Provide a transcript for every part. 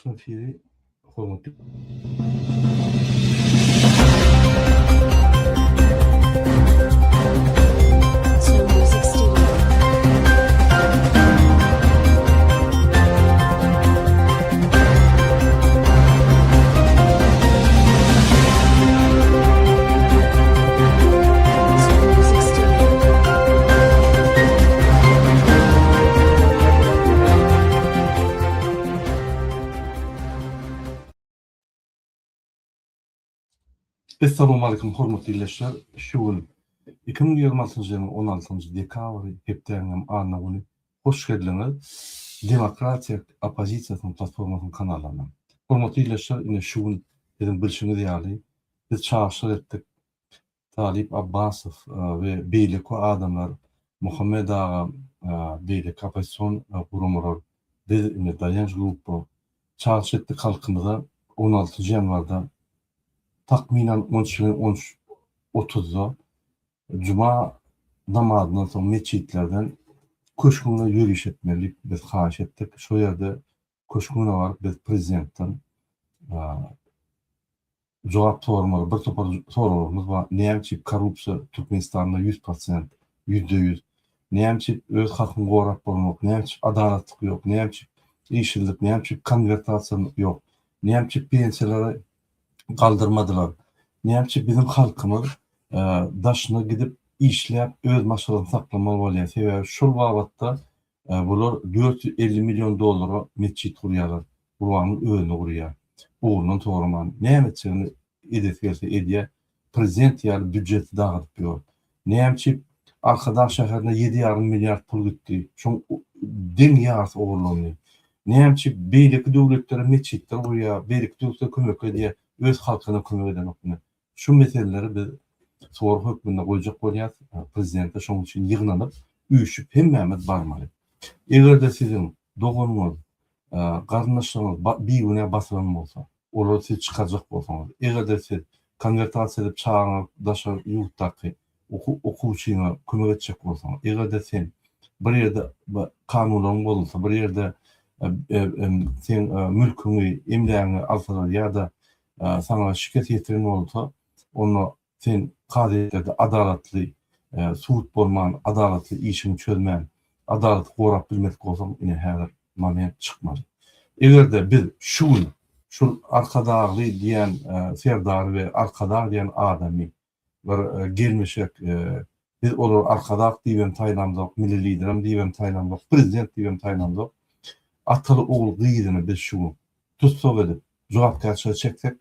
Altyn TV hormatly Two Music Studio. Two Music Studio. Essalawmaleýkum hormatly ildeşler! Şu gün 2026-njy ýylyň 16-njy dekabry, hepdäniň hem anna güni. Hoş geldiňiz Demokratiýa oppozisiýasynyň platformasynyň kanalyna. Hormatly ildeşler, ine şu gün siziň bilşiňiz ýaly biz çagyryşlar etdik. Talyp Abbasow we beýleki adamlar, Muhammet aga, beýleki oppozision guramalar, biz indi Daýanç gruppa çagyryş etdik halkymyza on altynjy ýanwarda takmynan on üç bilen on üç otuzda juma namazyndan soň metjitlerden köşgüňe ýöriş etmeli diýip biz haýyş etdik. Şo ýerde köşgüňe baryp biz prezidentden Jogap soramaly bir topar soraglarymyz bar. Näme üçin korrupsiýa Türkmenistanda 100%, 100%? Näme üçin öz hakyňy gorap bolanok? Näme üçin adalatlyk ýok? Näme üçin işsizlik? Näme üçin konwertasiýa ýok? Näme üçin pensiýalary galdyrmadylar? Näme üçin biziň halkymyz daşyna gidip işläp öz maşgalasyny saklamaly bolýar? Sebäbi şol babatda Bular 450 million dollara metjit gurýarlar. Gurbanyň özüni gurýar. Ugrundan soraman, näme etjegini edesi gelse edýär. Prezident ýaly býudjeti dagadyp ýör. Näme üçin Arkadag şäherine ýedi ýarym milliard pul gitdi? Şoň deň ýarysy ogurlandy. Näme üçin beýleki döwletlere metjitler gurýar, beýleki döwletlere kömek edýär, öz halkyna kömek edenok ine. Şu meseleleri biz sorag hökmünde goýjak bolýas prezidente şoň üçin ýygnanyp üýşüp hemmämiz barmaly. Egerde siziň doganyňyz, garyndaşlaryňyz bigünä basylan bolsa, olary siz çykarjak bolsaňyz, egerde siz konwertasiýa edip çagaňa daşary ýurtdaky okuwçyňa kömek etjek bolsaň, egerde sen bir ýerde kanunlaryň bozulsa, bir ýerde seň mülküňi, emlägiňi alsalar ýa-da saňa şikes ýetiren bolsa, onda sen kazyýetlerde adalatly sud bolman, adalatly işiňi çözmän, adalaty gorap bilmedik bolsaň, ine häzir moment çykmaly. Eger-de biz şu gün şul Arkadagly diýen serdary we Arkadag diýen adamy bir gelmişek biz olary Arkadag diýibem saýlamzok, Milli Liderem diýibem saýlamzok, Prezident diýibem saýlamzok. Ataly ogul gyzyny biz şu gün tussag edip, jogapkärçilige çeksek,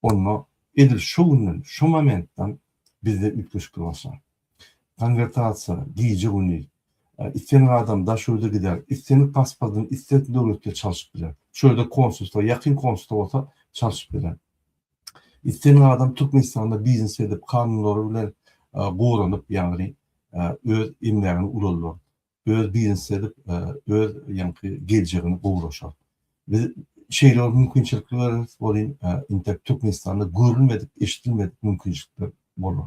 onda edil şo günden, şo momentden bizde üýtgeşiklik başlar. Konwertasiýa, gije-gündiz. Islendik adam daş ýurda gider, islendik pasportyny islendik döwletde çalşyp biler. Şu ýerde konsulstwa, ýakyn konsulstwa bolsa çalşyp biler. Islendik adam Türkmenistanda biznes edip, kanunlary bilen goranyp, ýagny öz emlägini ulaldyr. Öz biznes edip, öz ýaňky geljegini gowulaşar. Biz şeýle bir mümkinçilikli bereris welin, intek Türkmenistanda görülmedik, eşidilmedik mümkinçilikler bolar.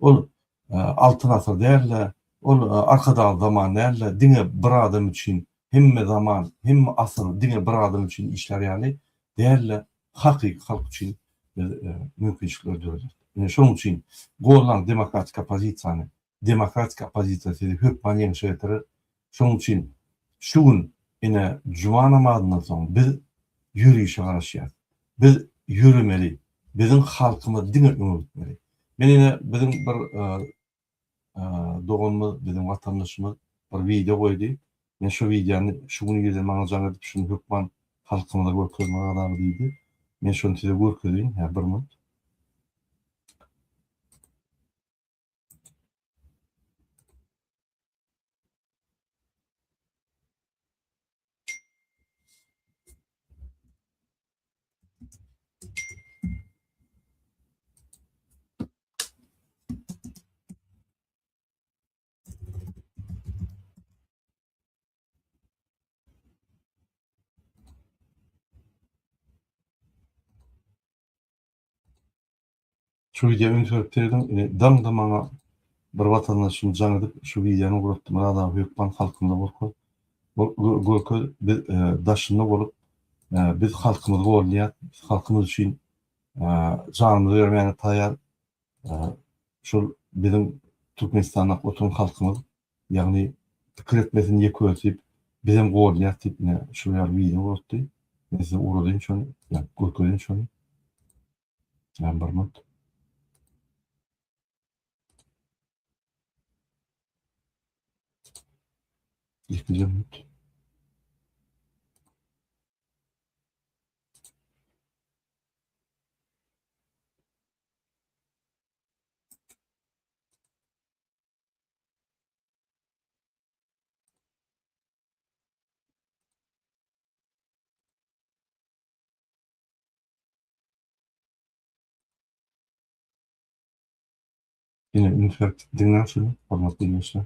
Ol Altyn asyr däl-de, ol Arkadagly zaman däl-de, diňe bir adam üçin hemme zaman, hemme asyr diňe bir adam üçin işlär ýaly däl-de, hakyky halk üçin biz mümkinçilikleri dörederis. Ine şonuň üçin goldaň demokratik oppozisiýany. Demokratik oppozisiýa sizi hökman ýeňşe getirer. Şonuň üçin şu gün ine juma namazyndan soň biz ýörişe garaşýarys. Biz ýöremeli. Biziň halkymyz diňe öňe gitmeli. Men ine biziň bir doganymyz, biziň watandaşymyz bir wideo goýdy. Men şo wideony şu gün irden maňa jaň edip şuny hökman halkymyza görkez Myrat aga diýdi. Men şony size görkezeýin hä bir minut. Şu wideo üns berip serediň. Ine daňda maňa bir watandaşym jaň edip şu wideony ugratdy. Myrat aga hökman halkymyza görkez. Görkez biz daşynda bolup. Biz halkymyzy goldaýas, biz halkymyz üçin janymyzy bermäge taýýar. Şol biziň Türkmenistanda oturan halkymyz, ýagny pikir etmesin ýeke özi diýip, bizem goldaýas diýip, ine şul ýaly wideo ugratdy. Men size ugradaýyn şony, ýa görkezeýin şony. Ýa bir minut. Ýekeje minut. Ýene üns berip diňläň şuny, hormatly ildeşler.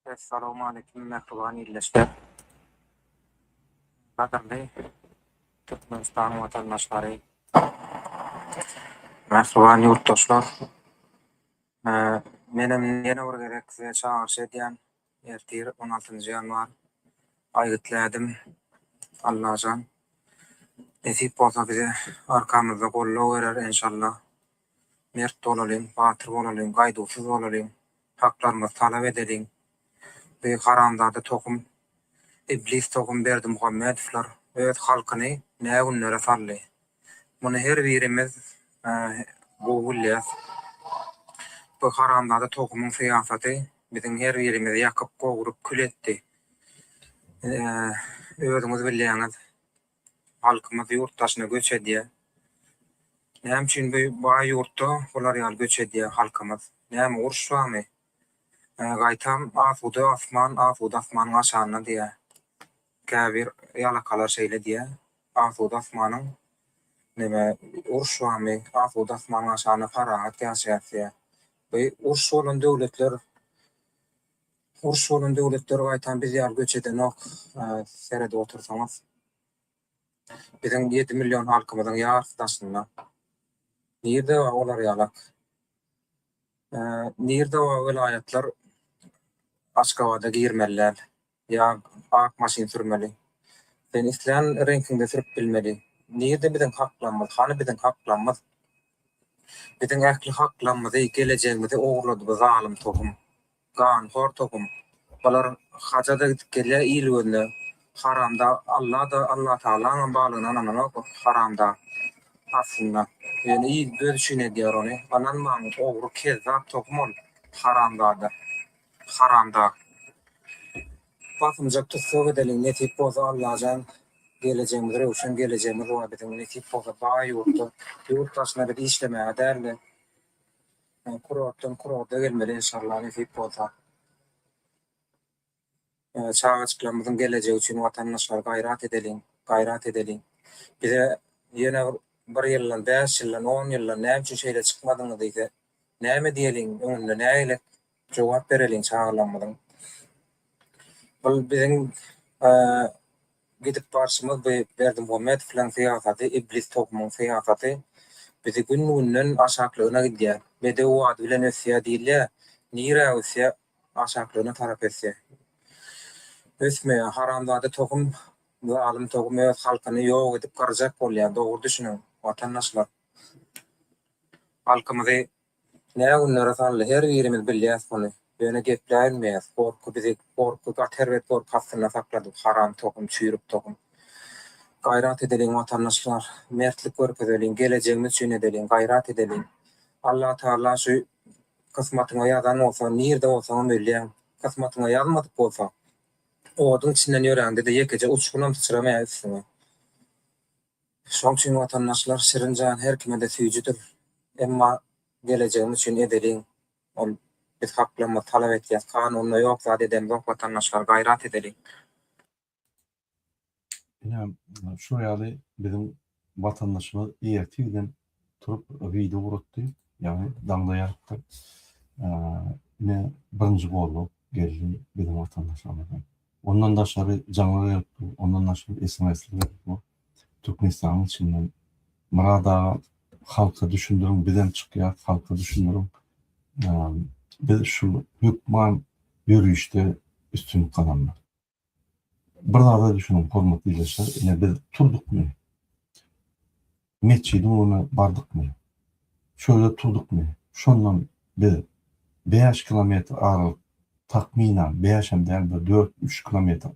Essalawmaleýkim mähriban ildeşler. Gadyrly Türkmenistan watandaşlary. Mähriban ýurtdaşlar. Menem ýene bir gezek size çagyryş edýän. Ertir on altynjy ýanwar aýgytly ädim. Allajan nesip bolsa bize arkamyzda goldaw berer enşalla. Mert bolalyň, batyr bolalyň, gaýduwsyz bolalyň, haklarymyzy talap edeliň. Bu haramzada tohum, iblis tohum Berdimuhamedowlar öz halkyny nä günlere saldy. Muny her birimiz gowy bilýäs. Bu haramzada tohumyň syýasaty biziň her birimizi ýakyp, gowrup, kül etdi. Özüňiz bilýäňiz, halkymyz ýurt daşyna göç edýär. Näme üçin bu baý ýurtda bular ýaly göç edýär halkymyz? Näme uruş barmy? Gaýtam asuda asman asuda asmanyň aşagynda diýýär. Käbir ýalakalar şeýle diýýär. Asuda asmanyň neme uruş barmy? Asuda asmanyň aşagynda parahat ýaşaýas diýýär. Bu uruş bolan döwletler uruş bolan döwletler gaýtam biz ýaly göç edenok seredip otursaňyz. Biziň ýedi million halkymyzyň ýarysy daşynda. Nirde bar olar ýalak? Nirde bar welaýatlar Aşgabada girmeli däl. Ýa ak maşyn sürmeli. Sen islän reňkiňde sürüp bilmeli. Nirde biziň haklarymyz? Hany biziň haklarymyz? Biziň ähli haklarymyzy, gelejegimizi ogurlady bu zalym tohum. Ganhor tohum. Bular haja-da gidip gelýär il gözüne. Haramdag Alla-da Allatagalaňam barlygyna ynananok bu haramdag aslynda. Ýöne il göz üçin edýär ony. Ynanmaň ogry kezzap tohum ol haramzada. Haramdag. Basymjak tussag edeliň nesip bolsa Allajan gelejegimiz röwşen gelejegimiz bar biziň nesip bolsa baý ýurtda ýurt daşyna biz işlemäge dälde Kurortdan kurorda gelmeli enşalla nesip bolsa. Çagajyklarymyzyň gelejegi üçin watandaşlar gaýrat edeliň, gaýrat edeliň. Bize ýene bir ýyldan, bäş ýyldan, on ýyldan näme üçin şeýle çykmadyňyz diýse, näme diýeliň, öňünde nägilek jogap bereliň çagalarymyzyň. Bul biziň Gidip barşymyz bu Berdimuhamedowlaň syýasaty iblis tohumyň syýasaty bizi gün günden aşaklygyna gidýär. Bedew bady bilen ösýär diýilýär, nirä ösýär aşaklygyna tarap ösýär. Ösmeýär haramzada tohum zalym tohum öz halkyny ýok edip gyrjak bolýar dogry düşüniň watandaşlar. Halkymyzy Nä günlere saldy, her birimiz bilýäs muny. Ýöne gepläbilmeýäs, gorky bizi, gorky gaty erbet gorky astynda saklady bu haram tohum, çüýrük tohum. Gaýrat edeliň watandaşlar, mertlik görkezeliň, gelejegimiz üçin edeliň, gaýrat edeliň. Allatagala şu kysmatyňa ýazan bolsa, nirde bolsaňam ölýäň. Kysmatyňa ýazmadyk bolsa, oduň içinden ýöräňde-de ýekeje uçgunam syçramaýar üstüňe. Şoň üçin watandaşlar şirin jan her kime-de süýjüdir. Emma gelejegimiz üçin edeliň. Ol biz haklarymyzy talap etýäs. Kanunda ýok zat edemzok watandaşlar gaýrat edeliň. Ine şular ýaly biziň watandaşymyz ertir bilen turup wideo ugratdy, ýagny daňda ýazypdyr. Ine birinji goldaw geldi biziň watandaşlarymyzdan. Ondan daşary jaňlar gelip dur, ondan daşary SMS-ler gelip dur. Türkmenistanyň içinden Myrat aga halka düşündiriň, bizem çykýas, halka düşündiriň. Biz şu hökman ýörişde üstünlik gazanmaly. Bir zada düşüniň, hormatly ildeşler, ine biz turdukmy? Metjidiň öňüne bardykmy? Şöyle turdukmy? Şondan biz 5 kilometr aralyk takmynan, bäşem däl bir dört, üç kilometr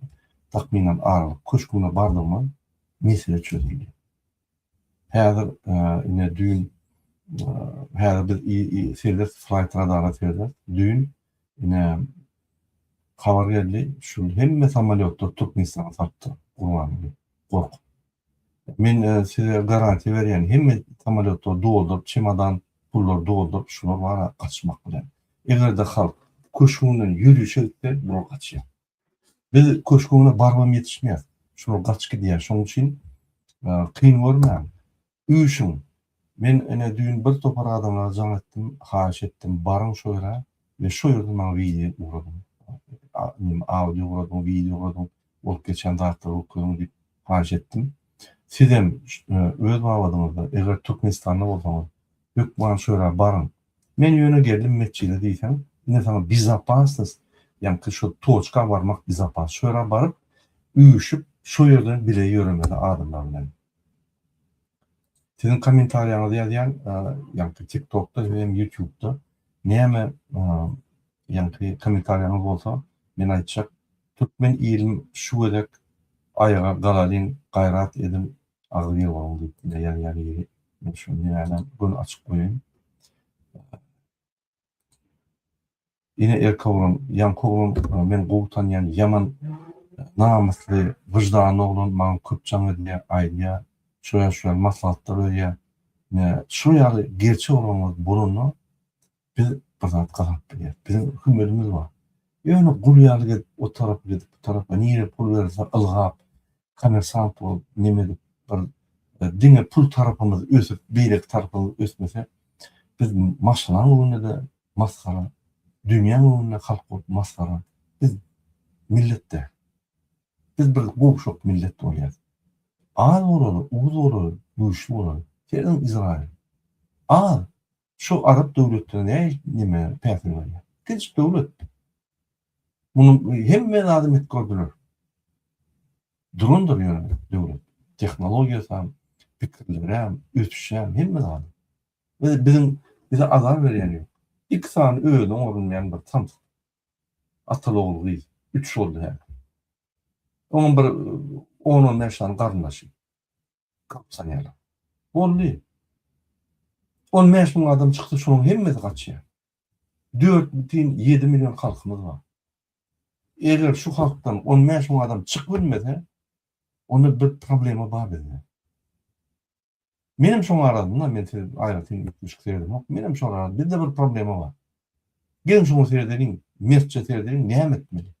takmynan aralyk köşgüne bardygymyz mesele çözüldi. Häzir ine düýn häzir biz serederis, flight radara serederis. Düýn ine habar geldi, şu hemme samolýotlar Türkmenistana salypdyr Gurbanguly gorkup. Men size garantiýa berýän, hemme samolýotlary dolduryp, çemodan pullary dolduryp, şular bar-a gaçmak bilen. Eger-de halk köşgünden ýörişe gitse, bular gaçýar. Biz köşgüne barybam ýetişmeýäs. Şular gaçyp gidýär. Şonuň üçin kyn görmäň. Üýşüň. Men ine düýn bir topar adamlara jaň etdim, haýyş etdim, baryň şo ýere we şo ýerden maňa wideo ugradyň. Neme audio ugradyň, wideo ugradyň, bolup geçen zatlary görkeziň diýip haýyş etdim. Sizem öz babadyňyzda, eger Türkmenistanda bolsaňyz, hökman şo ýere baryň. Men ýöne geldim metjide diýseň, ine saňa bezopasnost, ýaňky şo toçka barmak bezopas. Şo ýere baryp, üýşüp, şo ýerden bile ýöremeli adamlar bilen. Siziň kommentariýaňyzy ýazýan, ýaňky TikTokda hem YouTube'da näme ýaňky kommentariýaňyz bolsa, men aýtjak. Türkmen ilim şu gezek aýaga galalyň, gaýrat ediň, agzybir boluň diýip ine ýazýar biri. Men şu näme göni açyk goýaýyn. Ine erkek oglan, ýaňky oglan men gowy tanýan ýaman namysly, wyždanly oglan maňa köp jaň edýär, aýdýar, şo ýaly şo ýaly maslahatlar berýär. Ine şo ýaly gerçek oglanlar bolanda biz bir zat gazanyp bilýäris. Biziň hümmedimiz bar. Ýöne gul ýaly gezip o tarapa gidip bu tarapa nirä pul berilse ylgap, kommersant bolup neme edip bir diňe pul tarapymyz ösüp beýleki tarapymyz ösmese biz maşgalaň öňünde-de masgara, dünýäň öňünde halk bolup masgara. Biz millet däl. Biz bir gowşak millet bolýas. Az bolaly, uz bolaly, güýçli bolaly. Serediň Izrail. Az. Şu arap döwletleri nähili neme päsgel berýär. Kiçijik döwlet. Munuň hemme zady met gördüler. Durandyr ýöne döwlet. Tehnologiýasam, pikirlerem, ösüşem, hemme zady. Biz biziň bize azar berýän ýok. Iki sany özüne orunmaýan bir samsyk. Ataly ogul gyz. Üç boldy häzir. Onuň bir on-on bäş sany garyndaşy. Korrupsionerler. Boldy. 15 müň adam çyksa şonuň hemmesi gaçýar. 4,7 million halkymyz bar. Eger şu halkdan 15 müň adam çykyp bilmese, onda bir problema bar bizde. Menem şoň arasynda, men size aýratyn üýtgeşik seredemok. Menem şoň arasynda, bizde bir problema bar. Geliň şoňa seredeliň, mertçe seredeliň, näme etmeli?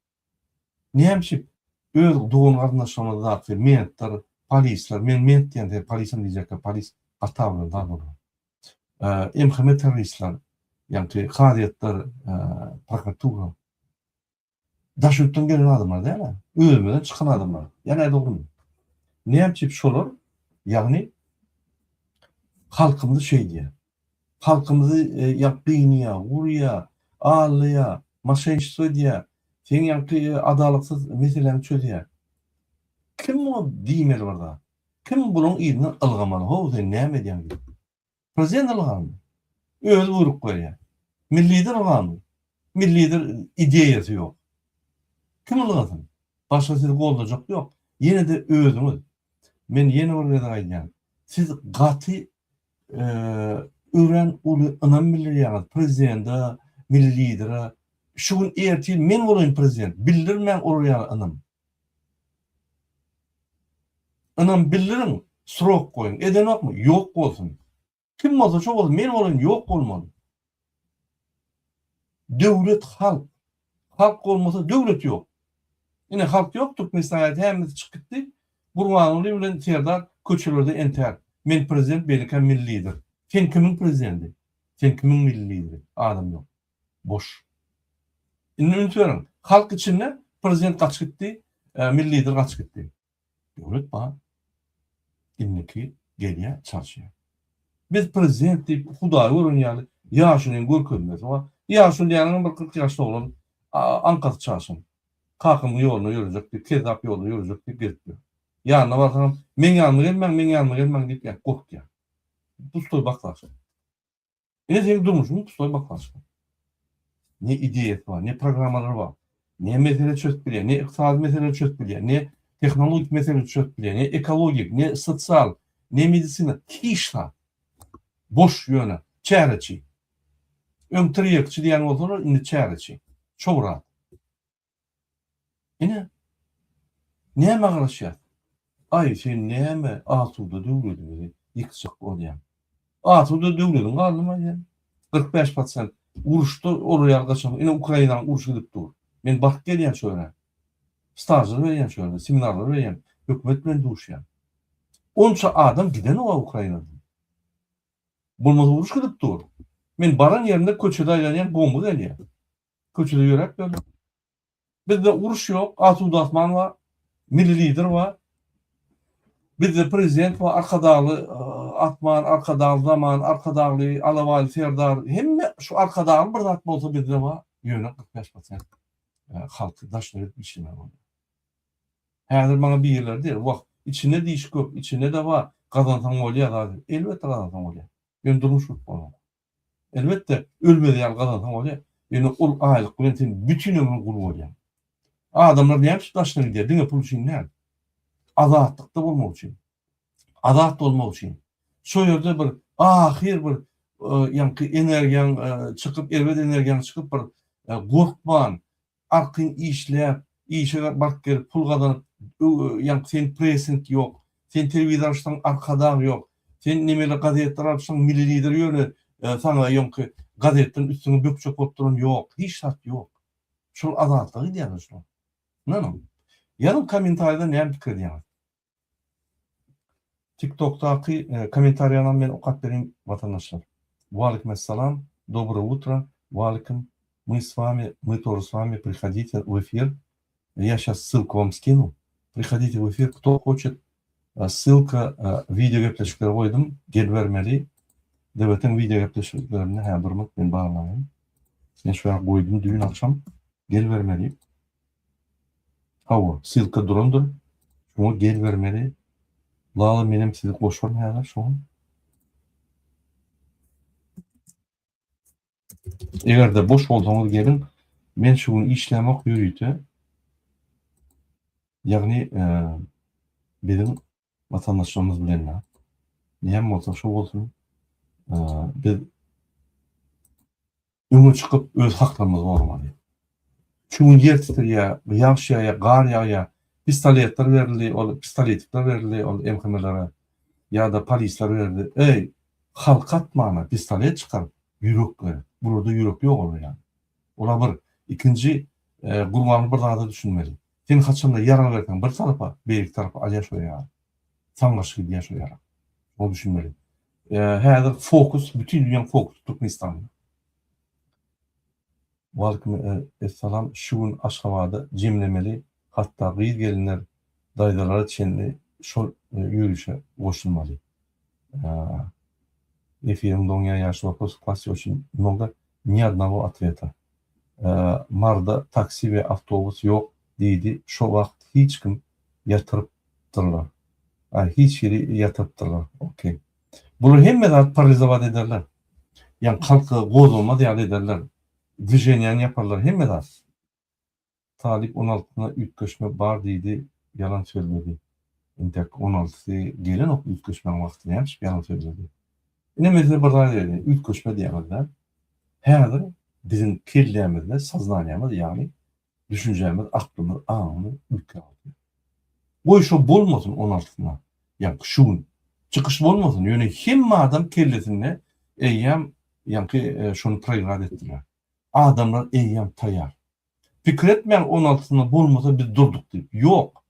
Näme üçin öz dogan-garyndaşlarymyzdaky mentler, polisler, men ment diýen sebäbi polisem diýjekler, polis gaty abraýly zat olar. MHM terroristler, ýagny kazyýetler, prokuratura daş ýurtdan gelen adamlar däl-ä, özümizden çykan adamlar. Ýa nädogrymy? Näme üçin şolar, ýagny halkymyzy şeýdýär. Halkymyzy ýa gynaýar, urýar, aldaýar, moşenniçestvo edýär. Seň ýaňky adalatsyz meseläňi çözýär. Kim muňa diýmeli bir zat? Kim bulaň yzyndan ylgamaly, how sen näme edýäň diýip. Prezident ylgamy? Özi buýruk berýär. Milli lider ylgamy? Milli lider ideýasy ýok. Kim ylgasyn? Başga sizi goldajak ýok. Ýene-de özüňiz. Men ýene bir gezek aýdýan. Siz gaty örän uly ynam bildirýäňiz prezidente, milli lidere. Şu gün ertir men bolaýyn prezident, bildirmäň olar ýaly ynam. Ynam bildiriň, srok goýuň. Edenokmy? Ýok bolsun. Kim bolsa şo bolsun, men bolaýyn ýok bolmaly. Döwlet halk. Halk bolmasa döwlet ýok. Ine halk ýok Türkmenistan aýat hemmesi çykyp gitdi. Gurbanguly bilen Serdar köçelerde entär. Men prezident beýlekem milli lider. Sen kimiň prezidenti? Sen kimiň milli lideri? Adam ýok. Boş. Indi üns beriň. Halk içinde. Prezident gaçyp gitdi, milli lider gaçyp gitdi. Döwlet bar. Indiki gelýär, çalyşýar. Biz prezident diýip Hudaýy gören ýaly ýaşulyň görkezmesi bar. Ýaşuly diýýäniňem bir 40 ýaşly oglan aňkasy çaşan. Kakamyň ýoluna ýörejek diýip, kezzap ýoluna ýörejek diýip gezip ýör. Ýanyna barsaňam, meň ýanyma gelmäň, meň ýanyma gelmäň diýip ýa gorkýar. Pustoý baklaşka. Ine seň durmuşyň pustoý baklaşka. Ne ideýasy bar, ne programmalary bar, ne mesele çözüp bilýär, ne ykdysady mesele çözüp bilýär, ne tehnologik mesele çözüp bilýär, ne ekologik, ne sosial, ne medisina, hiç zat. Boş ýöne, çäreçi. Öň tirýekçi diýen bolsalar, indi çäreçi. Çowrat. Ine, nämä garaşýas? Aý, sen näme asuda döwletimizi ýykjak bolýaň? Asuda döwlediň galdymy sen? 45 prosent uruşda olar ýaly gaçan, ine Ukrainanyň urşy gidip dur. Men baryp gelýän şo ýere. Stažlar berýän şo ýerde, seminarlar berýän, hökümet bilen duşýan. Onça adam gidenok-a Ukrainadan. Bolmasa uruş gidip dur. Men baran ýerimde köçede aýlanýan bomba gelýär. Köçede ýöräp ýörler. Bizde uruş ýok, asuda asman bar, milli lider bar. Bizde prezident bar, Arkadagly asman, Arkadagly zaman, Arkadagly Alabaýly Serdar. Hemme şu Arkadagly bir zat bolsa bizde bar. Ýöne 45 prosent halky daşyna gidip işlemeli bolýar. Häzir maňa birileri diýer, wah, içinde diş köp, içinde-de bar, gazansaň bolýar zat. Elbetde gazansaň bolýar. Ýöne durmuş gurup bolanok. Elbetde, ölmez ýaly gazansaň bolýar. Ýöne ol aýlyk bilen sen bütin ömrüň gul bolýaň. Adamlar näme üçin daşyna gidýär? Diňe pul üçin däl. Azatlykda bolmak üçin. Azat bolmak üçin. Şo ýerde bir ahyr bir ýaňky energiýaň çykyp, erbet energiýaň çykyp bir gorkman, Arkaýyn işläp, işe baryp gelip pul gazanyp, ýaňky sen pressing ýok, sen telewizor açsaň Arkadag ýok, sen nemeli gazetler açsaň Milli Lider ýöne saňa ýoňky gazetden üstüňe bökjek bolup duran ýok, hiç zat ýok. Şol azatlyga gidýärler şular. Ynanyň. Ýazyň kommentariýada näme pikir edýäňiz? Tiktokdaky kommentariýanam men okap bereýin watandaşlar. Waleýkim essalam, dobroe utro, waleýkim, мы с вами, мы тоже с вами, приходите в эфир, я щас ссылку вам скину, приходите в эфир, кто хочет, ссылка wideo gepleşikleri goýdum, gelibermeli, DWT-iň wideo gepleşiklerini hä bir minut men barlaýyn, men şu ýa goýdum düýn agşam, gelibermeli. Hawa, ssylka durandyr. Şoňa gelibermeli. Lala menem sizi goşaryn häzir şoňa. Eger-de boş bolsaňyz geliň. Men şu gün işlämok ýörite. Ýagny biziň watandaşlarymyz bilen näme bolsa şo bolsun. Biz Öňe çykyp öz haklarymyzy goramaly. Şu gün ýer titrýär, ýagyş ýagýar, gar ýagýar. Pistoletler berildi, ol pistoletikler berildi ol MHM-lere ýa-da polisler berildi. Eý, halka atmana pistolet çykaryp ýürek gerek. Bularda ýürek ýok olar ýaly. Olar bir. Ikinji, Gurbanguly bir zada düşünmeli. Sen haçanda ýarag berseň bir tarapa, beýleki tarapa alýar şo ýaragy. Saňa garşy gidýär şo ýarag. Şoňa düşünmeli. Häzir fokus, bütin dünýäň fokusy Türkmenistanda. Waleýkim essalam şu gün Aşgabada jemlemeli hatda gyz gelinler daýzalara çenli şol ýörişe goşulmaly. Efiriň doňýa ýaş wopros klassi oçin mnogo ni odnogo otveta. Marda taksi we awtobus ýok diýdi şo wagt hiç kim ýatyrypdyrlar. Aý hiç hili ýatyrypdyrlar. Okey. Bular hemme zat paralizowat ederler. Ýagny halky gozgalmaz ýaly ederler. Dwiženiýany ýaparlar hemme zat. Talyp on altysyna üýtgeşme bar diýdi ýalan sözledi. Entek on altysy gelenok üýtgeşmäň wagty näme üçin ýalan sözledi. Ine men size bir zat aýdaýyn üýtgeşme diýýäňizde häzir biziň kellämizde soznaniýamyz ýagny düşünjämiz aklymyz aňymyz üýtgäp otyr. Goý şo bolmasyn on altysyna ýaňky şu gün çykyş bolmasyn ýöne hemme adam kellesinde eýýäm ýaňky şony proigrat etdiler. Adamlar eýýäm taýýar. Pikir etmäň on altysynda bolmasa biz durduk diýip. Ýok.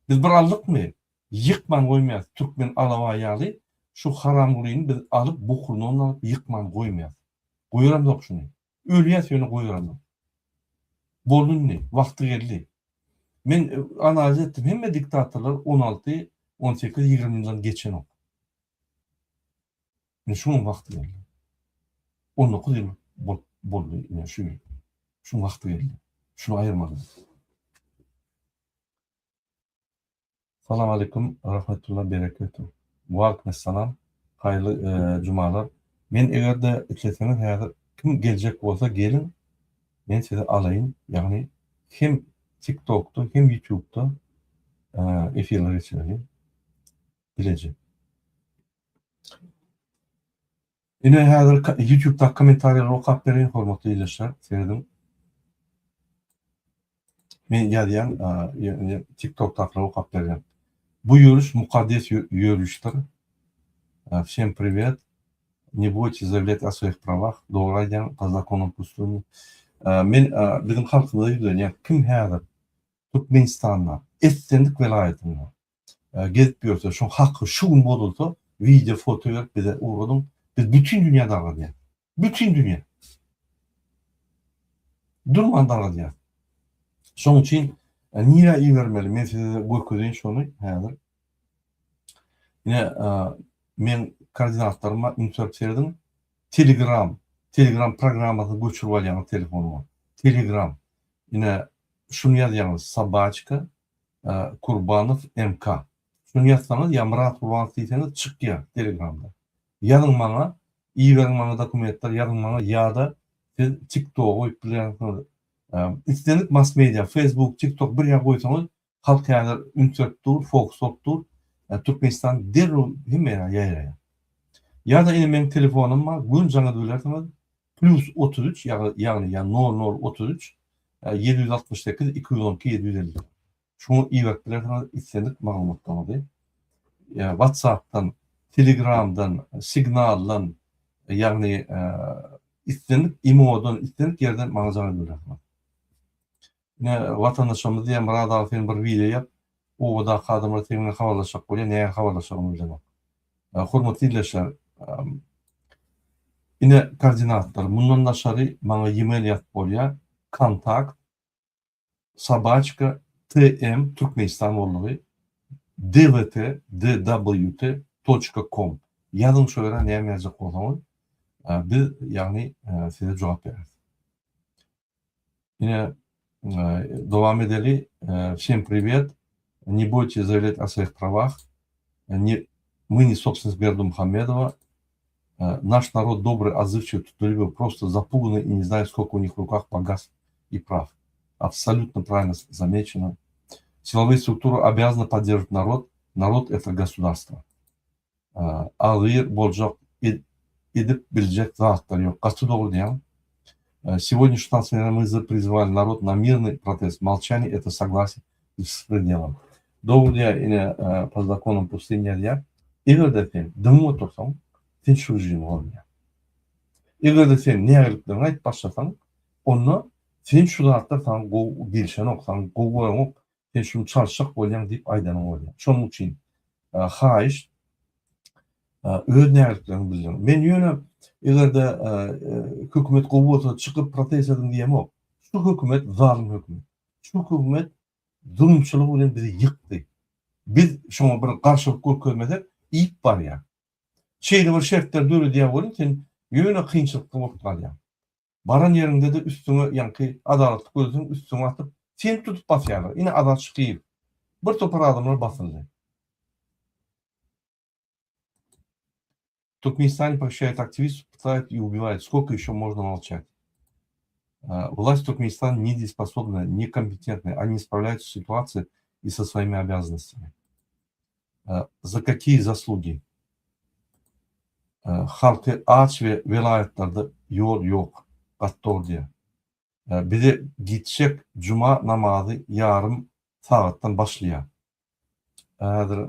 Biz bir aldykmy, ýykman goýmaýas. Türkmen alabaý ýaly şu haramgulyny biz alyp bokurundan alyp ýykman goýmaýas. Goýaramzok şuny. Ölýäs ýöne goýaramzok. Boldy indi, wagty geldi. Men analiz etdim, hemme diktatorlar 16, 18, 20 ýyldan geçenok. Indi şunuň wagty geldi. 19 ýyl boldy ine şu ýyl. Şunuň wagty geldi. Şuny aýyrmaly. Salam aleýkum rahmetullah bereketu. Waleýkim salam. Haýyrly jumalar. Men eger-de isleseňiz häzir kim geljek bolsa geliň men sizi alaýyn ýagny hem TikTokda hem YouTubeda efirler geçireliň. Bileje. Ine häzir YouTubedaky kommentariýalary okap bereýin hormatly ildeşler. Serediň. Men ýazýan, TikTokdakylary okap berýän. Bu ýöriş mukaddes ýörişdir. Всем привет. Не бойтесь заявлять о своих правах. Dogry aýdýaň, по законам пустыни. Men biziň halkymyza ýüzlenýän, kim häzir Türkmenistanda, islendik welaýatynda gezip ýörse, şoň haky şu gün bozulsa, wideo, foto berip bize ugradyň. Biz bütin dünýä dargadýas. Bütin dünýä. Durman dargadýas. Şoň üçin nirä ibermeli? Men size görkezeýin şony häzir. Ine, meň koordinatlarym bar, üns berip serediň. Telegram, Telegram programmasyny göçürip alýaňyz telefonyňa. Telegram. Ine, şuny ýazýaňyz, sobaçka Kurbanow MK. Şuny ýazsaňyz ýa Myrat Gurbanow diýseňiz çykýar telegramda. Ýazyň maňa, iberiň maňa dokumentler ýazyň maňa ýa-da siz TikToga goýup bilýärsiňiz. Islendik mass media, Facebook, TikTok bir ýere goýsaňyz halk häzir üns berip dur, fokus bolup dur. Türkmenistan derrew hemme ýere ýaýraýar. Ýa-da ine meň telefonym bar, göni jaň edip bilersiňiz. Plýus 33 ýagny ýa nol nol 33 768 212 750. Şuňa iberip bilersiňiz islendik maglumatlaryňyzy. WhatsApp-dan, Telegram-dan, Signal-dan, ýagny islendik imo-dan, islendik ýerden maňa jaň edip bilersiňiz. Ine, watandaşlarymyz diýýär, Myrat aga sen bir wideo ýap, obadaky adamlar seň bilen habarlaşjak bolýar, nähili habarlaşjagyny bilenok. Hormatly ildeşler, ine koordinatlar. Mundan daşary maňa e-mail ýazyp bolýar. Kontakt sobaçka tm Türkmenistan boldugy dwt dwt toçka kom ýazyň şo ýere näme ýazjak bolsaňyz biz ýagny size jogap bereris. Ine dowam edeli. Всем привет. Не бойтесь заявлять о своих правах. Не, мы не собственность Бердымухамедова. Наш народ добрый, отзывчивый, трудолюбивый, просто запуганный и не знает, сколько у них в руках богатств и прав. Абсолютно правильно замечено. Силовые структуры обязаны поддерживать народ. Народ – это государство. Agyr boljak edip biljek zatlar ýok. Gaty dogry diýýäň. Сегодня 16 мы призвали народ на мирный протест. Молчание это согласие с беспределом. Dogry diýýär ine по законам пустыни ýazýar. Eger-de sen dymyp otursaň, sen şu režimi goldaýaň. Eger-de sen nägiliklerini aýdyp başlasaň, onda sen şu zatlar saňa gowy gelşenok, saňa gowy bolanok, sen şuny çalyşjak bolýaň diýip aýdanyň bolýar. Şonuň üçin haýyş öz nägilikleriňi bildiriň. Men ýöne eger-de hökümet gowy bolsa çykyp protest ediň diýemok. Şu hökümet zalym hökümet. Şu hökümet zulumçylygy bilen bizi ýykdy. Biz şoňa bir garşylyk görkezmesek iýip barýar. Şeýle bir şertler döredýär welin sen ýöne kynçylykda bolup galýaň. Baran ýeriňde-de üstüňe ýaňky adalatly gözüň üstüňe atyp, seni tutup basýarlar. Ine Azat Şykyýew. Bir topar adamlar basyldy. Türkmenistane похищают активистов, пытают и убивают. Сколько еще можно молчать? Власть Туркменистана недееспособна, некомпетентна. Они не справляются с ситуацией и со своими обязанностями. За какие заслуги? Halky aç we welaýatlarda ýol ýok. Gaty dogry diýýär. Bize gitjek juma namazy ýarym sagatdan başlaýar. Häzir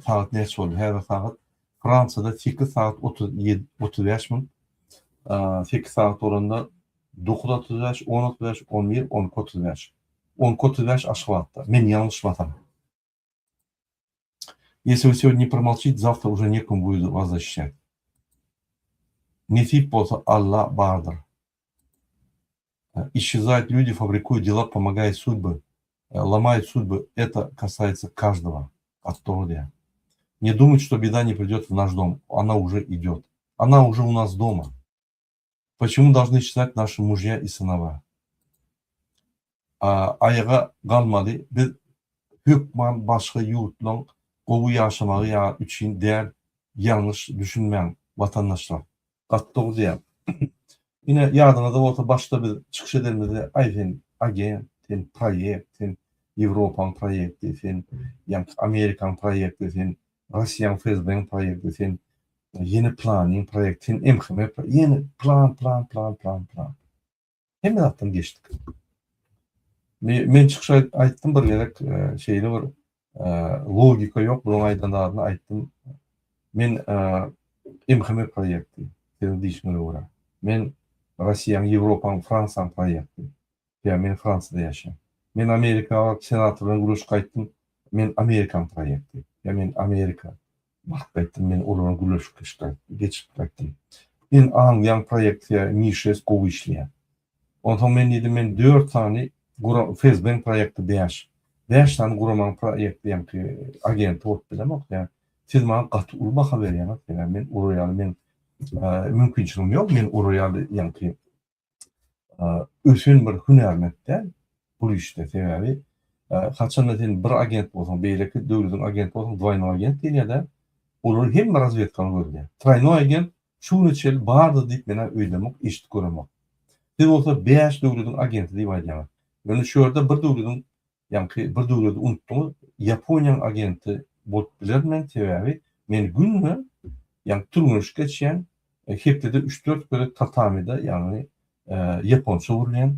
sagat näçe boldy? Häzir sagat Fransiýada 8 sagat 37 35 minut. 8 sagat bolanda 9:35, 10:35, 11, 12:35. 12:35 Aşgabatda. Men ýalňyşmasam. Если вы сегодня не промолчите, завтра уже некому будет вас защищать. Nesip bolsa Alla bardyr. Исчезают люди, фабрикуют дела, помогая судьбы, ломают судьбы. Это касается каждого. Оттуда. Не думать, что беда не придет в наш дом. Она уже идет. Она уже у нас дома. Почему должны исчезать наши мужья и сыновья? Aýaga galmaly. Biz hökman başga ýurtlaň gowy ýaşamagy ýa üçin däl ýalňyş düşünmäň watandaşlar. Gaty dogry diýýäň. Ine ýadyňyzda bolsa başda biz çykyş edenimizde aý sen agent, sen proýekt, sen Ýewropaň proýekti, sen ýaňky Amerikaň proýekti, sen Russiýaň FSB-iň proýekti, sen ýene planyň proýekti, sen MHM ýene plan, plan, plan, plan, plan. Hemme zatdan geçdik. Men çykyş aýtdym bir gezek şeýle bir logika ýok bularyň aýdan zadyny aýtdym. Men MHM proýekti, siziň diýşiňize görä. Men Russiýanyň, Ýewropanyň, Fransiýanyň proýekti. Ýa men Fransiýada ýaşaýan. Men Amerika baryp senator bilen gürleşip gaýtdym. Men Amerikanyň proýekti. Ýa men Amerika baryp gaýtdym, men olara gürleşip geçip gaýtdym. Men Angliýanyň proýekti ýa Mi-şest gowy işleýär. Onsoň men diýdim, men dört sany FSB-niň proýekti bäş. Bäş sany guramanyň proýekti ýaňky agenti bolup bilemok. Ýa siz maňa gaty uly baha berýäňiz. Sebäbi men olar ýaly men mümkinçiligim ýok. Men olar ýaly ýaňky ösen bir hünärment däl bu işde. Sebäbi haçanda sen bir agent bolsaň, beýleki döwletiň agenti bolsaň, dwaýnoý agent diýilýär-dä. Olar hemme razwedkany gözleýär. Troýnoý agent şu güne çenli bardyr diýip men-ä öýdemok, eşidip göremok. Siz bolsa bäş döwletiň agenti diýip aýdýaňyz. Ýöne şu ýerde bir döwletiň, ýaňky bir döwleti unutdyňyz, Ýaponiýanyň agenti bolup bilerin men, sebäbi men günde, ýaňky türgenleşik geçýän, hepdede üç-dört gezek tatamide, ýagny ýaponça gürleýän,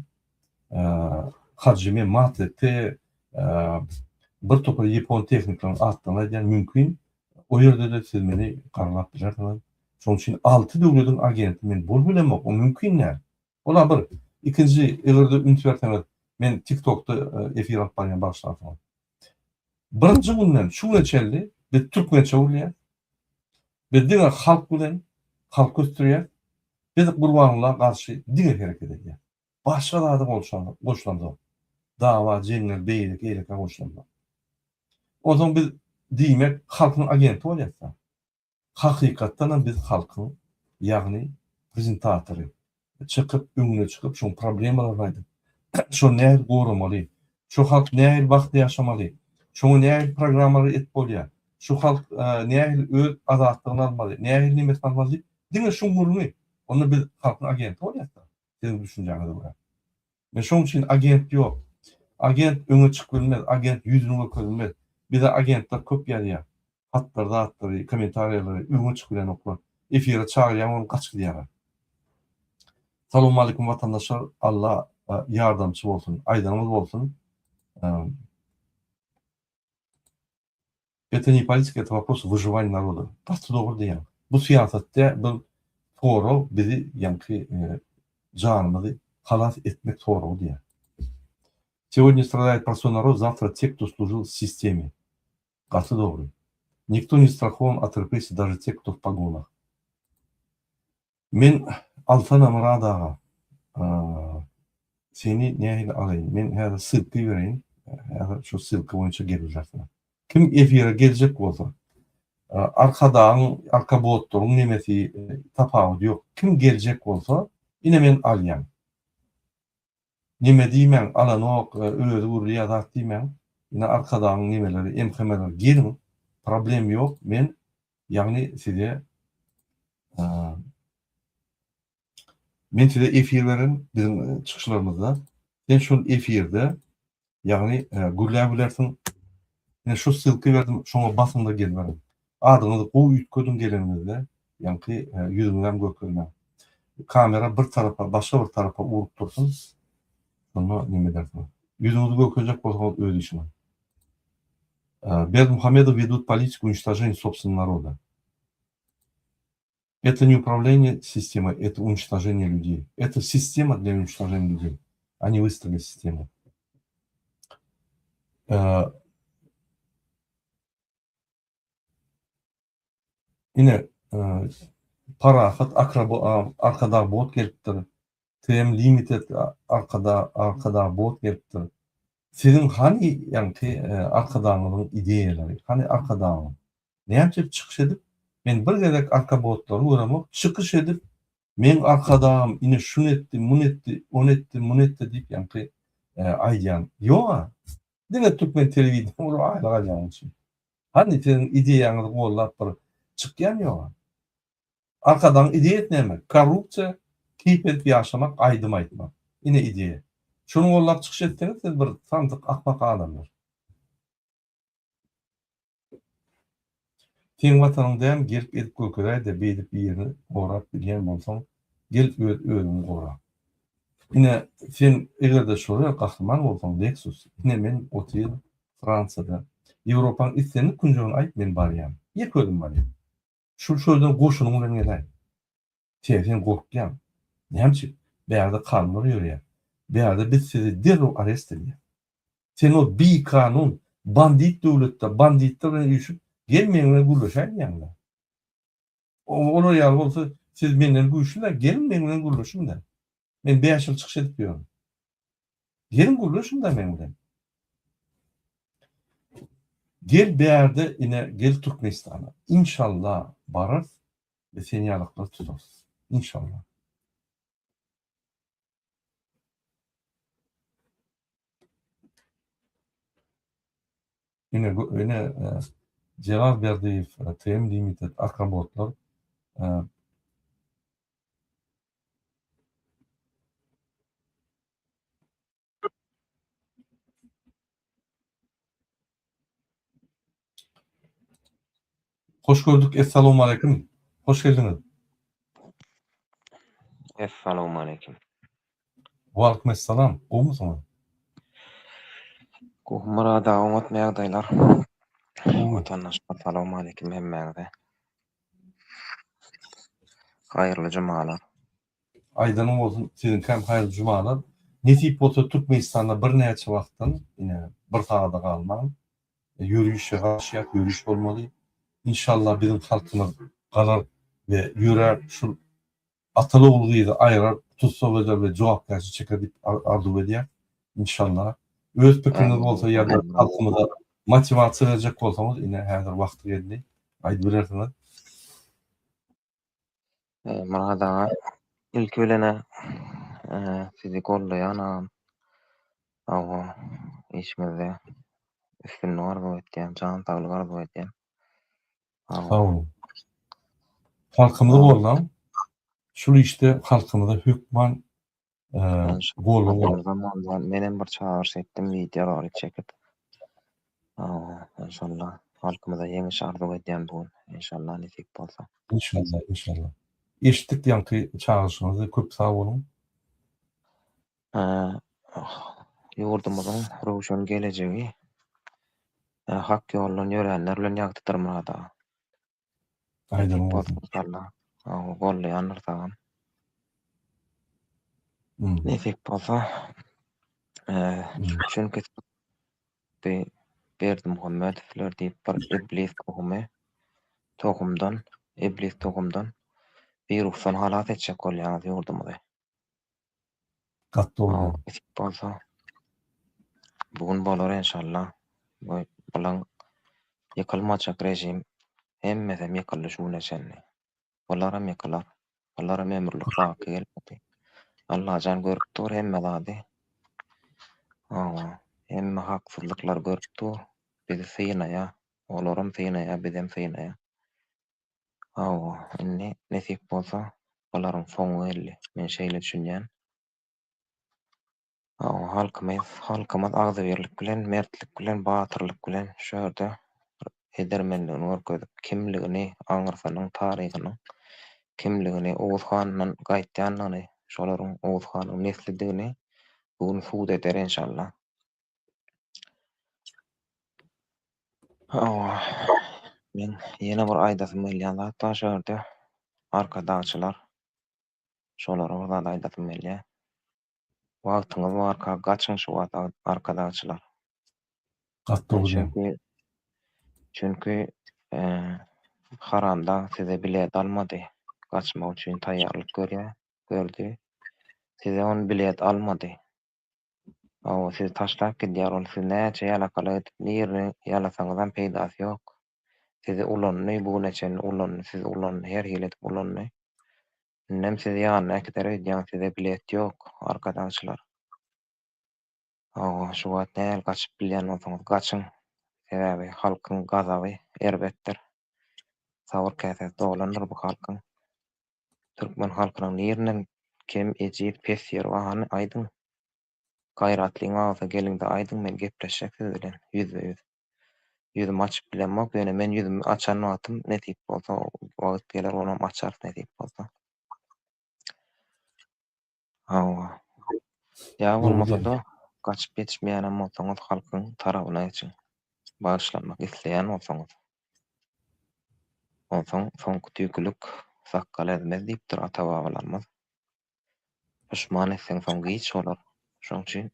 Hajime Matete, bir topar ýapon tehniklaryň atlaryny aýdýan, mümkin, o ýerde-de siz meni garalap bilersiňiz. Şonuň üçin alty döwletiň agenti men bolup bilemok, o mümkin däl. Ol-a bir. Ikinji, eger-de üns berseňiz, men TikTokda efir alyp barýan, bagyşlarsyňyz. Birinji günden şu güne çenli biz türkmençe gürleýäs. Biz diňe halk bilen halk ösdürýäs. Biz Gurbangulla garşy diňe hereket edýäs. Başga zada goşulamzok. Dawa, jeňler, beýleki eýlekä goşulamzok. Onsoň biz diýmek halkyň agenti bolýasda. Hakykatdanam biz halkyň, ýagny prezentatory çykyp öňüne çykyp şoň problemalaryny aýdyp, şony nähili goramaly, şu halk nähili bagtly ýaşamaly, şoňa nähili programmalary edip bolýar, şu halk nähili öz azatlygyny almaly, nähili nemesini almaly diýip diňe şuň gürrüňi. Onda biz halkyň agenti bolýasda siziň düşünjäňize görä. Men şoň üçin agent ýok. Agent öňe çykyp bilmez, agent ýüzüni görkezilmez. Bize agentler köp ýazýar. Hatlary zatlary, kommentariýalary öňe çykyp bilenoklar. Efire çagyrýaň ony gaçyp gidýärler. Salowmalikim watandaşlar Allah ýardamçy bolsun. Aýdanyňyz bolsun. Это не politika это wopros wyžywaniýa naroda. Gaty dogry diýýäň. Bu syýasat däl bu sorag bizi ýaňky janymyzy halas etmek soragy diýýär. Сегодня страдает простой народ, завтра те, кто служил системе. Gaty dogry. Никто не страхован от репрессий, даже те, кто в погонах. Men alsana Myrat aga. Seni nähili alaýyn? Men häzir ssylka ibereýin. Häzir şu ssylka boýunça gelibersiň. Kim efire geljek bolsa, Arkadagyň, Arkabotlaryň nemesi tapawudy ýok. Kim geljek bolsa, ine men alýan. Neme diýmäň, alanok, özi gürleýär zat diýmäň. Ine Arkadagyň nemeleri, MHM-ler geliň, problem ýok. Men Ýagny size men size efir bererin biziň çykyşlarymyzda. Sen şol efirde ýagny gürläp bilersiň. Men şu ssylky berdim, şoňa basyň-da geliberiň. Adyňyzy gowy üýtgediň geleniňizde, ýaňky ýüzüňizem görkezmäň. Kamera bir tarapa, başga bir tarapa urup dursun. Şonda neme edersiňiz. Ýüzüňizi görkezjek bolsaňyz öz işiňiz. Berdimuhamedow wedut politiku уничтожения собственного народа. Это не управление системой, это уничтожение людей. Это система для уничтожения людей. Они выстроили систему. Ine, Parahat Arkadag bot gelipdir. TM Limited Arkada Arkadag bot gelipdir. Siziň hany ýaňky Arkadagyňyzyň ideýalary? Hany Arkadagyňyz? Näme üçin çykyş edip, men bir gezek arka botlary göremok, çykyş edip, meň Arkadagym ine şuny etdi, muny etdi, ony etdi, muny etdi diýip ýaňky aýdýan ýog-a. Diňe türkmen telewideniýe bolup aýlyk alýanyň üçin. Hany siziň ideýaňyzy gollap bir çykýan ýog-a. Arkadagyň ideýasy näme? Korrupsiýa, keýp edip ýaşamak, aýdym aýtmak. Ine ideýa. Şuny gollap çykyş etseňiz siz bir samsyk akmak adamlar. Seň watanyň dämi gelip edip görkezäýdä beýdip birini gorap bilýän bolsaň gel öz özüňi gora. Ine sen egerde şolar gahryman bolsaň Lexus ine men otyryn Fransiýada Ýewropaň islendik künjegini aýt men barýan. Ýeke özüm barýan. Şul şölden goşunyň bilen geläý. Sen sen gorkýaň. Näme üçin? Bärde kanunlar ýörýär. Bärde biz sizi derrew arest edýäs. Sen ol bikanun, bandit döwletde banditler bilen üýşüp, gel meň bilen gürleşäý diýýäňdä. Olar ýaly bolsa siz menden güýçli-dä, geliň meň bilen gürleşiň-dä. Men bäş ýyl çykyş edip ýörün. Geliň gürleşiň-dä meň bilen. Gel bärde ine gel Türkmenistana. Inşallah bararys we sen ýalyklary tutarys. Inşallah. Ine ine Jelal Berdiýew TM Limited Akrobotlar Hoş gördük. Essalawmaleýkim. Hoş geldiňiz. Essalawmaleýkim. Waleýkim essalam. Gowumysyňyz? Gowy Myrat aga oňatmy ýagdaýlar? Watandaşlar salowmaleýkim hemmäňize. Haýyrly jumalar. Aýdanyň bolsun siziňkäm haýyrly jumalar. Nesip bolsa Türkmenistanda birnäçe wagtdan ine bir sagada galman ýörişe garaşýas ýöriş bolmaly. Inşallah biziň halkymyz galar we ýörär şul ataly ogul gyzy aýyrar tussag eder we jogapkärçilik çeker diýip arzuw edýäs. Inşallah. Öz pikiriňiz bolsa ýa-da halkymyza motiwasiýa berjek bolsaňyz ine häzir wagty geldi aýdybilersiňiz. Myrat aga, ilki bilen-ä sizi goldaýan agam. Hawa, işiňizde üstünlik arzuw etýän, jan saglyk arzuw edýän. Sag boluň. Halkymyzy goldaň. Şul işde halkymyza hökman goldaw boluň. Menem bir çagyryş etdim wideo rolik çekip. Hawa, enşalla halkymyza ýeňiş arzuw edýän bu gün. Enşalla nesip bolsa. Enşalla, enşalla. Eşitdik ýaňky çagyryşyňyzy, köp sag boluň. Ýurdumyzyň röwşen gelejegi hak ýoldan ýöränler bilen ýagtydyr Myrat aga. Aýdyň bolsun. Inşallah. Hawa, gollaýandyr sagam. Nesip bolsa. Çünki Berdimuhamedowlar diýip bir iblis tohumy tohumdan, iblis tohumdan wirusdan halas etjek bolýaňyz ýurdumyzy. Gaty dogry. Nesip bolsa bu gün bolar enşalla. Bu bulaň ýykylmajak režim hemmesem ýykyldy şu güne çenli. Bularam ýykylar. Bularam ömürlik baky gelmedi. Allajan görüp dur hemme zady. Hawa, hemme haksyzlyklary görüp dur. Bizi synaýa. Olaram synaýa, bizem synaýa. Hawa, indi nesip bolsa bularyň soňy geldi. Men şeýle düşünýän. Hawa, halkymyz, halkymyz agzybirlik bilen, mertlik bilen, batyrlyk bilen şu ýerde bir edermenligini görkezip, kimligini, aňyrsynyň, taryhynyň kimligini, Oguz handan gaýtýandygyny, şolaryň Oguz hanyň neslidigini bu gün subut eder enşalla. Hawa, men ýene bir aýdasym gelýän zat bar şu ýerde. Arkadagçylar, şolara bir zat aýdasym gelýär. Wagtyňyz barka gaçyň şu wagt arkadagçylar. Gaty dogry. Çünki çünki haramdag size bilet almady. Gaçmak üçin taýýarlyk görýär, gördi. Size ol bilet almady. Hawa, sizi taşlap gidýär ol. Siz näçe ýalakalyk edip, nirini ýalasaňyzam peýdasy ýok. Sizi ulandy, bu güne çenli ulandy, sizi ulandy, her hili edip ulandy. Indem sizi ýanyna äkider öýdýäň, size bilet ýok, arkadagçylar. Hawa, şu wagt nähili gaçyp bilýän bolsaňyz gaçyň. Sebäbi halkyň gazaby erbetdir. Sabyr käsesi dolandyr bu halkyň. Türkmen halkynyň nirinden kem, ejiz, pes ýeri bar hany aýdyň. Gaýratlyň bar bolsa geliňde aýdyň men gepleşjek siz bilen ýüzbe-ýüz. Ýüzümi açyp bilemok ýöne men ýüzümi açan wagtym nesip bolsa wagt geler onam açarys nesip bolsa. Hawa. Ýa bolmasa-da gaçyp ýetişmeýänem bolsaňyz halkyň tarabyna geçiň. Bagyşlanmak isleýän bolsaňyz. Onsoň soňky tüýkülik sakgal ezmez diýipdir ata-babalarymyz. Puşman etseň soň giç bolar. Şoň üçin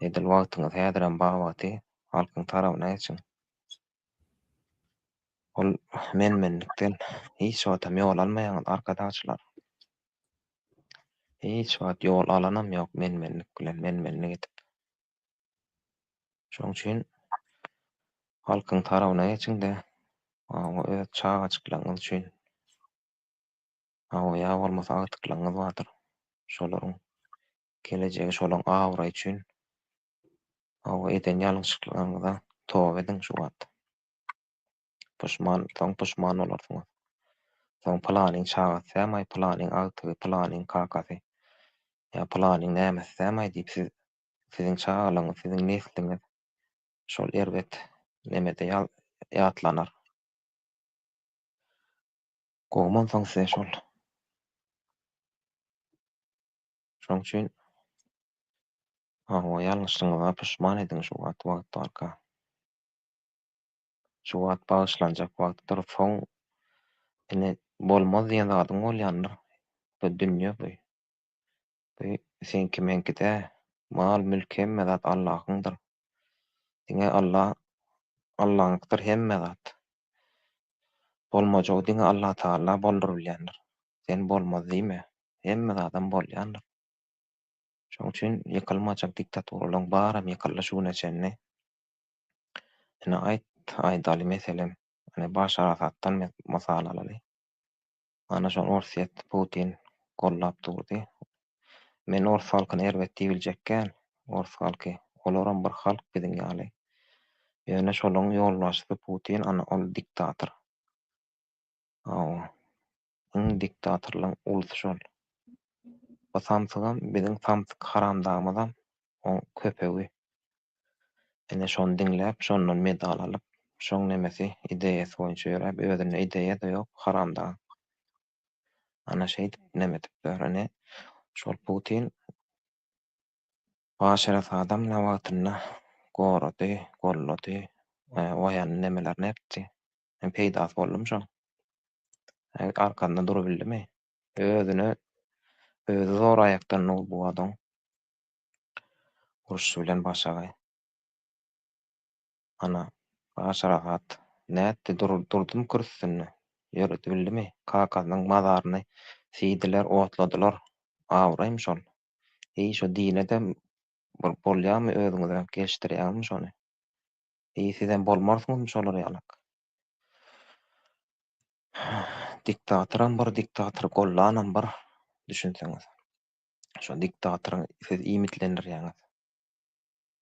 edil wagtyňyz häzirem bar wagty halkyň tarabyna geçiň. Ol men-menlikden hiç wagtam ýol almaýaňyz arkadagçylar. Hiç wagt ýol alanam ýok men-menlik bilen men-menlik edip. Şoň üçin halkyň tarabyna geçiň-de, hawa, öz çagajyklaryňyz üçin, hawa, ýa bolmasa agtyklaryňyz bardyr, şolaryň gelejegi, şolaryň abraýy üçin, hawa, eden ýalňyşlyklaryňyza toba ediň şu wagt. Puşman, soň puşman bolarsyňyz. Soň pylanyň çagasy dämaý, pylanyň agtygy, pylanyň kakasy, ýa pylanyň nämesi dämaý diýip siz siziň çagalaryňyz, siziň nesliňiz şol erbet nemede ýatlanar. Gowumy onsoň size şol? Şoň üçin hawa ýalňyşlygyňyza puşman ediň şu wagt wagt barka. Şu wagt bagyşlanjak wagtdyr, soň ine bolmaz diýen zadyň bolýandyr. Bu dünýe bu. Bu seňki-meňki dä. Mal-mülk hemme zat Allahyňdyr. Diňe Alla, Allaňkydyr hemme zat. Bolmajagy diňe Allatagala boldurybilýändir. Sen bolmaz diýme. Hemme zadam bolýandyr. Şoň üçin ýykylmajak diktaturalaň baram ýykyldy şu güne çenli. Ine aýt, aýdaly meselem, ine Başar Asaddan mysal alaly. Ana şol Orsýet Putin gollap durdy. Men ors halkyny erbet diýibiljekgäl. Ors halky olaram bir halk biziň ýaly. Ýöne şolaň ýolbaşçysy Putin ana ol diktator. Hawa. Iň diktatorlaň ulusy şol. Bu samsygam biziň samsyk haramdagymyzam oň köpegi. Ine şony diňläp, şondan medal alyp, şoň nemesi, ideýasy boýunça ýöräp, özünde ideýa-da ýok, haramdag. Ana şeýdip neme edip ýör. Ine, şol Putin Başar Asadam ine wagtynda gorady, gollady, waýenny nemelerini etdi. Peýdasy boldumy şoň? Arkasynda durubildimi? Özüne özi zor aýakdan dur bu adam. Uruş bilen başagaý. Ana, Başar Asad nätdi, durdumy kür üstünde? Ýöredi bildimi? Kakasynyň mazaryny siýdiler, otladylar. Abraýmy şol? Heý, şo dine-de bir bolýarmy özüňize gelişdirýäňizmi şony? Heý, sizem bolmarsyňyzmy şolar ýalak? Diktatoram bir, diktatory gollanam bir, düşünseňiz. Şo diktatoryň siz iýmitlendirýäňiz.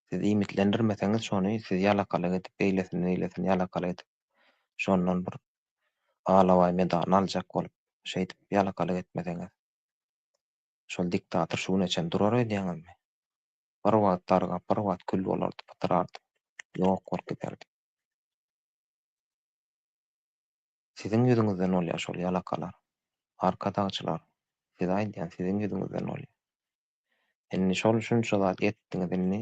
Siz iýmitlendirmeseňiz şony siz ýalakalyk edip beýlesini beýlesini ýalakalyk edip şondan bir alabaý medalyny aljak bolup şeýdip ýalakalyk etmeseňiz şol diktator şu güne çenli durar öýdýäňizmi? Bir wagt dargap bir wagt kül bolardy pytrardy ýok bolup giderdi. Siziň ýüzüňizden bolýar şol ýalakalar. Arkadagçylar, size aýdýan, siziň ýüzüňizden bolýar. Indi şol şunça zat etdiňiz indi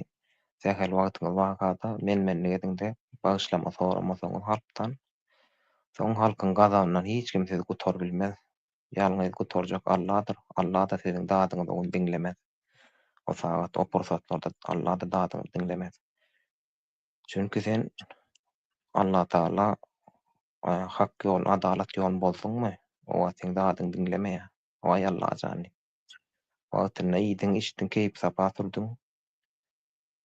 sähel wagtyňyz barkada men-menlik ediňde bagyşlama soramasaňyz halkdan, soň halkyň gazabyndan hiç kim sizi gutaryp bilmez. Ýalňyz gutarjak Alladyr, Alla-da siziň dadyňyzy o gün diňlemez. O sagat, o pursatlarda Alla-da dadyňyzy diňlemez. Çünki sen Allatagala hak ýoluny, adalat ýoluny bozduňmy, o wagt seň dadyňy diňlemeýär. Waý Allajan diýip. Wagtynda iýdiň, içdiň, keýp-sapa sürdüň.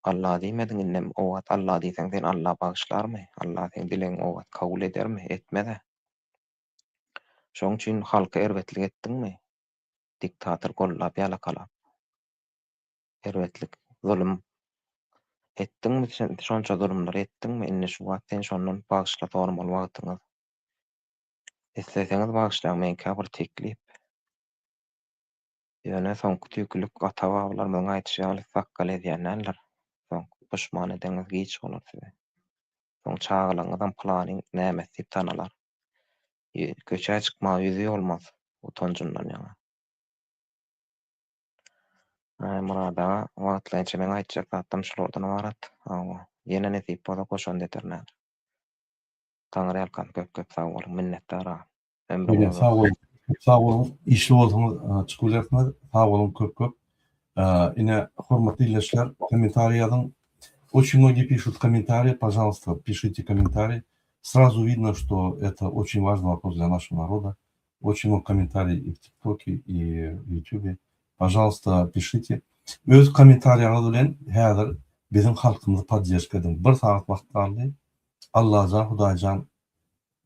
Alla diýmediň indem o wagt Alla diýseň seni Alla bagyşlarmy? Alla seň dilegiňi o wagt kabul edermi? Etmez-ä. Şoň üçin halka erbetlik etdiňmi? Diktator gollap ýalakalap. Erbetlik, zulum etdiňmi sen şonça zulumlary etdiňmi? Indi şu wagt sen şondan bagyşla sormaly wagtyňyz. Isleseňiz bagyşlaň meňkä bir teklip. Ýöne soňky tüýkülik ata-babalarymyzyň aýdyşy ýaly sakgal ezýän däldir. Soň puşman edeňiz giç bolar size. Soň çagalaryňyzam pylanyň nämesi diýip tanalar. Köçä çykmaga ýüzi bolmaz utanjyndan ýaňa. Aý Myrat aga, wagtlaýynça meň aýtjak zatlarym şulardan ybarat. Hawa, ýene nesip bolsa goşant ederin häzir. Taňryýalkasyn köp köp sag boluň, minnetdar agam. Ömrüňiz Ine, sag uzak. boluň. Sag boluň. Işli bolsaňyz çykyp bilersiňiz. Sag boluň köp köp. Ine, hormatly ildeşler, kommentariý ýazyň. Очень многие пишут комментарии, пожалуйста, пишите комментарии. Сразу видно, что это очень важный вопрос для нашего народа. Очень много kommentariý i w TikToke, i w YouTube. Pažalsta pişite. Öz kommentariýaňyz bilen häzir biziň halkymyzy podderşka ediň. Bir sagat wagt galdy. Allajan Hudaýjan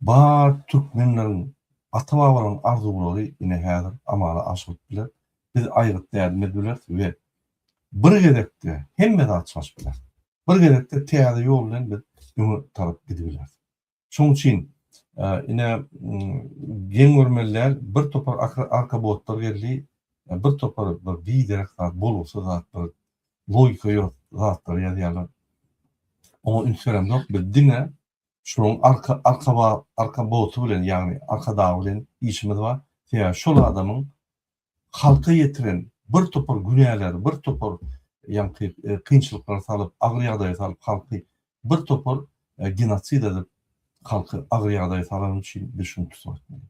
bar türkmenleriň ata babalaryň arzuwlary ine häzir amala aşyrylyp biler. Biz aýgytly ädim edip bileris we bir gezekde hemme zat çalşyp bileris. Bir gezekde täze ýol bilen biz öňe tarap gidibileris. Şoň üçin, ine, geň görmeli däl, bir topar arkabotlar geldi, bir topar bir biderek zat, bolgusyz zat, bir logika ýok zatlary ýazýarlar. Oňa üns beremzok, biz diňe şonuň arka, arka, arkaboty bilen, ýagny arkadagy bilen işimiz bar. Sebäbi şol adamyň halka ýetiren bir topar günäleri, bir topar ýaňky kynçylyklara salyp, agyr ýagdaýa salyp halky bir topar genosid edip halky agyr ýagdaýa salany üçin biz şuny tussag etmeli.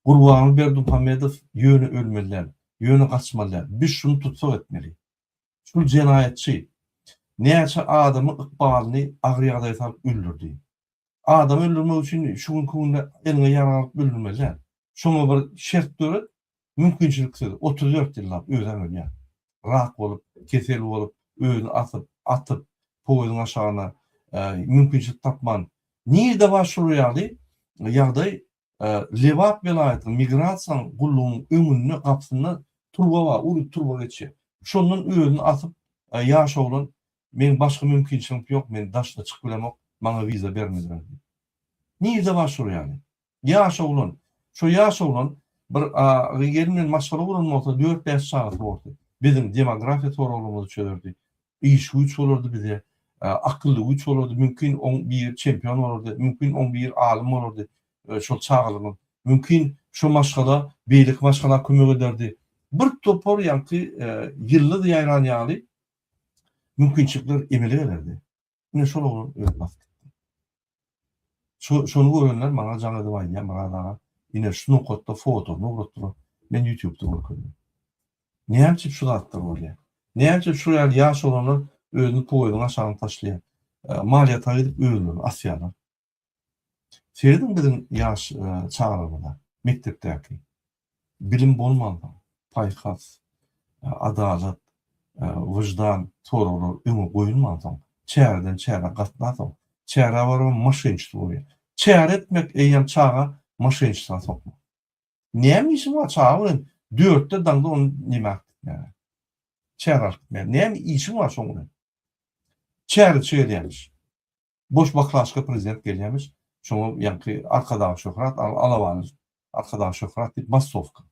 Gurbanguly Berdimuhamedow ýöne ölmeli däl, ýöne gaçmaly däl. Biz şuny tussag etmeli. Şul jenaýatçy näçe adamyň ykbalyny agyr ýagdaýa salyp öldürdi. Adamy öldürmek üçin şu günki günde eliňe ýarag alyp öldürmeli däl. Şoňa bir şert döret, mümkinçiliksiz 34 ýyllap özem ölýär. Rak bolup, kesel bolup, özüni asyp, atyp, poýeziň aşagyna mümkinçilik tapman. Nirde bar şular ýaly ýagdaý Lebap welaýatynyň migrasiýanyň gullugynyň öňünde gapysynda turba bar, uly turba geçýär. Şondan özüni asyp ýaş oglan Meň başga mümkinçiligim ýok, men daşyna çykyp bilemok, maňa wiza bermediler diýip. Nirde bar şol ýaly? Ýaş oglan. Şo ýaş oglan bir gelin bilen maşgala guran bolsa, dört-bäş çagasy bolsa, biziň demografiýa soraglarymyzy çözerdi. Iş güýç bolardy bize, akylly güýç bolardy, mümkin oň biri çempion bolardy, mümkin oň biri alym bolardy, şol çagalaryň. Mümkin şo maşgala beýleki maşgala kömek ederdi. Bir topar ýaňky ýyldyz ýaýran ýaly mümkinçilikler emele gelerdi. Ine şol oglan özi basyp gitdi. Şo, şony görenler maňa jaň edip aýdýar, Myrat aga, ine şu nokatda fotosyny ugratdylar. Men YouTube-da görkezdim. Näme üçin şu zatlar bolýar? Näme üçin şu ýaly ýaş oglanlar özüni poýeziň aşagyna taşlaýar? Maliýe taýy edip özlerini asýarlar. Serediň biziň ýaş çagalarymyza, mekdepdäki. Bilim bolmansoň, paýhas, adalat, wyždan soraglar öňe goýulmansoň, çäreden çärä gatnasoň, çärä barybam maşençi bolýar. Çäre etmek eýýäm çaga maşençisine sokmak. Näme işiň bar çaga bilen dörtde daňda ony neme alyp gitmäge? Çärä alyp gitmäge. Näme işiň bar şoň bilen? Çäreçi gelýärmiş. Boş baklaşka prezident gelýämiş, şoňa ýaňky Arkadag şöhrat, alabany Arkadag şöhrat diýip massowka.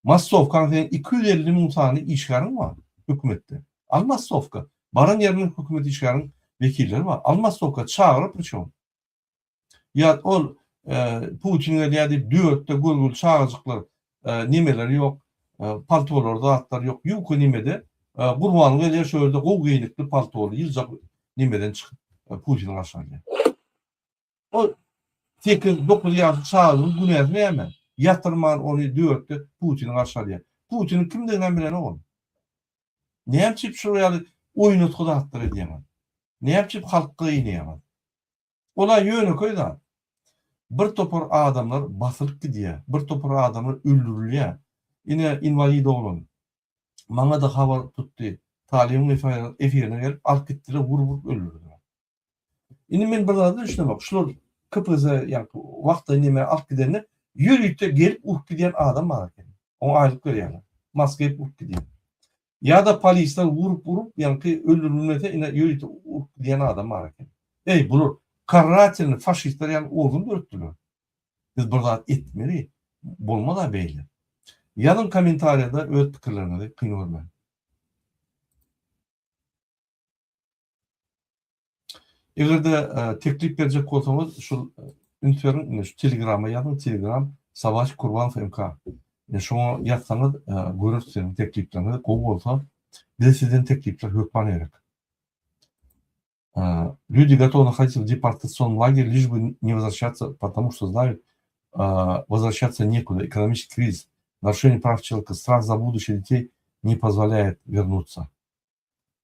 Massowkaň seň 250 müň sany işgäriň bar hökümetde. Al massowka. Baran ýerinden hökümet işgäriň wekilleri bar. Al massowka çagyryp priçom. Ýa ol Putin gelýär diýip dörtde görgüli çagajyklar nemeleri ýok, paltolary zatlary ýok, ýuka nemede Gurbanguly gelýär şo ýerde gowy geýnikli paltoly ýyljak nemeden çykyp Putini garşy alýar. Ol 8-9 ýaşly çagajygyň günäsi näme? Ýatyrman ony dörtde Putini garşy alýar. Putiniň kimdiginem bilenok ol. Näme üçin şular ýaly oýnatgy zatlar edýäňiz? Näme üçin halky gynaýaňyz? Ol-a ýönekeý zat. Bir topar adamlar basylyp gidýär, bir topar adamlar öldürilýär. Ine, inwalid oglan. Maňa-da habar tutdy. Talybyň efirine gelip alyp gitdiler, urup-urup öldürdiler. Indi men bir zada düşünemok. Şular KPZ ýaňky wagtlaýyn neme alyp gidende ýörite gelip urup gidýän adam bar eken. Oňa aýlyk berýärler. Maska geýip urup gidýär. Ýa-da polisler urup-urup ýaňky öldürilmese ine ýörite urup gidýän adam bar eken. Eý bular karatelny faşistler ýaly organ döretdiler. Biz bir zat etmeli. Bolmaz-a beýle. Ýazyň kommentariýada öz pikirleriňizi kyn görmän. Eger-de teklip berjek bolsaňyz, şul üns beriň, ine şu Telegrama ýazyň, Telegram Sabaş Kurbanow MK. Ine şoňa ýazsaňyz, göreris siziň teklipleriňizi, gowy bolsa, bize sizden teklipler hökman gerek. Люди готовы находиться в депортационном лагере, лишь бы не возвращаться, потому что знают, возвращаться некуда. Экономический кризис, нарушение прав человека, страх за будущее детей не позволяет вернуться.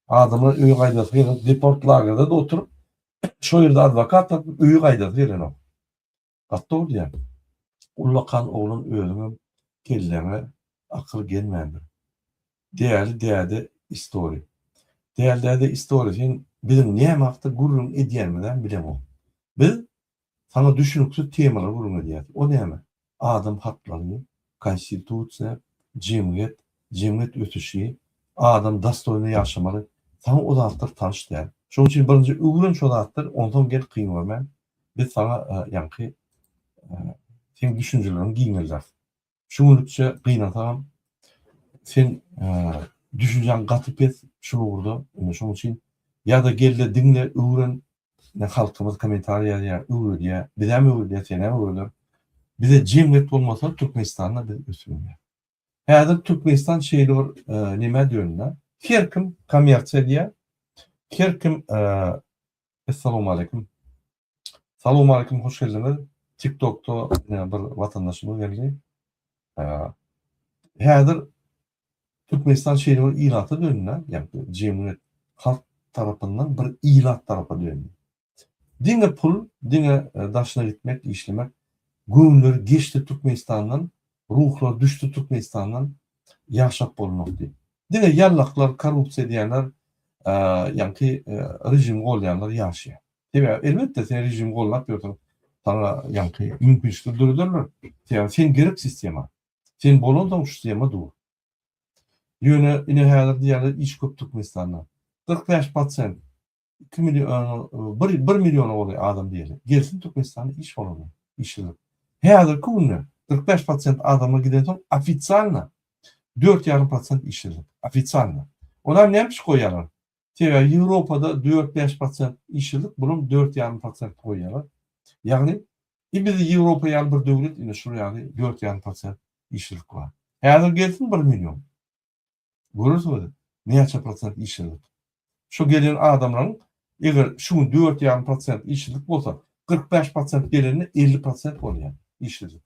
Adamlar öýe gaýdasy gelenok, deport lagerde-de oturyp, şo ýerde adwokat tapyp öýe gaýdasy gelenok. Gaty dogry diýýäň. Ullakan oglan özüňem kelläňe akyl gelmändir. Däli däde istory. Däli däde istory sen biziň näme hakda gürrüň edýänimizem bileňok. Biz Saňa düşüniksiz temalar gürrüň edýäs. O näme? Adam haklary, konstitusiýa, jemgyýet, jemgyýet ösüşi, adam dostoýno ýaşamaly. Saňa o zatlar tanyş däl. Şonuň üçin birinji öwren şo zatlary, onsoň gel kyn görmän biz saňa ýaňky seň düşünjeleriňi giňelderis. Şu günlükçe gynansagam sen düşünjäň gaty pes şul ugurda ine şoň üçin ýa-da gelde diňle öwren ine halkymyz kommentariýa ýazýar öwredýär bizem öwredýär senem öwreder bize jemgyýet bolmasa Türkmenistanda biz ösübilmeýär. Häzir Türkmenistan şeýle bir nämä döndi her kim kommersiýa edýär her kim Essalawmaleýkim. Salowmaleýkim hoş geldiňiz. TikTokda bir watandaşymyz geldi. Häzir Türkmenistan şeýle bir ilata döndü, ýagny jemgyýet halk tarapyndan bir ilat tarapa döndü. Diňe pul, diňe e, daşyna gitmek, işlemek göwünleri geçdi Türkmenistandan, ruhlary düşdi Türkmenistandan ýaşap bolmak diýip. Diňe ýallaklar, korrupsiýa edýänler, e, ýagny e, režimi goldaýanlar ýaşaýar. Sebäbi elbetde sen režimi gollap ýörseň, saňa ýaňky mümkinçilik dörederler. Sebäbi sen gerek sistema. Sen bolansoň şu sistema dur. Ýöne ine häzir diýýärler iş köp Türkmenistanda. 45 prosent 2 million 1 1 milliona golaý adam diýeli. Gelsin Türkmenistanda iş bolany, işsizlik. Häzirki günde 45 prosent adamlar gidensoň ofitsialno 4,5 prosent işsizlik. Ofitsialno. Olar näme üçin goýýarlar? Sebäbi Ýewropada dört-bäş prosent işsizlik, bulam dört ýarym prosent goýýarlar. Ýagny, i bizi Ýewropa ýaly bir döwlet ine şul ýaly dört ýarym prosent işsizlik bar. Häzir gelsin bir million. Görersiňiz näçe prosent işsizlik. Şu gelen adamlaryň eger şu gün dört ýarym prosent işsizlik bolsa, 45 prosent gelende 50 prosent bolýar işsizlik.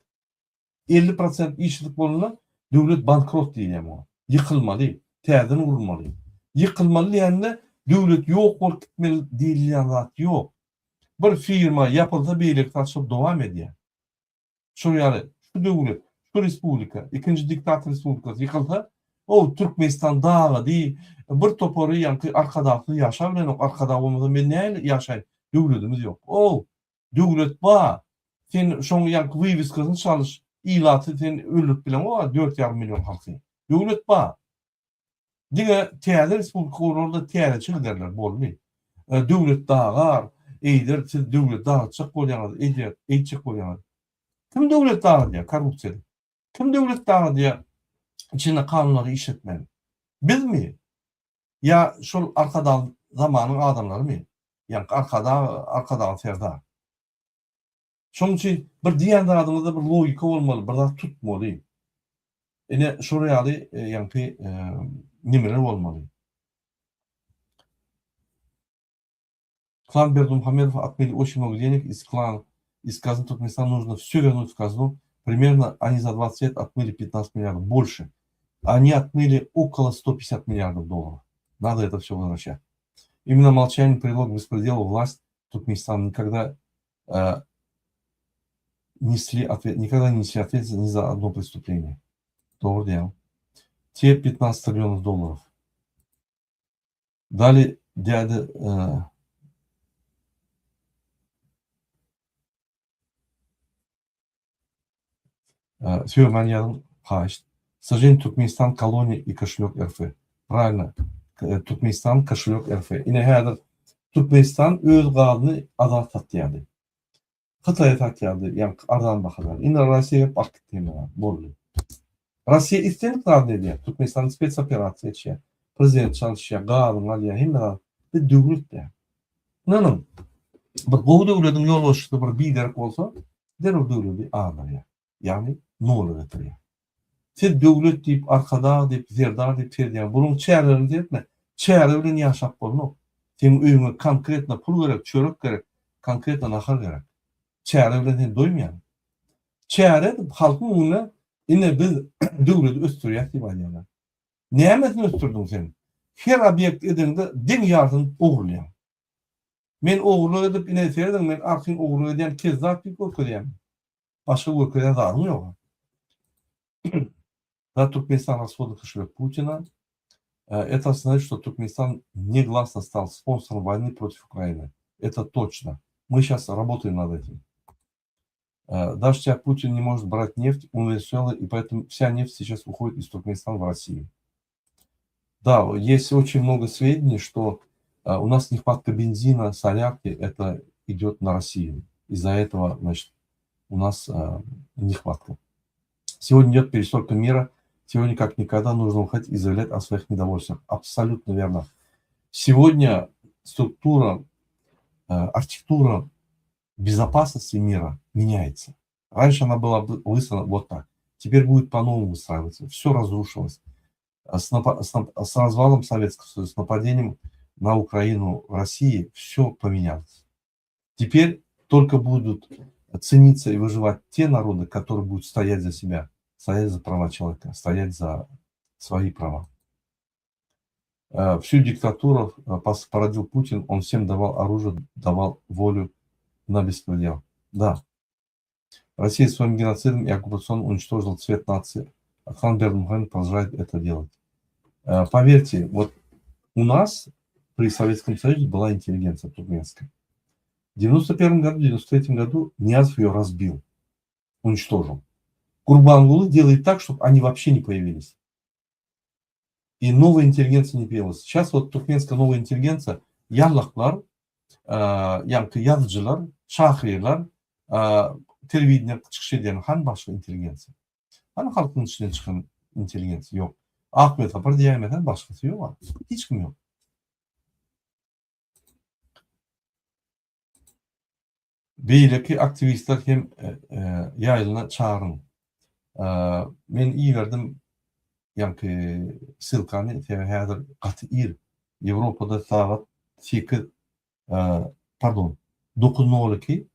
50 prosent işsizlik bolanda döwlet bankrot diýilýär muňa. Ýykylmaly, täzeden gurulmaly. Ýykylmaly diýende döwlet ýok bolup gitmeli diýilýän zat ýok. Bir firma ýapylsa beýlekisi açylyp dowam edýär. Şol ýaly şu döwlet, şu respublika, ikinji diktator respublikasy ýykylsa, o Türkmenistan dagady, bir topary ýaňky Arkadagsyz ýaşabilenok, Arkadag bolmasa men nähili ýaşaýyn, döwletimiz ýok. O Döwlet ba, sen şoň ýaňky wywiskasyny çalyş, ilaty sen öldürip bileňok-a 4,5 million halky. Döwlet ba. Diňe täze respublika gurarlar-da täzeçe giderler, boldy. Döwlet dagar, eýder, siz döwlet dagatjak bolýaňyz, eýder, eýtjek bolýaňyz. Kim döwlet dagadýar korrupsiýa edip? Kim döwlet dagadýar içinde kanunlary işletmän? Bizmi? Ýa şol Arkadag zamanyň adamlarymy? Ýaňky Arkadag, Arkadagly Serdar. Şonuň üçin bir diýen zadyňyzda bir logika bolmaly, bir zat tutmaly. Ine şol ýaly ýaňky nimeler bolmaly. Klan Berdimuhamedow отмыли очень много денег из клана, из казны Туркменистана нужно все вернуть в казну. Примерно они за 20 лет отмыли 15 миллиардов, больше. Они отмыли около 150 миллиардов долларов. Надо это все возвращать. Именно молчание привело к беспределу власть Туркменистана никогда э, несли ответ, никогда не несли ответственность ни за одно преступление. Dogry diýýäň. Te 15 trillionov dollarov. Dali däde Sögmän ýazyň haýyşt. K sожалению Türkmenistan koloniýa i koşelok RF. Правильно. Türkmenistan koşelok RF. Ine häzir Türkmenistan öz gazyny azat satýardy. Hytaýa satýardy ýaňky arzan bahadan. Indi Russiýa gelip alyp gitdi hemme zady. Boldy. Russiýa islendik zadyny edýär. Türkmenistan spes operasiýa geçýär. Prezident çalyşýar, gazyňy alýar, hemme zat. Biz döwlet däl. Ynanyň, bir gowy döwlediň ýolbaşçysy bir biderek bolsa, derrew döwledi azdyrýar. Ýagny nola getirýär. Siz döwlet diýip, Arkadag diýip, Serdar diýip seredýäňiz. Bularyň çärelerini seretme. Çäre bilen ýaşap bolmok. Seň öýüňe konkretno pul gerek, çörek gerek, konkretno nahar gerek. Çäre bilen sen doýmaýaň. Çäre edip halkyň öňünde ine biz döwleti ösdürýäs diýip aýdýarlar. Nämesini ösdürdiň sen? Her obýekt edeňde deň ýarsyny ogurlaýaň. Men ogurlyk edip ine serediň men arkaýyn ogurlyk edýän kezzap diýip görkezýäň. Başga görkezýän zadyň ýok. Da Türkmenistan rashodny koşelek Putina. Это означает, что Туркменистан негласно стал спонсором войны против Украины. Это точно. Мы сейчас работаем над этим. Даже тебя Путин не может брать нефть у Венесуэлы, и поэтому вся нефть сейчас уходит из Туркменистана в Россию. Да, есть очень много сведений, что у нас нехватка бензина, солярки, это идет на Россию. Из-за этого, значит, у нас нехватка. Сегодня идет перестройка мира. Сегодня как никогда нужно уходить и заявлять о своих недовольствах. Абсолютно верно. Сегодня структура, архитектура безопасности мира меняется. Раньше она была выстроена вот так. Теперь будет по-новому выстраиваться. Все разрушилось. С, с, с развалом Советского Союза, с нападением на Украину России все поменялось. Теперь только будут цениться и выживать те народы, которые будут стоять за себя, стоять за права человека, стоять за свои права. Э, всю диктатуру э, породил Путин, он всем давал оружие, давал волю на беспредел. Да. Россия своим геноцидом и оккупационным уничтожила цвет нации. Ахан Бердымухамедов продолжает это делать. Э, поверьте, вот у нас при Советском Союзе была интеллигенция туркменская. В 91 году, в 93 году Ниязов ее разбил, уничтожил. Гурбангулы делает так, чтобы они вообще не появились. И новая интеллигенция не появилась. Сейчас вот туркменская новая интеллигенция, ýallaklar, ýaňky ýazyjylar, şahyrlar, telewideniýede çykyş edýän han başga intelligensiýa. Hany halkyň içinden çykan intelligensiýa ýok. Ahmet Sapar diýäýmesen başgasy ýok. Hiç kim ýok. Beýleki aktiwistler hem ýaýlyna çagyryň. Men iberdim ýaňky ssylkany, sebäbi häzir gaty ir. Ýewropada sagat sekiz, pardon, dokuz nol iki.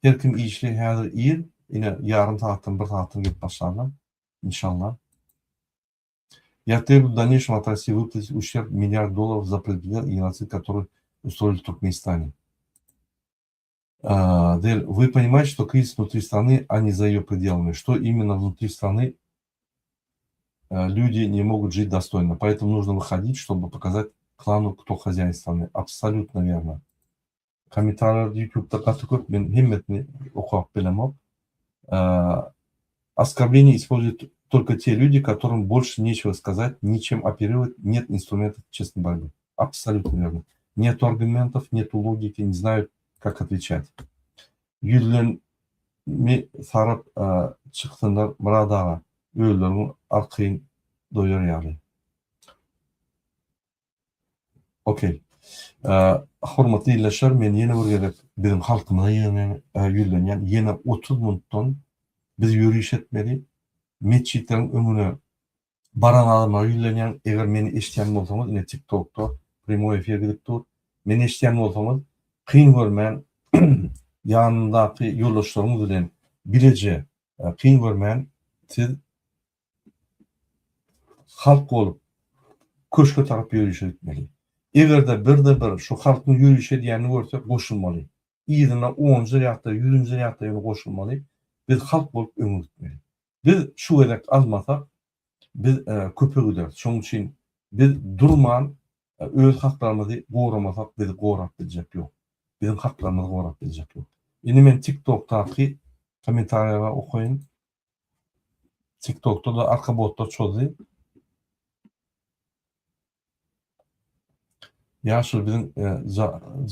Her kim işli häzir ir, ine ýarym sagatdan, bir sagatdan gelip başlarlar, inşallah. Я требую в дальнейшем от России выплатить ущерб миллиард долларов за предмет и геноцид, который устроили в Туркменистане. Дель, вы понимаете, что кризис внутри страны, а не за ее пределами. Что именно внутри страны люди не могут жить достойно. Поэтому нужно выходить, чтобы показать клану, кто хозяин страны. Абсолютно верно. Kommentariýalar YouTube'da gaty köp, men hemmesini okap bilemok. Оскорбление используют только те люди, которым больше нечего сказать, ничем оперировать, нет инструментов честной борьбы. Абсолютно верно. Нету аргументов, нету логики, не знают, как отвечать. Ýüzlenme saryp çyksynlar Myrat aga, özleriniň arkaýyn doýar ýaly. Okey. Hormatly ildeşler, men ýene bir gezek biziň halkymyza ýüzlenýän, ýene 30 minutdan biz ýöriş etmeli. Metjitleriň öňüne baran adamlara ýüzlenýän, eger meni eşidýän bolsaňyz, ine TikTokda primoý efir gidip dur. Meni eşidýän bolsaňyz, kyn görmän ýanyndaky ýoldaşlaryňyz bilen bileje kyn görmän siz halk bolup köşge tarap ýörişe gitmeli. Eger-de birde-bir şu halkyň ýöriş edýänini görsek goşulmaly. Yzyna onunjy rýadda, ýüzünji rýadda ýöne goşulmaly. Biz halk bolup öňe gitmeli. Biz şu gezek almasak. biz köpe gideris. Şonuň üçin biz durman öz haklarymyzy goramasak bizi gorap biljek ýok. Biziň haklarymyzy gorap biljek ýok. Indi men TikTokdaky kommentariýalary okaýyn. TikTokda-da arka botlar çozdy. Ýaşuly biziň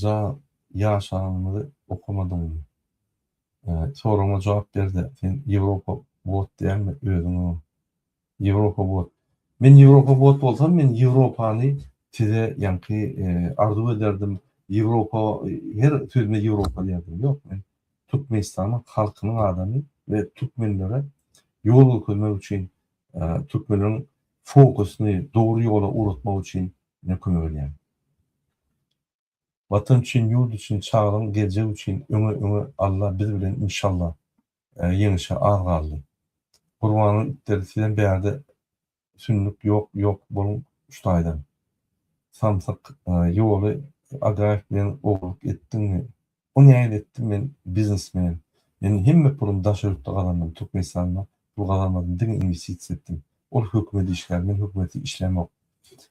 ja ýaşanymyzy okamadyňmy? Soragyma jogap berde sen Ýewropa bot dälmi özüň Ýewropa bot. Men Ýewropa bot bolsam men Ýewropany size ýaňky arzuw ederdim Ýewropa her sözüme Ýewropa diýerdim ýok men Türkmenistanyň halkynyň adamy we türkmenlere ýol görkezmek üçin türkmenleriň fokusyny dogry ýola ugratmak üçin men kömek edýän. Watan üçin ýurt üçin çagalaň geljegi üçin öňe öňe Alla biz bilen inşallah ýeňişe az galdy. Gurbanyň itleri sizem bärde sünnük ýok ýok boluň şu taýdan. Samsyk ýoly Agaýew bilen ogurlyk etdiňmi O nähili etdim men biznesmen men hemme pulumy daşary ýurtda gazandym Türkmenistanda pul gazanmadym diňe inwestisiýa etdim ol hökümet işgäri men hökümetde işlämok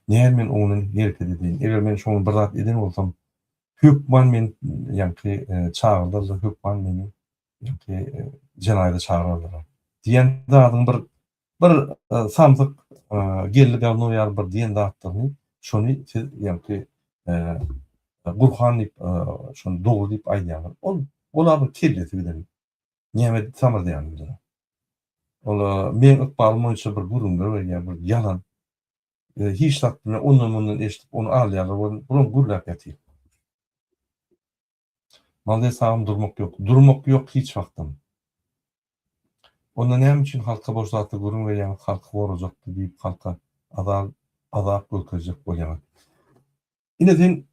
nähili men oň bilen hereket edeýin eger men şoň bir zat eden bolsam hökman men ýaňky çagyrdarlar hökman meni ýaňky jenaýata çagyrarlar diýen zadyň bir Bir samsyk geldi gawno ýaly bir diýen zatlaryny şony siz ýaňky Gurhan diýip şony dogry diýip aýdýaňyz. Ol ola bir kellesi giden. Näme samyrdaýanyny bilenok. Ol meň ykbalym boýunça bir gürrüňler berýär, bir ýalan. Hiç zat bilmän ondan mundan eşidip ony alýarlar bulam gürläp ýatyr. Malades agam durmak ýok. Durmak ýok hiç wagtam. Onda näme üçin halka boş zatlar gürrüň berýäňiz halky gorajakdy diýip halka azal azap görkezjek bolýaňyz. Ine sen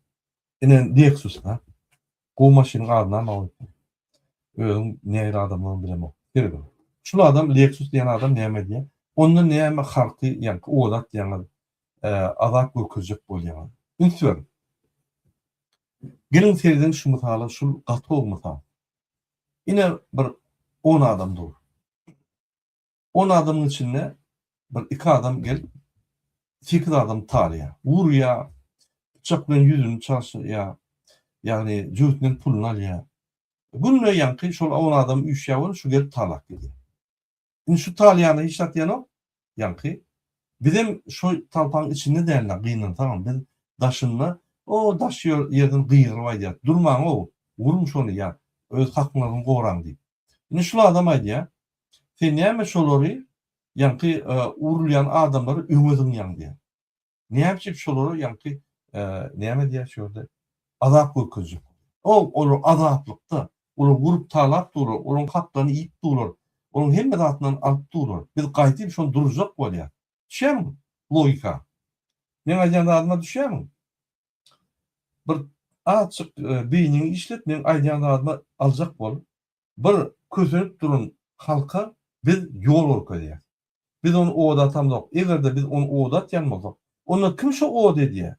ine Lexus ha. Gowy maşynyň adyny alma goýupsyň. Özüň nähili adamdygyňy bilemok. Serediň. Şul adam Lexus diýen adam näme edýär? Onda näme halky ýaňky oda atýaňyz azap görkezjek bolýaňyz. Üns beriň. Geliň serediň şu mysala şul gaty gowy mysal. Ine bir on adam dur. On adamyň içinde bir iki adam gelip sekiz adam talaýar. Urýar, pyçak bilen ýüzüni çalşyrýar. Ýagny jübüsinden puluny alýar. Günde ýaňky şol on adam üýşýär welin şu gelip talap gidýär. Indi şu talýana hiç zat diýenok, ýaňky. Bizem şo talpaň içinde dälde gynansagam biz daşynda o daş ýerden gygyryp aýdýas, durmaň-ow, uruň şony ýa öz hakyňyzy goraň diýip. Indi şul adam aýdýar, sen näme şolary ýaňky urulýan adamlary öňe zyňýaň diýýär. Näme üçin şolara ýaňky näme diýýär şu ýerde azap görkezjek. O olar azaplykda, olar urup talap durlar, olaryň haklaryny iýip durlar, olaryň hemme zatyndan alyp durlar. Biz gaýdyp şony duruzjak bolýar. Düşýärmiň logika? Meň aýdýan zadyma düşýärmiň? Bir azjyk beýniňi işlet, meň aýdýan zadyma aljak bol. Bir kösenip duran halka biz ýol görkezýäs. Biz ony oda atamzok. Eger-de biz ony oda atýan bolsak, onda kim şo ody edýär?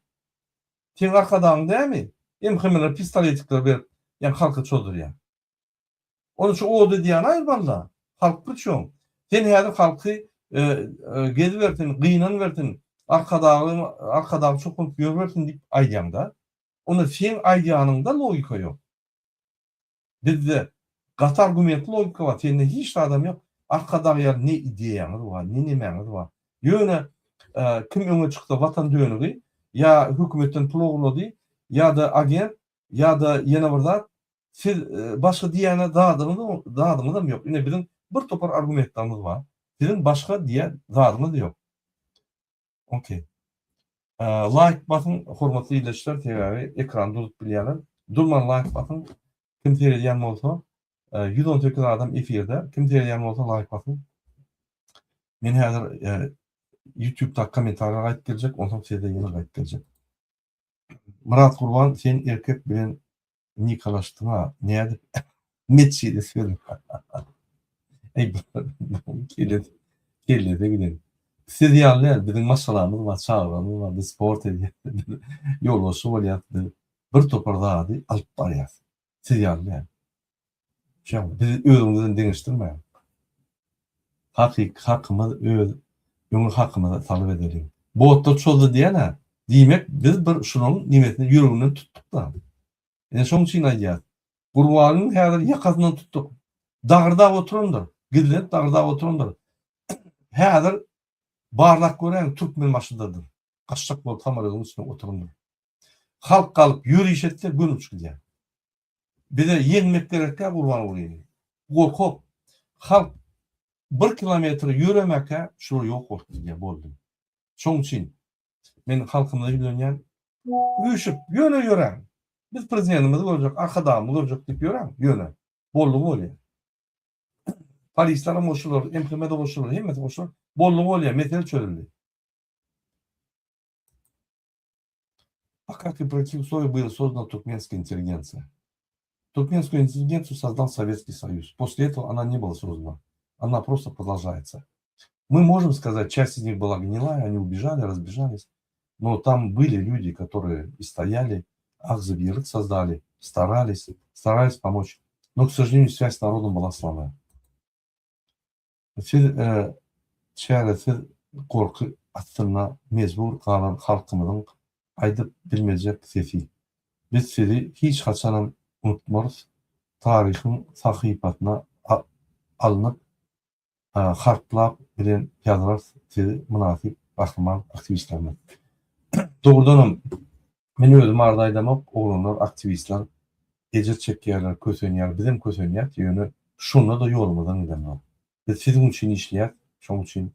Seň arkadagyň dämi? MHM-lere pistoletikleri berip, ýa halka çozdurýar. Onda şo ody edýäni aýyr balla. Halk priçom? Sen häzir halky gezibersin, gynanybersin, arkadagy arkadagy çokunyp ýörübersin diýip aýdýaň-da. Onda seň aýdýanyňda logika ýok. Bizde gaty argumentli logika bar, sende hiç zadam ýok. Arkadag ýaly ne ideýaňyz bar, ne nemäňiz bar. Ýöne kim öňe çyksa watan dönügi, ýa hökümetden pul ogurlady, ýa-da agent, ýa-da ýene bir zat, siz başga diýýäne zadyňyz zadyňyzam ýok. Ine biziň bir topar argumentlerimiz bar. Siziň başga diýýän zadyňyz ýok. Okey. Laýk basyň hormatly ildeşler sebäbi ekrany durup bilýärler. Durman laýk basyň. Kim seredýän bolsa 118 adam efirde. Kim seredýän bolsa laýk basyň. Men häzir YouTube-da kommentariýa gaýdyp geljek, onsoň sizde ýene gaýdyp geljek. Myrat Gurban sen erkek bilen Nikalaşdyňa nädip metjide söz Eý kellesi kellesi giden. Siz ýaly däl biziň maşgalamyz bar çagalarymyz bar biz sport edýäs biz ýolbaşçy bolýas biz bir topar zady alyp barýas. Siz ýaly däl. Şoň bizi özüňiz bilen deňeşdirmäň. Hakyky hakymyz öz. Öňe hakymyzy talap edeliň. Botlar çozdy diýýän-ä. Diýmek, biz bir şularyň nemesini ýüreginden tutduk-da. Ine şoň üçin aýdýas. Gurbanyň häzir ýakasyndan tutduk. Dagyrdap oturandyr. Gizlenip dagyrdap oturandyr. Häzir barlap göräýiň Türkmenbaşydadyr. Gaçjak bolup samolýodyň üstünde oturandyr. Halk galyp ýöriş etse göni uçup gidýär. Bize ýeňmek gerekkä Gurbangulyny. Gorkak. Halk bir kilometr ýöremäkä şular ýok bolup gidýär boldy. Şoň üçin men halkymyza ýüzlenýän üýşüp ýöne ýöräň. Biz prezidentimizi görjek, arkadagymyzy görjek diýip ýöräň ýöne. Boldy bolýar. Polislerem goşular, MHM-de goşular, hemmesi goşular. Boldy bolýar, mesele çözüldi. А как и при каких условиях была создана туркменская интеллигенция? Туркменскую интеллигенцию создал Советский Союз. После этого она не была создана. Она просто продолжается. Мы можем сказать, часть из них была гнилая, они убежали, разбежались. Но там были люди, которые и стояли, Ахзабирык создали, старались, старались помочь. Но, к сожалению, связь с народом была слабая. Siz çäresiz gorky astynda mejbur galan halkymyzyň aýdyp bilmejek sesi. Biz sizi hiç haçanam unutmarys, taryhyň sahypasyna alnyp harplap bilen ýazarys sizi mynasyp gahryman aktiwistlerimiz. Dogrudanam men özüm barada aýdamok oglanlar aktiwistler ejir çekýärler kösenýär bizem kösenýäs ýöne şonda-da ýolumyzdan gidemzok. Biz siziň üçin işleýäs şoň üçin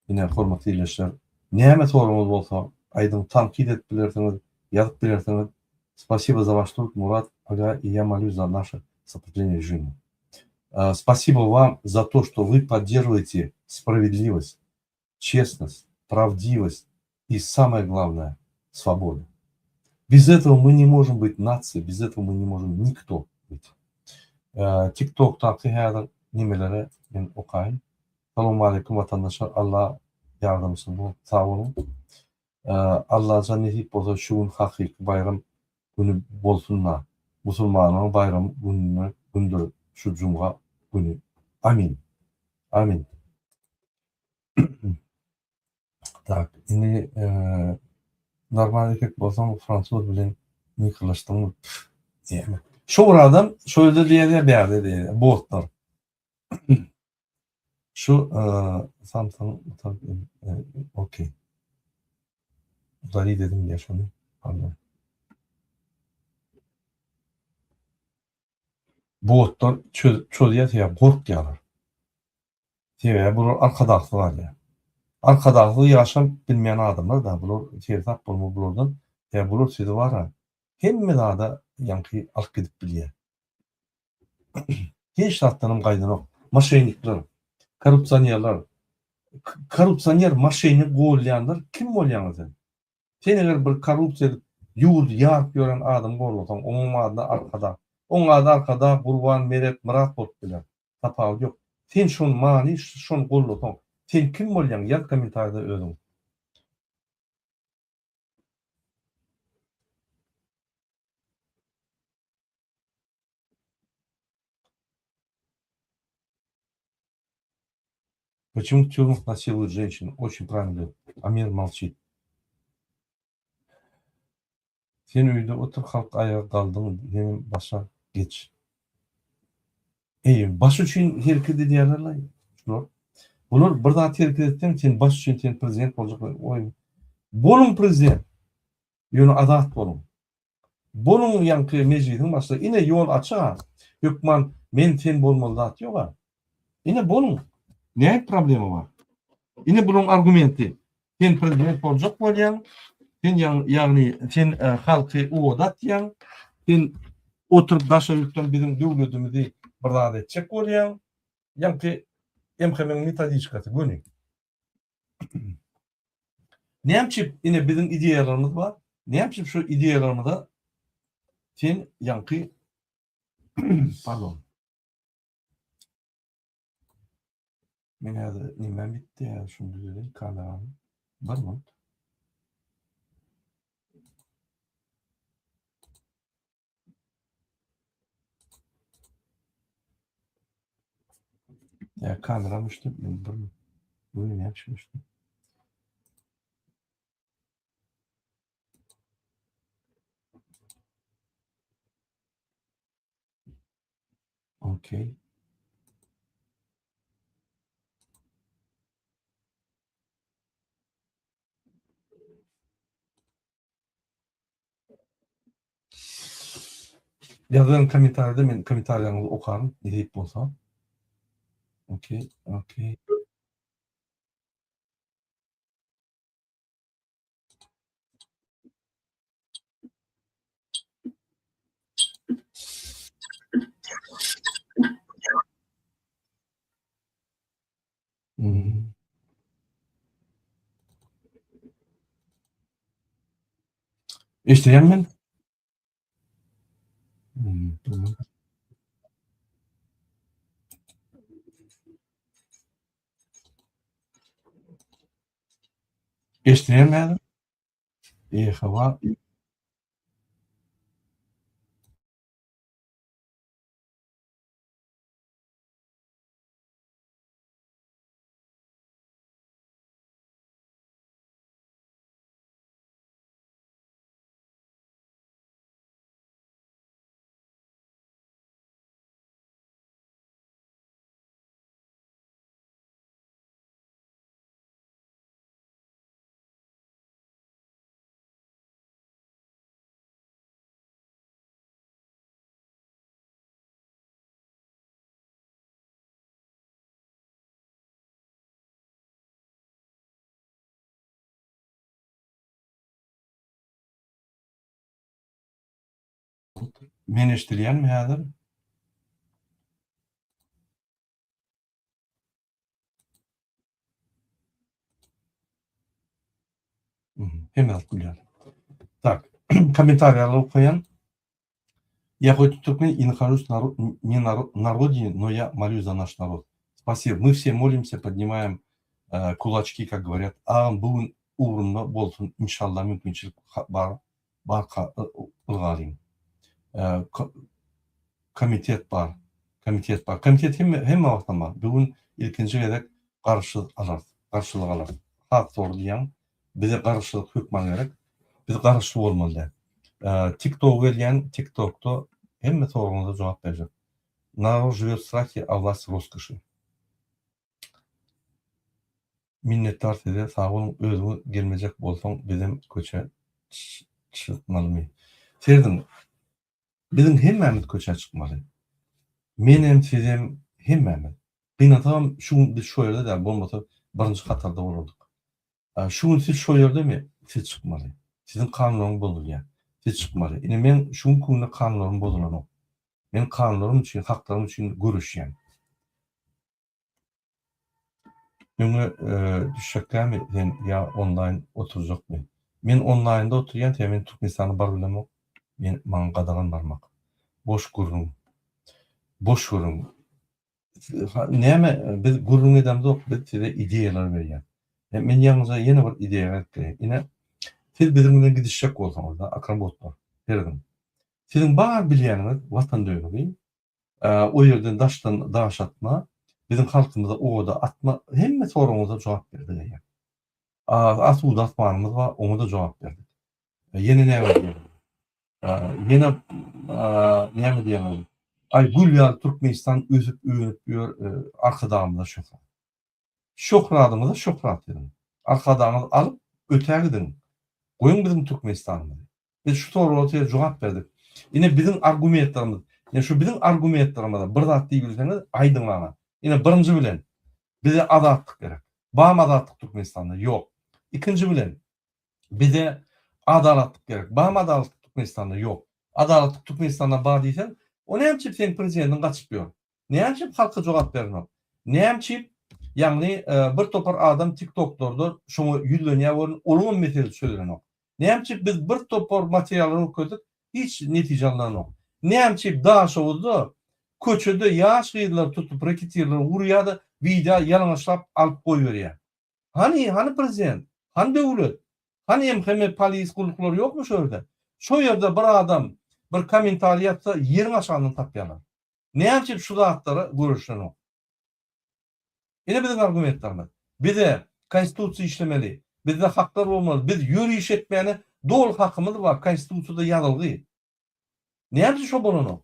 ine hormatly ildeşler näme soragyňyz bolsa aýdyň tankyt edip bilersiňiz ýazyp bilersiňiz Spasibo za vaş trud Murat aga i ya molюсь za naše сопротивление режиму. Спасибо вам за то что вы поддерживаете справедливость честность, правдивость и самое главное свободу. Без этого мы не можем быть нацией, без этого мы не можем никто быть. TikTokdaky häzir nimelere men okaýyn. Salowmaleýkim watandaşlar Allah ýardamçyňyz bolsun sag boluň. Allajan nesip bolsa şu gün hakyky baýram güni bolsunda musulmanlaryň baýram gününe gündür şu jumga güni. Amin. Amin. Tak, indi normal erkek bolsaň fransuz bilen nikalaşdyňmy? Pf, diýme. Şo bir adam şo ýerde diýýär, bärde diýýär, botlar. Şu Samsung okey. Udali dedim diýýär şony. Pardon. Botlar çözýär, sebäbi gorkýarlar. Sebäbi bular arkadagsyz galýar. Arkadagsyz ýaşap bilmeýän adamlar da bular seresap bolmaly bulardan. Sebäbi bular sizi bara hemme zada ýaňky alyp gidip bilýär. Hiç zatdanam gaýdanok. Moşennikler, korrupsionerler, korrupsioner, moşennik golýanlar kim bolýaňa sen? Sen eger bir korrupsiýa edip ýurdy ýaryp ýören adamy gollasaň onuň adyna arkadag. Oň ady arkadag, Gurban, Meret, Myrat bolup biler. Tapawudy ýok. Sen şony many şony gollasaň sen kim bolýaň ýaz kommentariýada özüň. Почему в тюрьмах насилуют женщин? Очень правильно говорит. А мир молчит. Sen öýde otur halk aýaga galdyň senem başa geç. Eý baş üçin hereket edýärlerlaý şular. Bular bir zat hereket etseň sen baş üçin sen prezident boljak oý. Boluň prezident. Ýöne azat boluň. Boluň ýaňky mejlisiň başlygy. Ine ýol açyk-a. Hökman men sen bolmaly zat ýog-a. Ine boluň. Näme problema bar? Ine bularyň argumenti. Sen prezident boljak bolýaň. Sen ýagny sen halky oda atýaň. Sen oturyp daşary ýurtdan biziň döwletimizi bir zat etjek bolýaň. Ýaňky MHM-iň metodiçkasy göni. Näme üçin ine biziň ideýalarymyz bar? Näme üçin şu ideýalarymyza sen ýaňky pardon. Men häzir nemem bitdi, häzir şuny düzedeýin kameramy. Bir minut. Ya kameram düşdi. Bir bu ne yapmış? Okey. Ýazyň kommentariýada men kommentariýaňyzy okaryn nesip bolsa. Okey, okey. Mhm. Eşidýäňmi men? Mhm. Eşidýäňmi häzir? E, hawa. Men eşidilýänmi häzir? Hemme zat gülýär. Tak, kommentariýalar okaýan. Я хоть туркмен и нахожусь на, не на, на родине, но я молюсь за наш народ. Спасибо. Мы все молимся, поднимаем э, кулачки, как говорят. Agam bu gün ugrunda bolsun inşallah mümkinçilik bar barka ylgalyň. Э, komitet bar. Komitet bar. Komitet hemme hemme wagtam bar. Bu gün ilkinji gezek garşy alarys. Garşylyk alarys. Has dogry diýýäň. Bize garaşsyzlyk hökman gerek. Biz garaşsyz bolmaly däl. TikToka gelýän TikTokda hemme soragyňyza jogap berjek. Narod žiwet w strahe, a vlast w roskoşi. Minnetdar size sag boluň özüňiz gelmejek bolsaň bizem köçä çykmalymy. Serediň biziň hemmämiz köçä çykmaly. Menem sizem hemmämiz. Gynansagam şu gün biz şo ýerde däl bolmasa birinji hatarda bolardyk. Şu gün siz şo ýerdemi? Siz çykmaly. Siziň kanunlaryňyz bozulýar. Siz çykmaly. Ine meň şu günki günde kanunlarym bozulanok. Men kanunlarym üçin, haklarym üçin göreşýän. Öňe düşjekkämi sen ýa onlaýn oturjakmy? Men onlaýnda oturýan sebäbi men Türkmenistana baryp bilemok. Men maňa gadagan barmak. Boş gürrüň. Boş gürrüň. Näme biz gürrüň edemzok biz size ideýalar berýäs. Men ýaňyja ýene bir ideýa berip bereýin. Ine siz biziň bilen gidişjek bolsaňyzda akrabotlar serediň. Siziň bar bilýäniňiz watan dönügi, o ýerden daşdan daş atma, biziň halkymyza oda atma hemme soragyňyza jogap berdik eýýäm. Asuda asmanymyz bar oňa-da jogap berdik. Ýene näme diýerin? Ýene näme diýerin? Aý gül ýaly Türkmenistan ösüp önüp ýör Arkadagymyza şöhrat. Şöhradyňyza şöhrat siziň. Arkadagyňyzy alyp ötä gidiň. Goýuň biziň Türkmenistanymyzy. Biz şu soraga size jogap berdik. Ine biziň argumentlerimiz. Ine şu biziň argumentlerimize bir zat diýip bilseňiz aýdyň maňa. Ine birinji bilen bize azatlyk gerek. Barmy azatlyk Türkmenistanda? Ýok. Ikinji bilen Bize adalatlyk gerek. Barmy adalatlyk Türkmenistanda? Ýok. Adalatlyk Türkmenistanda bar diýseň, o näme üçin seň prezidentiň gaçyp ýör? Näme üçin halka jogap berenok? Näme üçin ýagny bir topar adam TikToklarda şoňa ýüzlenýär welin olaňam meselesi çözülenok? Näme üçin biz bir topar materiallary görkezdik, hiç netije alnanok? Näme üçin Daşoguzda köçede ýaş gyzlary tutup reketirler urýar-da wideo ýalaňaçlap alyp goýberýär? Hany, hany prezident? Hany döwlet? Hany MHM polis gulluklary ýokmy şo ýerde? Şo ýerde bir adam bir kommentariý ýazsa ýeriň aşagyndan tapýarlar. Näme üçin şu zatlara göreşilenok? Ine biziň argumentlerimiz. Bize konstitusiýa işlemeli. Bizde haklar bolmaly. Biz ýöriş etmäne doly hakymyz bar konstitusiýada ýazylgy. Näme üçin şo bolanok?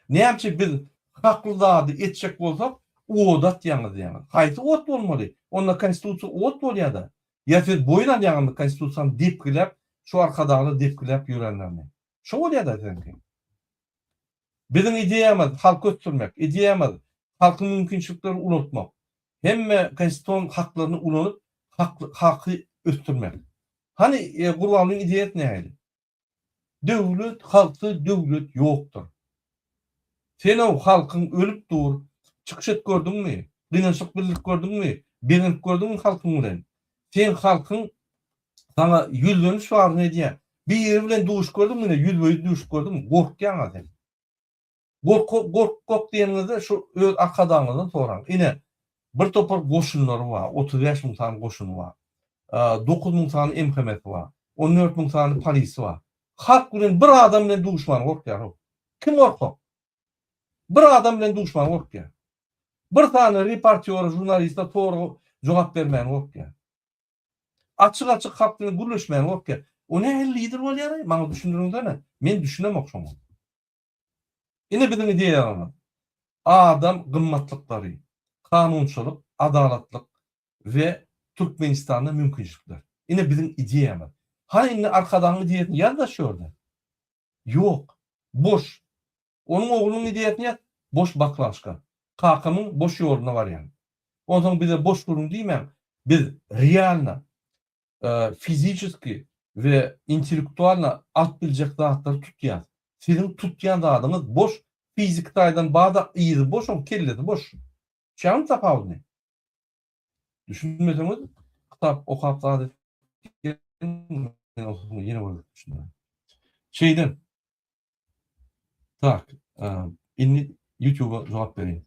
Näme üçin biz hakly zady etjek bolsak, ot atýaňyz diýýäňiz. Haýsy ot bolmaly? Onda konstitusiýa ot bolýa-da. Ýa siz boýun alýaňyzmy konstitusiýany depgiläp, şu Arkadagly depgiläp ýörenlerini? Şo bolýa-da siziňki. Biziň ideýamyz halky ösdürmek, ideýamyz halkyň mümkinçiliklerini ulaltmak. Hemme konstitusion haklaryny ulanyp halky ösdürmek. Hany Gurbangulyň ideýasy nähili? Döwlet halksyz döwlet ýokdur. Sen-ow halkyň ölüp dur, çykyş et gördüňmi? Gynançlyk bildirip gördüňmi? Begenip gördüňmi halkyň bilen? Seň halkyň saňa ýüzleniş baryny edýär. Biri bilen duşup gördüňmi ine ýüzbe-ýüz duşup gördüňmi? Gorkýaň-a sen. Gorky gorkak diýeniňizde şu öz arkadagyňyzdan soraň. Ine, bir topar goşunlary bar, 35 müň sany goşuny bar. 9000 sany MHM-si bar. 14 müň sany polisi bar. Halk bilen bir adam bilen duşmany gorkýar-ow. Kim gorkak? Bir adam bilen duşmany gorkýar. Bir sany reportýora, žurnaliste sorag jogap bermäni gorkýar. Açyk-açyk halk bilen gürleşmäni gorkýar. O nähili lider bolýar-aý? Maňa düşündiriňsene. Men düşünemok şoňa. Ine biziň ideýalarymyz. Adam gymmatlyklary, kanunçylyk, adalatlyk we Türkmenistanda mümkinçilikler. Ine biziň ideýamyz. Hany indi Arkadagyň ideýasyny ýaz-da şu ýerde. Ýok. Boş. Onuň oglunyň ideýasyny ýaz, boş baklaşka. Kakamyň boş ýoluna barýan. Onsoň bize boş gürrüň diýmäň. Biz realno fiziçeski we intellektualno alyp biljek zatlary tutýas. Siziň tutýan zadyňyz boş, fiziki taýdan bar-da yzy boş oň kellesi boş. Düşýäňizmi tapawudyny? Düşünmeseňiz kitap okap zat edip geliň men ýene bir gezek düşündireýin. Şeýle. Tak, indi YouTube-a jogap bereýin.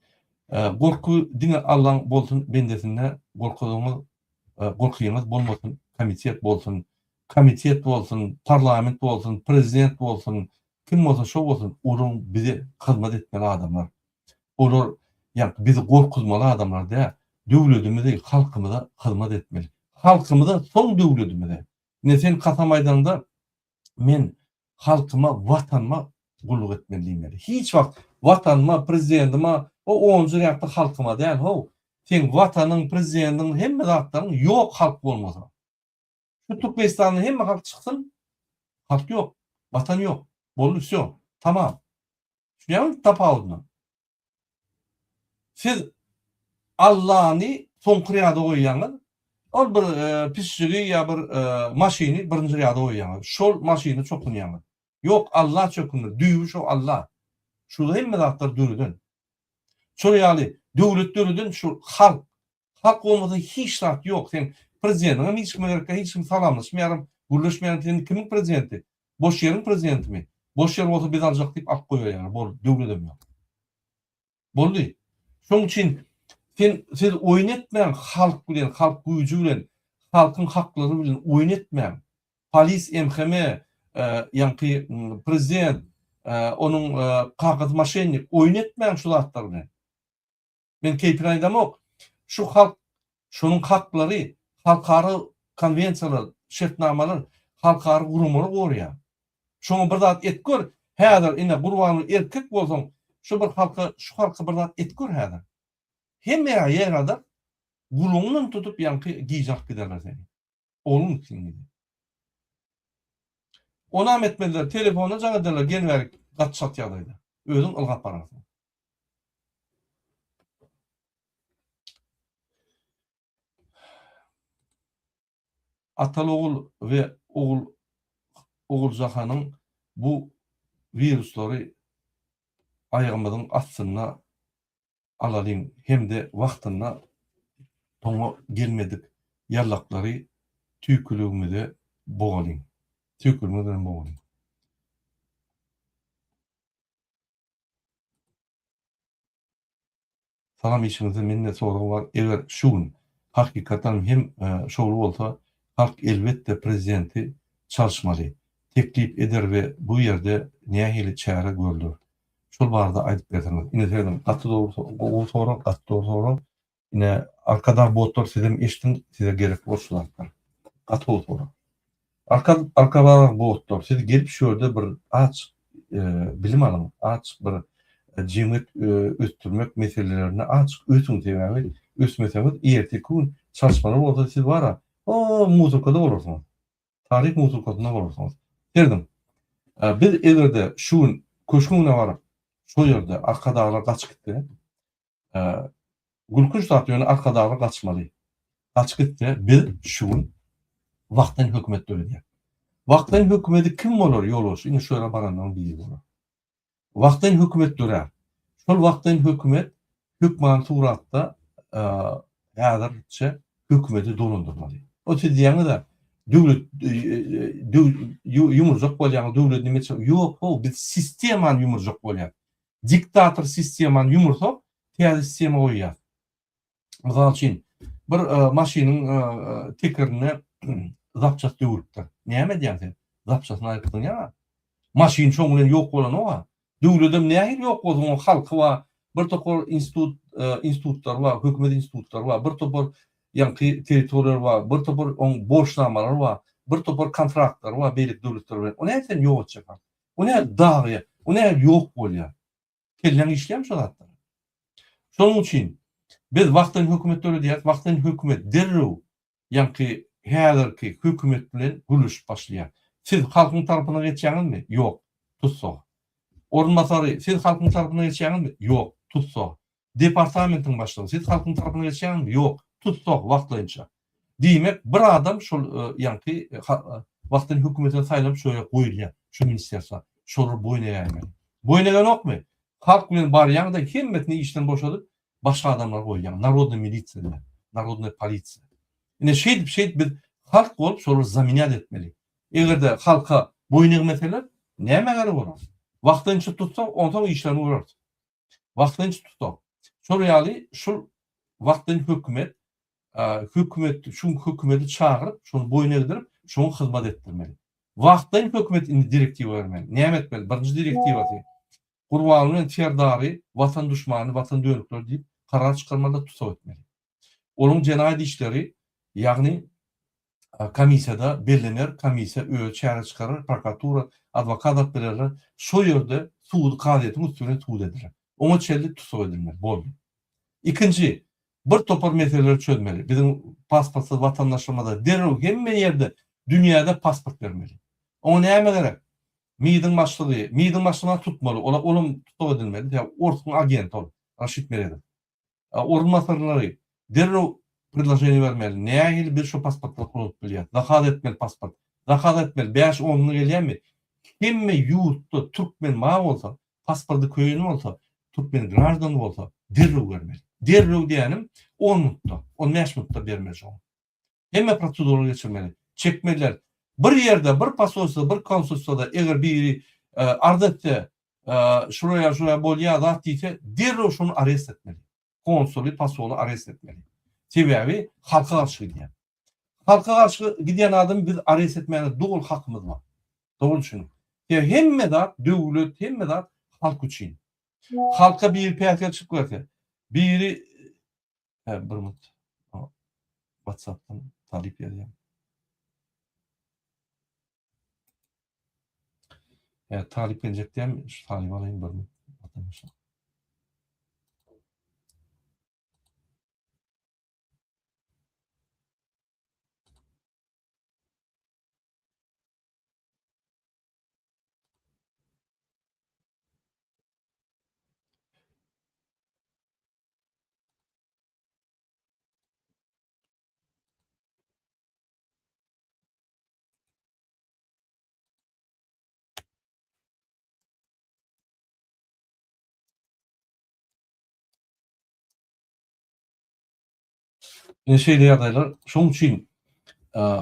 Gorky diňe Allaň bolsun bendesinde, gorkuzyňyz, gorkyňyz bolmasyn, komitet bolsun, komitet bolsun, parlament bolsun, prezident bolsun, kim bolsa şo bolsun, olaryň bize hyzmat etmeli adamlar. Olar ýa bizi gorkuzmaly adamlar däl, döwletimizi, halkymyza hyzmat etmeli. Halkymyza, soň döwletimize. Ine sen kasam aýdaňda men halkyma, watanyma gulluk etmeli diýmeli. Hiç wagt watanyma, prezidentime, o onunjy ýakda halkyma däl, how. Seň watanyň, prezidendiň hemme zatlaryň ýok halk bolmasa. Şu Türkmenistandan hemme halk çyksyn, halk ýok, watan ýok. Boldy, wsýo, tamam. Düşünýäňmi tapawudyna? Siz Allany soňky rýada goýýaňyz, ol bir pişşigi ýa bir maşyny birinji rýada goýýaňyz. Şol maşyna çokunýaňyz. Ýok, Alla çökündir, düýbi şo Alla. Şu hemme zatlary döreden. Şol ýaly döwlet döreden şu halk. Halk bolmasa hiç zat ýok. Seň prezidentiňem hiç kime gerek däl, hiç kim salamlaşmaýaram, gürleşmeýärem. Sen kimiň prezidenti? Boş ýeriň prezidentimi? Boş ýer bolsa biz aljak diýip alyp goýberýärler. Boldy, döwledem ýok. Boldy. Şoň üçin sen siz oýun etmäň halk bilen, halk güýji bilen, halkyň haklary bilen oýun etmäň. Polis MHM ýaňky prezident onuň kakasy moşennik oýun etmäň şu zatlar bilen. Men keýpine aýdamok. Şu halk, şonuň haklary halkara konwensiýalar, şertnamalar, halkara guramalar goraýar. Şoňa bir zat et gör, häzir ine Gurbanguly erkek bolsaň, şu bir halka, şu halka bir zat et gör häzir. Hemme ýaradar, gulagyňdan tutup ýaňky gije alyp giderler seni. Ogluň gitsin diýdi. Onam etmezler, telefona jaň ederler, gel bärik, gaty çalt ýagdaýda. Özüň ylgap bararsyň. Ataly ogul we ogul Oguljahanyň bu wiruslary aýagymyzyň astynda alalyň hem-de wagtynda soňa gelmedik ýallaklary tüýküligimize bogalyň. Tüýküligimiz bilen bogalyň. Salam işiňizde mende sorag bar eger şu gün hakykatan hem şowly bolsa halk elbetde prezidenti çalyşmaly teklip eder we bu ýerde nähili çäre görler şol barada aýdyp berseňiz ine serediň gaty dogry gowy sorag gaty dogry sorag ine arkadag botlar sizem eşdiň size gerek bor şu zatlar gaty gowy sorag Arka arkadag botlar siz gelip şu ýerde bir aç bilim alyň aç bir. jemgyýet ösdürmek meselelerinde azjyk ösüň sebäbi ösmeseňiz erteki gün çalyşmalar bolsa siz bara o muzykada bolarsyňyz. Taryh muzykasynda bolarsyňyz. Serediň. Biz egerde şu gün köşgüň öňüne baryp şo ýerde Arkadaglar gaçyp gitse Gülkünç zat ýöne Arkadaglar gaçmaly. Gaçyp gitse biz şu gün wagtlaýyn hökümet döredýäs. Wagtlaýyn hökümedi kim bolar ýolbaşçy indi şu ýere baranlaryň biri bolar. Wagtlaýyn hökümet dörär. Şol wagtlaýyn hökümet hökmany suratda häzirçe hökümeti dolandyrmaly. O siz diýýäňiz-ä döwlet ýumurjak bolýaňyz döwlet nime ýok how biz sistemany ýumurjak bolýas. Diktator sistemany ýumursak täze sistema goýýas. Mysal üçin, bir maşynyň tekerinde zapçast döwülipdir. Näme edýäň sen? Zapçastyny aýryp zyňýaň-a. Maşyn şoň bilen ýok bolanok-a. Döwledem nähili ýok bolsun, onuň halky bar, bir topar institut, institutlary bar, hökümet institutlary bar, bir topar ýaňky territoriýalary bar, bir topar oň borçnamalary bar, bir topar kontraktlary bar beýleki döwletler bilen. O nädip sen ýok etjek halky? O nädip dagýar? O nädip ýok bolýar? Kelläň işleýärmi şo zatlara? Şonuň üçin biz wagtlaýyn hökümet döredýäris, wagtlaýyn hökümet derrew ýaňky häzirki hökümet bilen gürleşip başlaýar. Siz halkyň tarapyna geçýäňizmi? Ýok. Tussag. Orunbasary, siz halkyň tarapyna geçýäňizmi? Ýok. Tussag. Departamentiň başlygy, siz halkyň tarapyna geçýäňizmi? Ýok. Tussag, wagtlaýynça. Diýmek, bir adam şol ýaňky wagtlaýyn hökümete saýlanyp şo ýere goýulýar, şo ministerstwa. Şolar boýun egäýmeli. Boýun egenokmy? Halk bilen barýaň-da hemmesini işden boşadyp, başga adamlary goýýaň. Narodnyý milisiýa diýýär. Narodnyý polisiýa. Ine şeýdip şeýdip biz halk bolup şolary zamenýat etmeli. Eger-de halka boýun egmeseler, nämä gerek olar? Wagtlaýynça tutsak, onsoň işlerini göreris. Wagtlaýynça tutsak. Şol ýaly şul wagtlaýyn hökümet hökümet şu hökümeti çagyryp, şony boýun egdirip, şoňa hyzmat etdirmeli. Wagtlaýyn hökümet indi direktiwa bermeli. Näme etmeli? Birinji direktiwasy Gurbanguly bilen Serdary watan duşmany, watan dönükleri diýip karar çykarmaly, tussag etmeli. Olaryň jenaýat işleri, ýagny komissiýada bellener, komissiýa özi çäre çykarar, prokuratura, adwokat alyp bererler, şo ýerde sud, kazyýetiň üsti bilen sud ediler. Oňa çenli tussag edilmeli, boldy. Ikinji, bir topar meseleleri çözmeli. Biziň pasportsyz watandaşlarymyza derrew hemme ýerde dünýäde pasport bermeli. Oňa näme gerek? MİD-iň başlygy, MİD-iň başlygyny tutmaly, ola olam tussag edilmeli, sebäbi orsuň agenti ol, Raşid Meredow. Orunbasarlary derrew predloženiýe bermeli, nähili biz şo pasportlary ulanyp bilýäs, zakaz etmeli pasport, zakaz etmeli, bäş-on güne gelýärmi? Hemme ýurtda türkmen bar bolsa, pasporty köýen bolsa, türkmen graždany bolsa derrew bermeli. Derrew diýýänim on minutda, on bäş minutda bermeli şoňa. Hemme proseduralary geçirmeli. Çekmeliler. Bir ýerde, bir posolstwada, bir konsulstwada eger biri arz etse, şuraýa şuraýa bolýa zat diýse, derrew şony arest etmeli. Konsuly, posoly arest etmeli. Sebäbi halka garşy gidýär. Halka garşy gidýän adamy biz arest etmäne doly hakymyz bar. Dogry düşüniň. Sebäbi hemme zat döwlet, hemme zat halk üçin. Halka biri päsgelçilik berse, biri Hä, bir minut. WhatsApp-dan talyp ýazýar. Hä, talyp geljek diýýän, şu talyby alaýyn bir minut. Watandaşlar. Ine şeýle ýagdaýlar. Şonuň üçin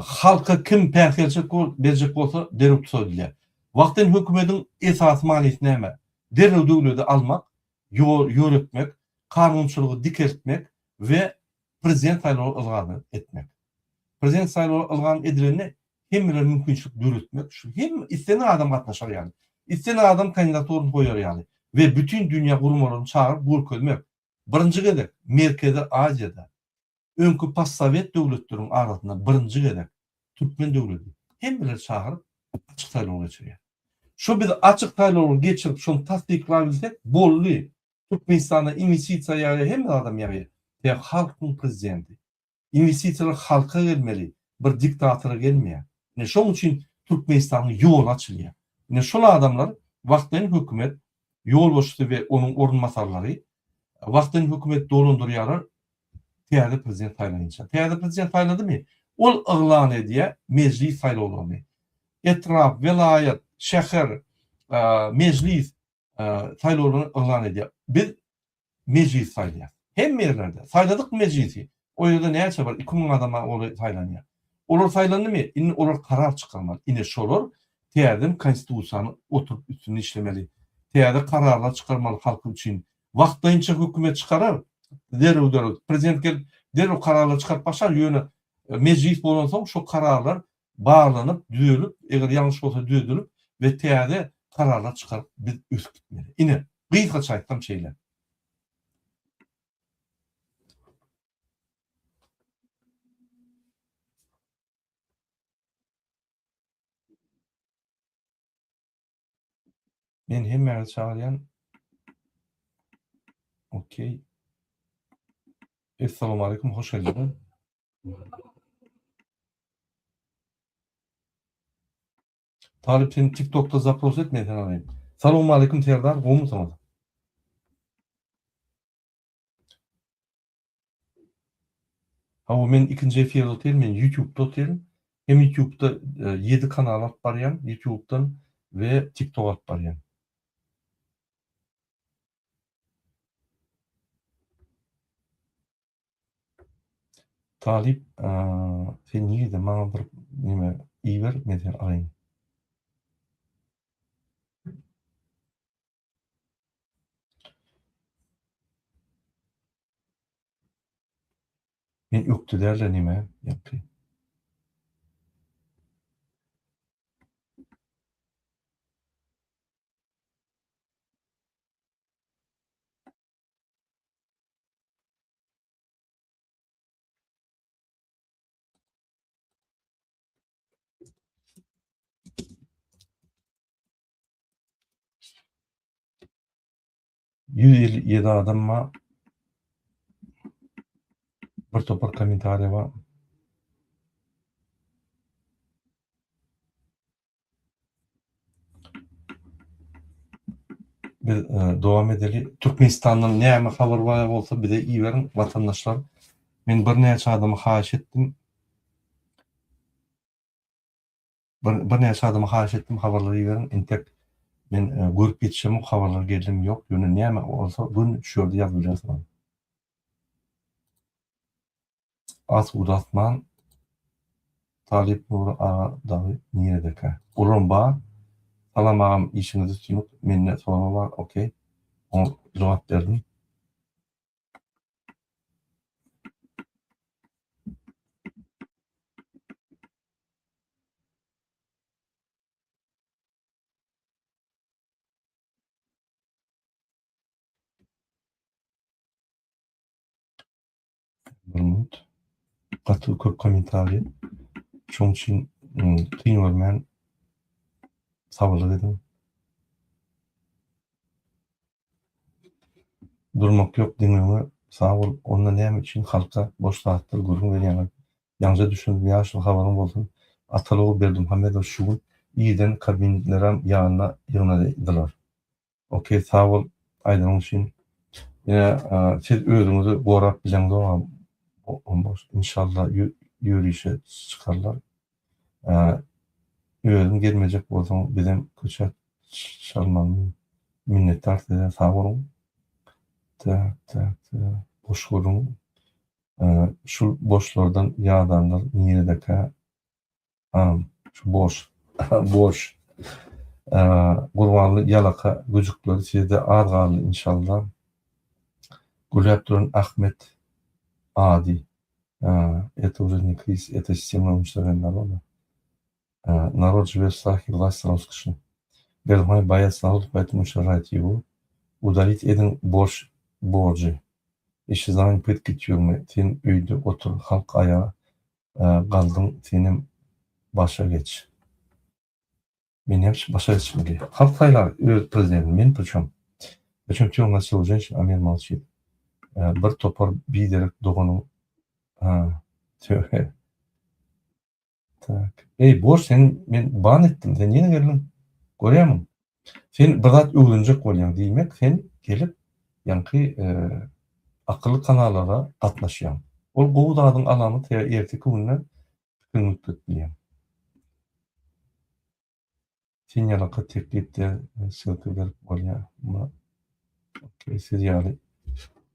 halka kim päsgelçilik berjek bolsa derrew tussag edilýär. Wagtlaýyn hökümediň esasy manysy näme? Derrew döwledi almak, ýol ýöretmek, kanunçylygy dikeltmek we prezident saýlawy ylgan etmek. Prezident saýlawy ylgan edilende hemmelere mümkinçilik döretmek, şu hemme islendik adam gatnaşar ýaly, islendik adam kandidaturasyny goýar ýaly we bütin dünýä guramalaryny çagyryp görkezmek. Birinji gezek Merkezi Aziýada öňki postsowet döwletleriň arasynda birinji gezek türkmen döwleti hemmeleri çagyryp açyk saýlaw geçirýär. Şu biz açyk saýlawlary geçirip şony tassyklabilsek boldy. Türkmenistanda inwestisiýa ýagýar hemme zadam ýagýar. Sebäbi halkyň prezidenti. Inwestisiýalar halka gelmeli, bir diktatora gelmeýär. Ine şoň üçin Türkmenistanyň ýoly açylýar. Ine şol adamlar wagtlaýyn hökümet ýolbaşçysy we onuň orunbasarlary wagtlaýyn hökümet dolandyrýarlar täze prezident saýlanynça. Täze prezident saýladymy? Ol yglan edýär mejlis saýlawlaryny. Etrap, welaýat, şäher, mejlis saýlawlaryny yglan edýär. Biz mejlis saýlaýas. Hemme ýerlerde. Saýladyk mejlisi. O ýerde näçe bar? 2000 adama golaý saýlanýar. Olar saýlandymy? Indi olar karar çykarmaly. Ine şolar täzeden konstitusiýany oturyp üstünde işlemeli. Täze kararlar çykarmaly halk üçin. Wagtlaýynça hökümet çykarar. Derrew derrew. Prezident gelip derrew kararlar çykaryp başlar. Ýöne mejlis bolansoň şo kararlar barlanyp, düzelip, eger ýalňyş bolsa düzedilip we täze kararlar çykaryp biz ösüp gitmeli. Ine, gysgaça aýtsam şeýle. Men hemmäňizi çagyrýan. Okey. Essalamu aleýkum, hoş geldiňiz. Talyp sen TikTokda zapros et men seni alaýyn. Salowmaleýkim Serdar gowmysyňyz? Hawa men ikinji efirde otyryn men ýutubda otyryn. Hem ýutubda 7 kanal alyp barýan ýutubdan we TikTok alyp barýan. Talyp sen nirede maňa bir neme iber men seni alaýyn. Men ökde dälde neme ýapy. 157 adam bar. Bir topar kommentariýa bar. Biz e, dowam edeli. Türkmenistandan näme habar bar bolsa bize iberiň watandaşlar. Men birnäçe adama haýyş etdim. Bir birnäçe adama haýyş etdim habarlar iberiň. Entek men e, görüp ýetişemok habarlar geldimi ýok. Ýöne näme bolsa gün şu ýerde ýazyp bilersiňiz. Asuda asman Talyp Nury aga dagy niredekä? Olaram bar. Salam agam işiňizde üstünlik. Mende sorag bar okey. Oňa jogap berdim. Bir minut. Gaty köp kommentariý. Şoň üçin kyn görmän sabyrlyk ediň. Durmak ýok diňe öňe. Sag bol. Onda näme üçin halka boş zatlar gürrüň berýäňiz? Ýaňja düşündim ýaşuly habaryň bolsun. Ataly-ogul Berdimuhamedow şu gün irden kabinetleram ýanyna ýygnadylar. Ok sag bol aýdanyň üçin. Ine siz özüňizi gorap bileňzogam inşallah ýörişe çykarlar. Özüň gelmejek bolsaň bizem köçä çalmalymy. Minnetdar size sag boluň. Tak tak tak boş gürrüň. Şul boşlardan ýadanlar niredekä Am, şu boş. Boş. Gurbanly ýalaka güjükleri sizde az galdy inşallah. Gürläp duran Ahmet Ady. Это уже не кризис, это системное уничтожение народа. Народ живет в страхе, власть роскоши. Berdimuhamedow боец народ, поэтому уничтожает его. Удалить ediň borç borjy. Исчезновение пытки тюрьмы. Sen öýde otur, halk aýaga galdyň senem başa geç. Men näme üçin başa geçmeli? Halk saýlar öz prezidentini, men priçem? Priçem ty u nas ženşin, a men molçit. Bir topar biderek doganyň ha töwe. Tak. Eý, boş sen men ban etdim, sen ýene geldiň. Görýärmiň? Sen bir zat öwrenjek bolýaň, diýmek sen gelip ýaňky akylly kanallara gatnaşýaň. Ol gowy zadyň alamaty erteki günde pikiriňi üýtgedip bilýäň. Sen ýalaka teklip de ssylka berip bolýar. Okey, siz ýaly.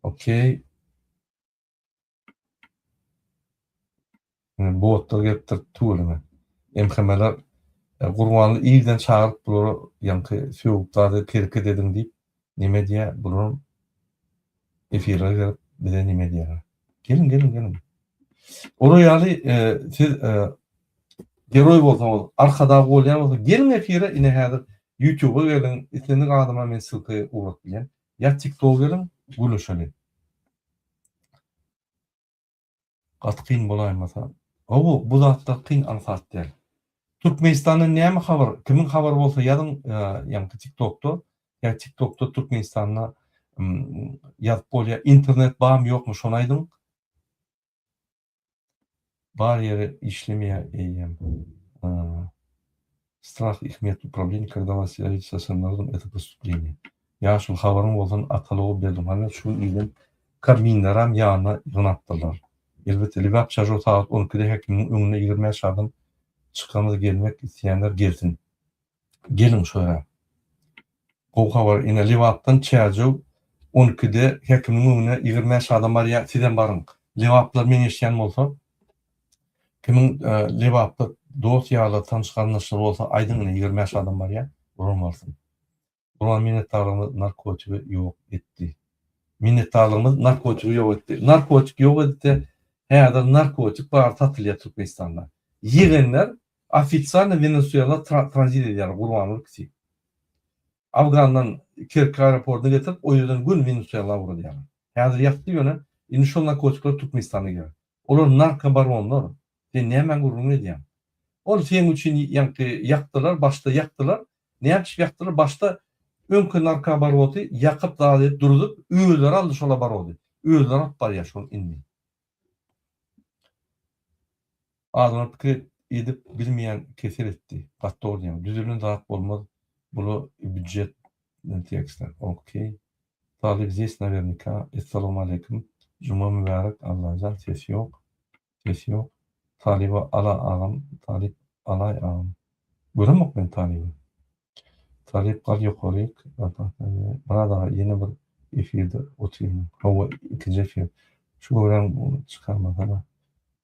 Okey. Botlar gelipdir tüweleme. MHM-ler e, Gurbanly irden çagyryp bulara ýaňky sögüp zat edip hereket ediň diýip neme edýär bular efire gelip bize neme edýärler. Geliň geliň geliň. Olar ýaly e, siz e, geroý bolsaňyz, arkadag bolýan bolsa geliň efire ine häzir YouTube-a geliň, islendik adama men ssylka ugradyp bilýän. Ýa TikTok-a geliň, gürleşeliň. Gaty kyn bolaýmasa. Hawa, bu zatlar kyn aňsat däl. Türkmenistandan näme habar, kimiň habary bolsa ýazyň ýaňky TikTokda, ýa TikTokda Türkmenistanda ýazyp bolýar. Internet barmy ýokmy şony aýdyň. Bar ýeri işlemeýär eýýäm. Strah их нет управления, когда вас со своим народом, это преступление. Ýaşuly habaryň bolsun Ataly Berdimuhamedow şu gün irden Kabminleram ýanyna ýygnapdyrlar. Elbetde Lebap Çažow sagat on ikide häkimligiň öňüne 25 adam çykamyz gelmek isleýänler gelsin. Geliň şo ýere. Gowy habar ine Lebapdan Çärjew on ikide häkimligiň öňüne 25 adam barýar sizem baryň. Lebaplylar meni eşidýän bolsa Kimiň Lebapda dost ýarlary, tanyş garyndaşlary bolsa aýdyň ine 25 adam barýar, olam barsyn. Gurban minnetdarlygymyz narkotigi ýok etdi. Minnetdarlygymyz narkotigi ýok etdi. Narkotik ýok edipde häzir narkotik bar satylýar Türkmenistanda. Ýegenler ofitsialno Wenesuela tranzit edýärler Gurbanguly ikisi. Afgandan Kerki aeroportyna getirip o ýerden göni Wenesuela ugradýarlar. Häzir ýakdy ýöne indi şol narkotikler Türkmenistana girer. Olar narkobaronlar. Sen nämäň gürrüňini edýäň? Ol seň üçin ýaňky ýakdylar, başda ýakdylar. Näme üçin ýakdylar? Başda öňki narkoabaroty ýakyp zat edip duruzyp, özleri aldy şol abarody. Özleri alyp barýar şony indi. Adamlar pikir edip bilmeýän kesel etdi. Gaty dogry diýýäň. Düzülen zat bolmaz. Bula býudjet tekstler. Okey. Talyp zes nawernika Essalawmaleýkim Juma mübärek Allajan ses ýok ses ýok Talyba ala agam Talyp alaý agam Göremok men Talyby Talyp gal ýokaryk Myrat aga ýene bir efirde otyryn hawa ikinji efir şu göwräň çykarmasana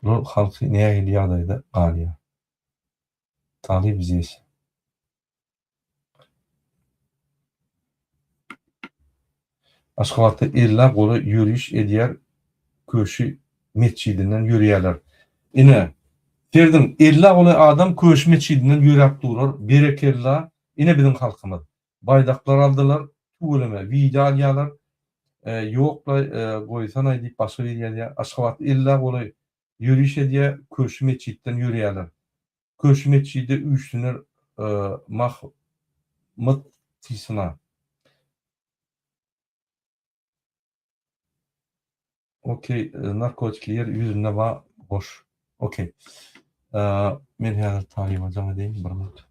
bular halky nähili ýagdaýda galýar Talyp zes. Aşgabatda ellä golaý ýöriş edýär Köşi metjidinden ýörýärler. Ine, serediň, ellä golaý adam Köşi metjidinden ýöräp durar, berekella, ine biziň halkymyz. Baýdaklar aldylar, tüweleme, wideo alýarlar, ýok-laý, goýsanaý diýip başga biri ýazýar. Aşgabatda ellä golaý ýöriş edýär, Köşi metjitden ýörýärler. Köşi metjide üýşsünler Mah myt tysyna. Okey narkotiki ýer ýüzünde ba boş. Okey. Men häzir talyba jaň edeýin bir minut.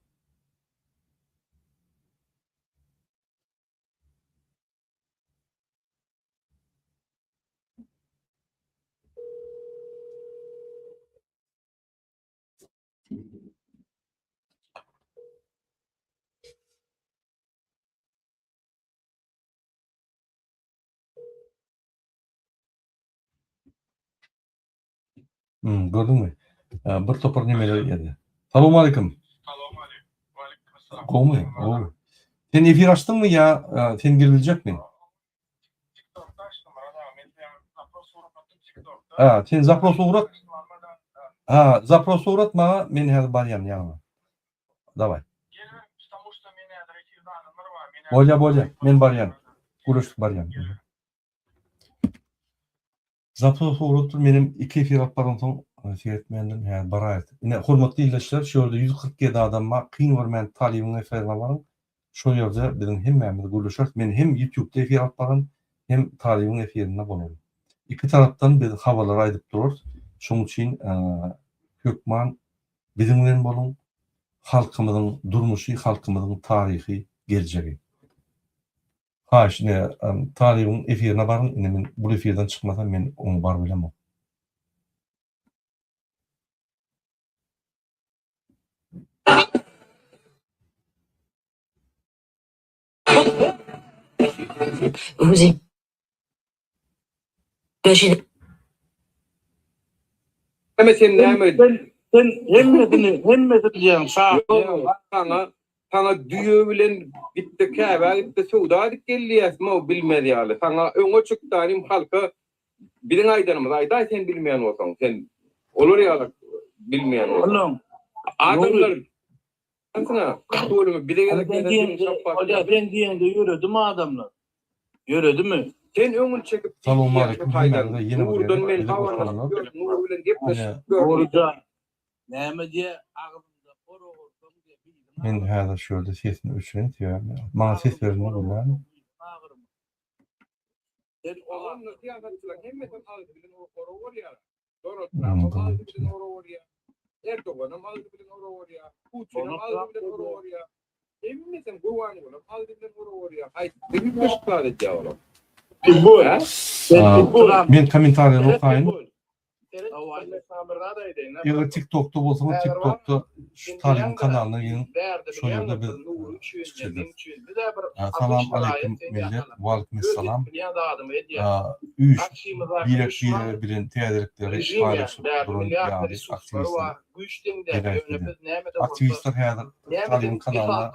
Hmm, gördüňmi? Bir topar nemeler geldi. Salam aleyküm. Salam aleyküm. Waleyküm selam. Gowmy? Gowy. Sen efir açdyňmy ýa sen gelibiljekmi? TikTokda açdym Myrat aga. Men sen zapros ugratdym TikTokda. Ha, sen zapros ugrat. Ha, zapros ugrat maňa, men häzir barýan ýanyňa. Daway. Geliber, потому что men häzir efirde adamlar bar. Men Bolýa, bolýa. Men barýan. Gürleşdik barýan. Zapros ugratdyr, menem iki efir alyp baransoň. Seretmändim, häzir baraýys. Ine, hormatly ildeşler, şu ýerde 147 adam bar. Kyn görmän Talybyň efirine baryň. Şol ýerde biziň hemmämiz gürleşeris. Men hem YouTube-da efir alyp bararyn, hem Talybyň efirinde bolaryn. Iki tarapdan biz habarlary aýdyp durarys. Şonuň üçin hökman biziň bilen boluň. Halkymyzyň durmuşy, halkymyzyň taryhy, geljegi. Haýyş ine Talybyň efirine baryň indi men bul efirden çykmasam men oňa baryp bilemok. Vous imaginez. Näme sen näme? Sen sen hemmesini hemmesini diýýäň şa. Ýok saňa saňa düýe bilen gitde Käbä gitde söwda edip gel diýýäsmi bilmez ýaly. Saňa öňe çyk danym halka biziň aýdanymyzy aýdaý sen bilmeýän bolsaň sen olar ýaly bilmeýän bolsaň. Adamlar Sen diýeňde ýöredimi adamlar? Ýöredimi? Sen öňüni çekip Salowmaleýkim hemmäňize ýene bir Nurdan gezek men bize habarlaşyp goşulanlar. ýörün Nur bilen gepleşip Ine ýörün. Nuryjan näme diýä agzynda hor ogursaň diýä biziň Men häzir şu ýerde sesini öçüreýin sebäbi maňa ses agzynda berilmez hor bolýarmy? ogursaň biziň agyrymyz. Sen onda syýasatçylaryň hemmesem agzy bilen ora bolýar. Donald Trampam agzy bilen ora bolýar. Erdoganam agzy bilen ora bolýar. Putinem agzy bilen ora bolýar. Hemmesem Gurbangulam agzy bilen ora bolýar. Haýsy üýtgeşik zat edýär olar? Men kommentariýany okaýyn. Eger TikTokda bolsaňyz TikTokda şu Talybyň kanalyna giriň şol ýerde biz çykyş ederis. Salam aleýkum millet waleýkim essalam. Üýşüp birek birege bilen täzelikleri paýlaşyp duran ýaly aktiwistler geräkdi. Aktiwistler häzir Talybyň kanalyna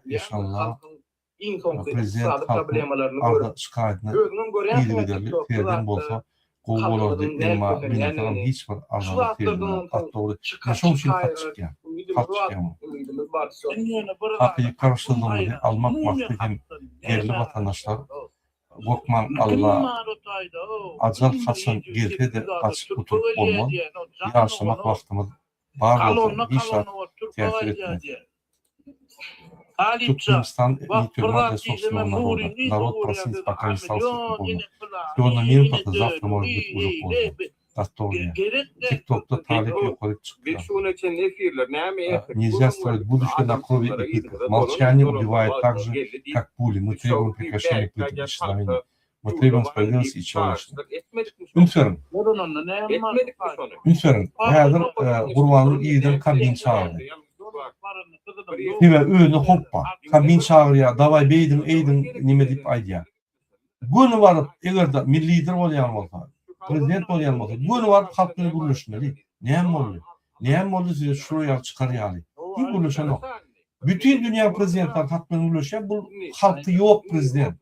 inşallah iň soňky Prezident ykdysady halkyň problemalaryny arza görüp, şikaýatyna özüňem görýänsiň-ä yzygiderli TikTokda sereden zatda bolsa gowy bolardy, halkymyzyň emma nädip gynansagam ösenýändigini, hiç bir şu arzaly zatlardan seredilmän onsoň gaty dogry. Ine çykan şoň üçin hat şikaýat çykýar. umydymyz Hat bar, çykýar muň. umydymyz bar şo. Sen ýöne bir zada Hakyky aklym garaşsyzlygymyzy haýran, almak umumy maksady hem hakdan ýerli näme watandaşlar garaşýaň dost? gorkmaň Kim Alla bar o taýda-ow, ajal kim bir haçan 700 gelse-de 800 adam gaçyp türke gutulyp gelýär bolmaz. diýýän, o jan Ýaşamak oglan-ow. wagtymyz bar bolsa Kolonna hiç zat kolonna bolup türke täsir gaýdýar etmez. diýýär. Talypça, Türkmenistan wah не bir тюрьма zat для diýsem собственного Nury народа. nirde Народ görýär просить dedi, пока a не стал million свободным. ine pylany, Сегодня ine минута, завтра dönügi, может быть уже eýle поздно. bi Gastowniýa. gerek däl TikTokda türkmen talyp dost. ýokaryk Biz çykýar. şu güne çenli efirler näme etdik? Нельзя Gürrüň строить berdik. будущее на Adam крови yzlara и пытках. yzyna dolanyp Молчание dolanyp убивает так wagtyňyz же, geldi diýip как пули. Мы üç требуем altı прекращения bäş пыток, gaýdan исчезновения. halka Мы ýurda требуем baryň справедливости diýip и человечности. çagyryşlyk etmedikmi şony? Üns beriň. Bolananda näme bar Etmedikmi taýda? şony? Üns beriň. Häzir e, Gurbanguly irden kabin çagyrdy. Sebäbi özüne howp bar. Kabin çagyrýar, dawaý beýdiň, eýdiň nime diýip aýdýar. Göni baryp, eger-de milli lider bolýan bolsa, prezident bolýan bolsa, göni baryp halk bilen gürleşmeli. Näme boldy? Näme boldy size şular ýaly çykar ýaly? Hiç gürleşenok. Bütin dünýäň prezidentleri halk bilen gürleşýär, bu halky ýok prezident.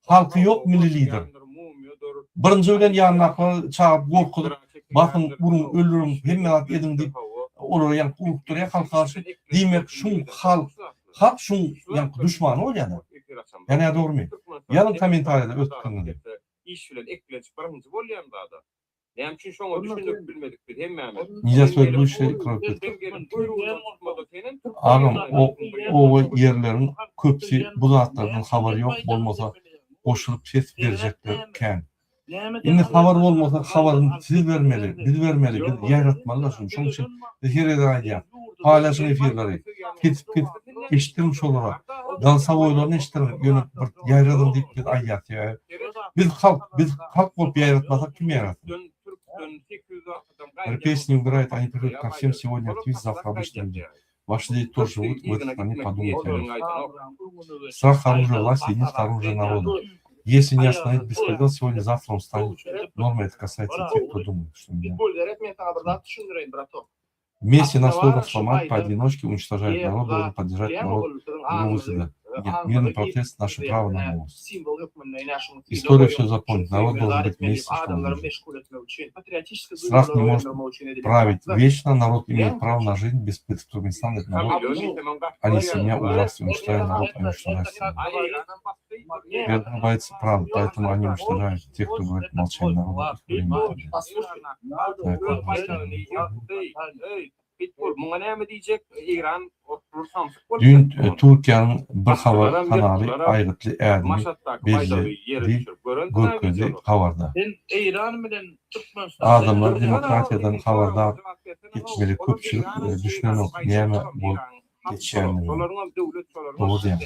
Halky ýok milli lider. Birinji bilen ýanyndakylar çagyryp gorkuzyp, basyň, uruň, öldüriň, hemme zat ediň diýip, olara ýaňky urupdyrýar halka garşy. Diýmek, şuň halk, halk şuň ýaňky duşmany bolýar-da. Ýa nädogrymy? Ýazyň kommentariýada öz pikiriňizi. Iş bilen eklenç birinji bolýan zada. Näme üçin şoňa düşünip bilmedik biz hemmämiz? Nijä Sen söz gelip bu işe kömek sen etdi. gelip buýrugyňdan tutmada senem Agam Türkmenistana o gitdiň oba ýerleriň köpüsi bu zatlardan habary ýok bolmasa goşulyp ses berjekler kän. Indi habar bolmasa habaryny siz bermeli biz bermeli biz ýaýratmalyda şuny şoň üçin biz her gezek aýdýas paýlaşyň efirleri kesip kesip eşitdiriň şolara galsawoýlaryny eşitdiriň ýöne bir ýaýradyň diýip biz aýdýas sebäbi biz halk biz halk bolup ýaýratmasak kim ýaýratsyn. Песни убирают, они приходят ко всем сегодня активист, завтра обычные люди. Ваши дети тоже живут в этой стране, подумайте о них. Страх оружия власти, единство оружия народа. Если не остановить беспредел сегодня, завтра он станет нормой. Это касается тех, кто думает, что меня. Вместе нас сложно сломать, поодиночке уничтожать народ, должен поддержать народ другого всегда. Нет, мирный протест наше право на голос. История все запомнит. Народ должен быть вместе, чтобы выжить. Страх не может править вечно. Народ имеет право на жизнь без пыток. Туркменистан это народ, а не семья у власти. Уничтожая народ, они уничтожают страну. Верно боится правды, поэтому они уничтожают тех, кто говорит молчание народа. Их время победы. Так, Düýn Türkiýäniň bir habar kanaly aýgytly ädimi belledi görkezdi habarda. Adamlar demokratiýadan habardar etmeli köpçülik düşünenok näme bolup geçýändigini. Dogry diýýäň.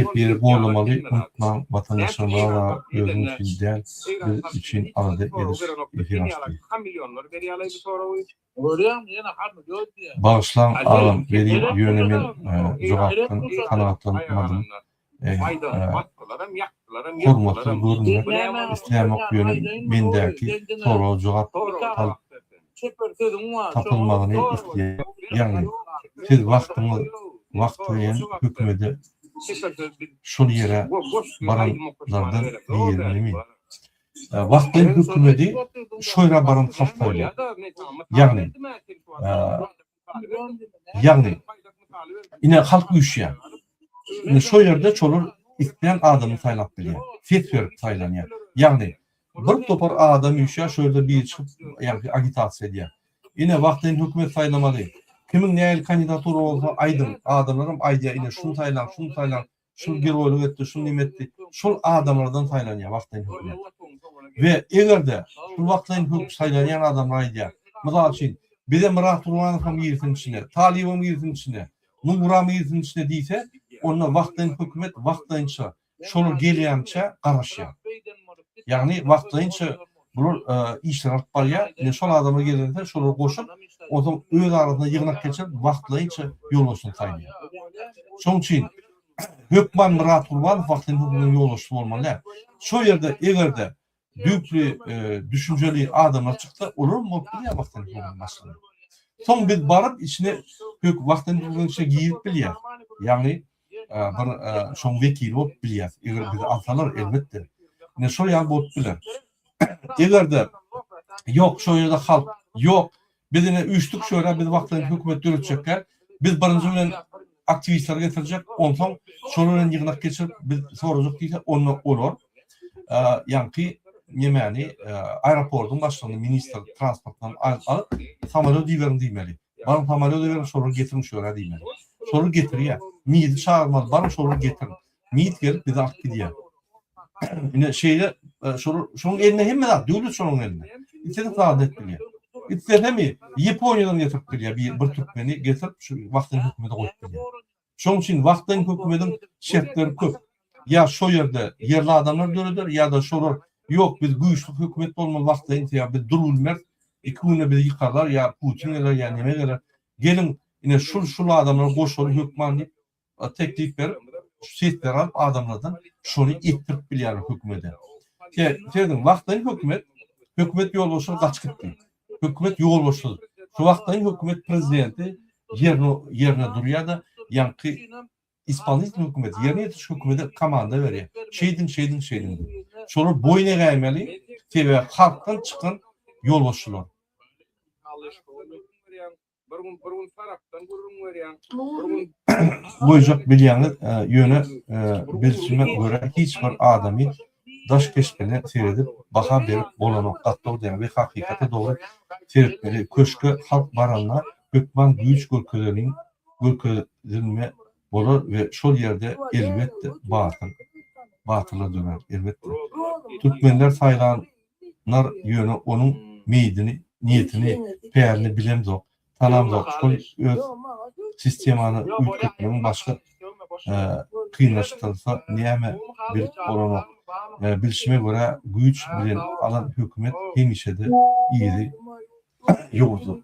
Efiri gollamaly unutmaň watandaşlar Myrat aga özüň üçin däl biz üçin alada ediş efir açdy. Bagyşlaň agam welin ýöne men jogapdan kanagatlanmadym hormatsyz görünmek islämok ýöne mendäki soraga jogap tapylmagyny isleýän ýagny siz wagtyňyz wagtlaýyn hökümede şol ýere baranlardan birinimi Wagtlaýyn hökümedi şo ýere baran halk saýlaýar. Ýagny, ýagny, ine halk üýşýär. Ine şo ýerde şolar islän adamyny saýlap bilýär. Ses berip saýlanýar. Ýagny, bir topar adam üýşýär, şo ýerde biri çykyp, ýagny agitasiýa edýär. Ine wagtlaýyn hökümet saýlamaly. Kimiň nähili kandidatura bolsa aýdyň. Adamlaram aýdýar, ine şuny saýlaň, şuny saýlaň. Şul geroýlyk etdi, şul neme etdi. Şol adamlardan saýlanýar wagtlaýyn hökümet. We eger-de şul wagtlaýyn hök saýlanýan adamlar aýdýar. Mysal üçin, bize Myrat Gurbanow hem girsin içine, Talybam girsin içine, Nuram girsin içine diýse, onda wagtlaýyn hökümet wagtlaýynça şolar gelýänçä garaşýar. Ýagny wagtlaýynça bular işleri alyp barýar. Ine şol adamlar gelende şolary goşup, onsoň öz arasynda ýygnak geçirip wagtlaýynça ýolbaşçyny saýlaýar. Şonuň üçin hökman Myrat Gurbanow wagtlaýyn hökümetiň ýolbaşçysy bolmaly däl. Şo ýerde eger-de düýpli düşünjeli adamlar çyksa, olar hem bolup bilýär wagtlaýyn hökümetiň başlygy. Soň biz baryp içine wagtlaýyn hökümetiň içine girip bilýäris. Ýagny bir şoň wekili bolup bilýäs. Eger bizi alsalar elbetde. Ine şol ýaly bolup biler. Eger-de ýok şo ýerde halk ýok biz ine üýşdük şu ýere biz wagtlaýyn hökümet döretjekkä biz birinji bilen aktiwistleri getirjek onsoň şolar bilen ýygnak geçirip biz sorajak diýse onda olar ýaňky nemäni aeroportyň başlygyny ministr transportdan alyp samolýot iberiň diýmeli. Baryň samolýot iberiň şolary getiriň şu ýere diýmeli. Şolary getirýär. MID-i çagyrmaly baryň şolary getiriň. MID gelip bizi alyp gidýär. Ine şeýle şolar şonuň elinde hemme zat döwlet şonuň elinde. Isledik zadyny edip bilýär. Islesemi Ýaponiýadan getirip bilýär bir, bir türkmeni getirip şu wagtlaýyn hökümete goýup bilýär. Şonuň üçin wagtlaýyn hökümediň şertleri köp. Ýa şo ýerde ýerli adamlar döreder ýa-da şolar ýok biz güýçli hökümet bolmaly wagtlaýyn sebäbi biz durubilmeris iki günde bizi ýykarlar ýa Putin geler ýa neme geler geliň ine şul şul adamlary goşaly hökman diýip teklip berip sesleri alyp adamlardan şony etdirip bilýärler hökümede. Serediň wagtlaýyn hökümet hökümet ýolbaşçylary gaçyp gitdi. Hökümet ýolbaşçysyz. Şu wagtlaýyn hökümet prezidenti ýerine ýerine durýar-da ýaňky ispolitelnyý hökümet ýerine ýetiriş hökümete komanda berýär. Şeýdiň şeýdiň şeýdiň diýip. Şolar boýun egäýmeli sebäbi halkdan çykan ýolbaşçylar. Bir gün bir gün Farapdan gürrüň berýäň. Bir gün Goýjak bilýäňiz, ýöne bilşime görä hiç bir adamy daş keşbine seredip baha berip bolanok gaty dogry diýýäň we hakykata dogry seretmeli köşke halk baranda hökman güýç görkezeliň görkezilme bolar we şol ýerde elbetde batyr batyrlar dörär elbetde türkmenler saýlan nar ýöne onuň meýdini niýetini pälini bilemzok tanamzok şol öz sistemany üýtgetmegiň başga kynlaşdyrsa näme bilip bolanok bilşime görä güýç bilen alan hökümet hemişede yzy ýowuzlyk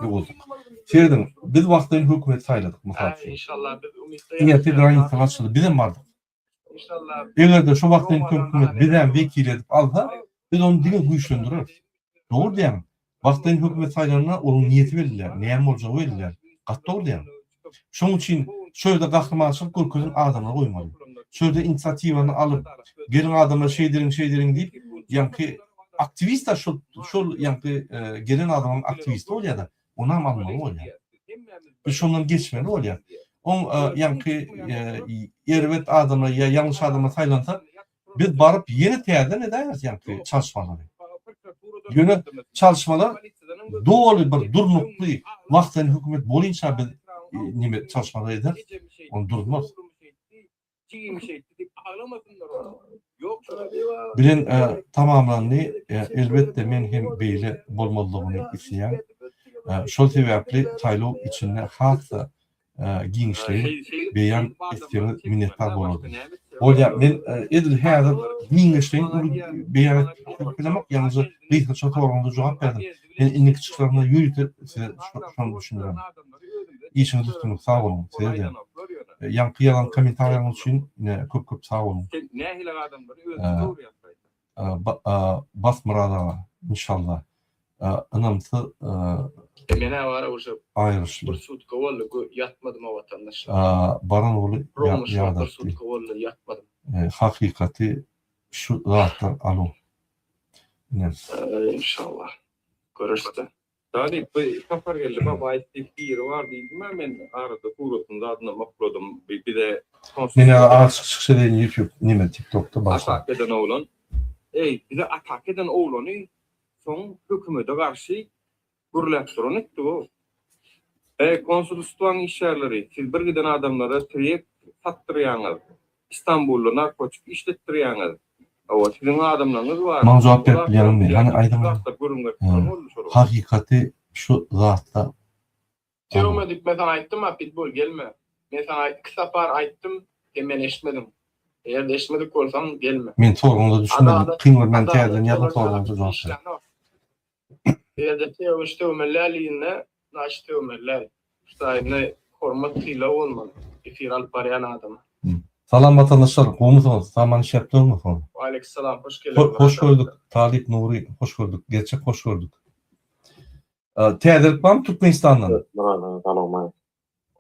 ýowuzlyk serediň biz wagtlaýyn hökümet saýladyk mysal üçin ertir granisalar açyldy bizem bardyk Eger-de şo wagtlaýyn hökümet bizem wekil edip alsa, biz ony diňe güýçlendireris. Dogry diýýäň. Wagtlaýyn hökümet saýlananda onuň niýeti belli däl, näme boljagy belli däl. Gaty dogry diýýäň. Şonuň üçin. Şu ýerde gahrymançylyk görkezen adamlary goýmaly. Şu ýerde inisiatiwany alyp, geliň adamlar şeýdeliň, şeýdeliň diýip, ýaňky aktiwist-ä şol, şol ýaňky gelen adamam aktiwisti bolýar-da, onam almaly bolýar. Biz şondan geçmeli bolýar. Oň ýaňky erbet adamlar ýa ýalňyş adamlar saýlansa, biz baryp ýene täzeden edäýeris ýaňky çalyşmalary. Ýöne çalyşmalar doly bir durnukly wagtlaýyn hökümet bolynça biz neme çalyşmalar ederis, ony durmaz. Bilen tamamlandy. Elbetde men hem beýle bolmazlygyny isleýän. Şol sebäpli saýlaw içinde has-da giňişleýin beýan etseňiz minnetdar bolardym. Bolýar, men edil häzir giňişleýin uly beýan edip bilemok, ýalňyzja gysgaça soragyňyza jogap berdim. Men indiki çykyşlarymda ýörite size şony düşündirerin. Işiňizde üstünlik, sag boluň, size-de. Ýaňky ýazan kommentariýaňyz üçin köp-köp sag boluň. Bas Myrat aga, inşallah. Ynamsyz Menä bara uje aýryşly. bir sutka boldy ýatmadym o watandaşlar. Baran ogly Rovno şo bir ýadatdy. sutka boldy ýatmadym. Hakykaty şu zatlar alo. Ine. Inşallah. Görüşde. Talyp bu Sapargeldi Babaýew diýip biri bar diýdim-ä men arada suratyny zadynam okladym bi bize Men ýaly azjyk çykyş edeýin YouTube neme tiktokda başla. Atak eden oglan. Eý bize atak eden oglany soň hökümede garşy gürläp duran etdi bu. Eý konsulstwaň işgärleri siz bir giden adamlara tirýek satdyrýaňyz. Istanbulda narkotik işletdirýäňiz. Hawa, siziň adamlaryňyz bar. Maňa jogap berip bilýäňizmi? Hany aýdyň. Hakykaty şu zatda Sögmedik men saňa aýtdym a pitbull gelme. Men saňa iki sapar aýtdym sen meni eşitmediň. Eger-de eşitmedik bolsaň gelme. Men sorgyňyza düşünmedim. Kyn görmän täzeden ýazyň sorgyňyza jogap beriň. Eger-de sögüş sögmeli däl diýende naçe sögmeli däl. Ştaýynda hormat sylag bolmaly efir alyp barýan adama. Salam watandaşlar gowmysyňyz saman işläp durmy hol. Waleýkissalam hoş geldiňiz. Hoş gördük Talyp Nury hoş gördük gerçek hoş gördük. Täzelik barmy Türkmenistandan? Salam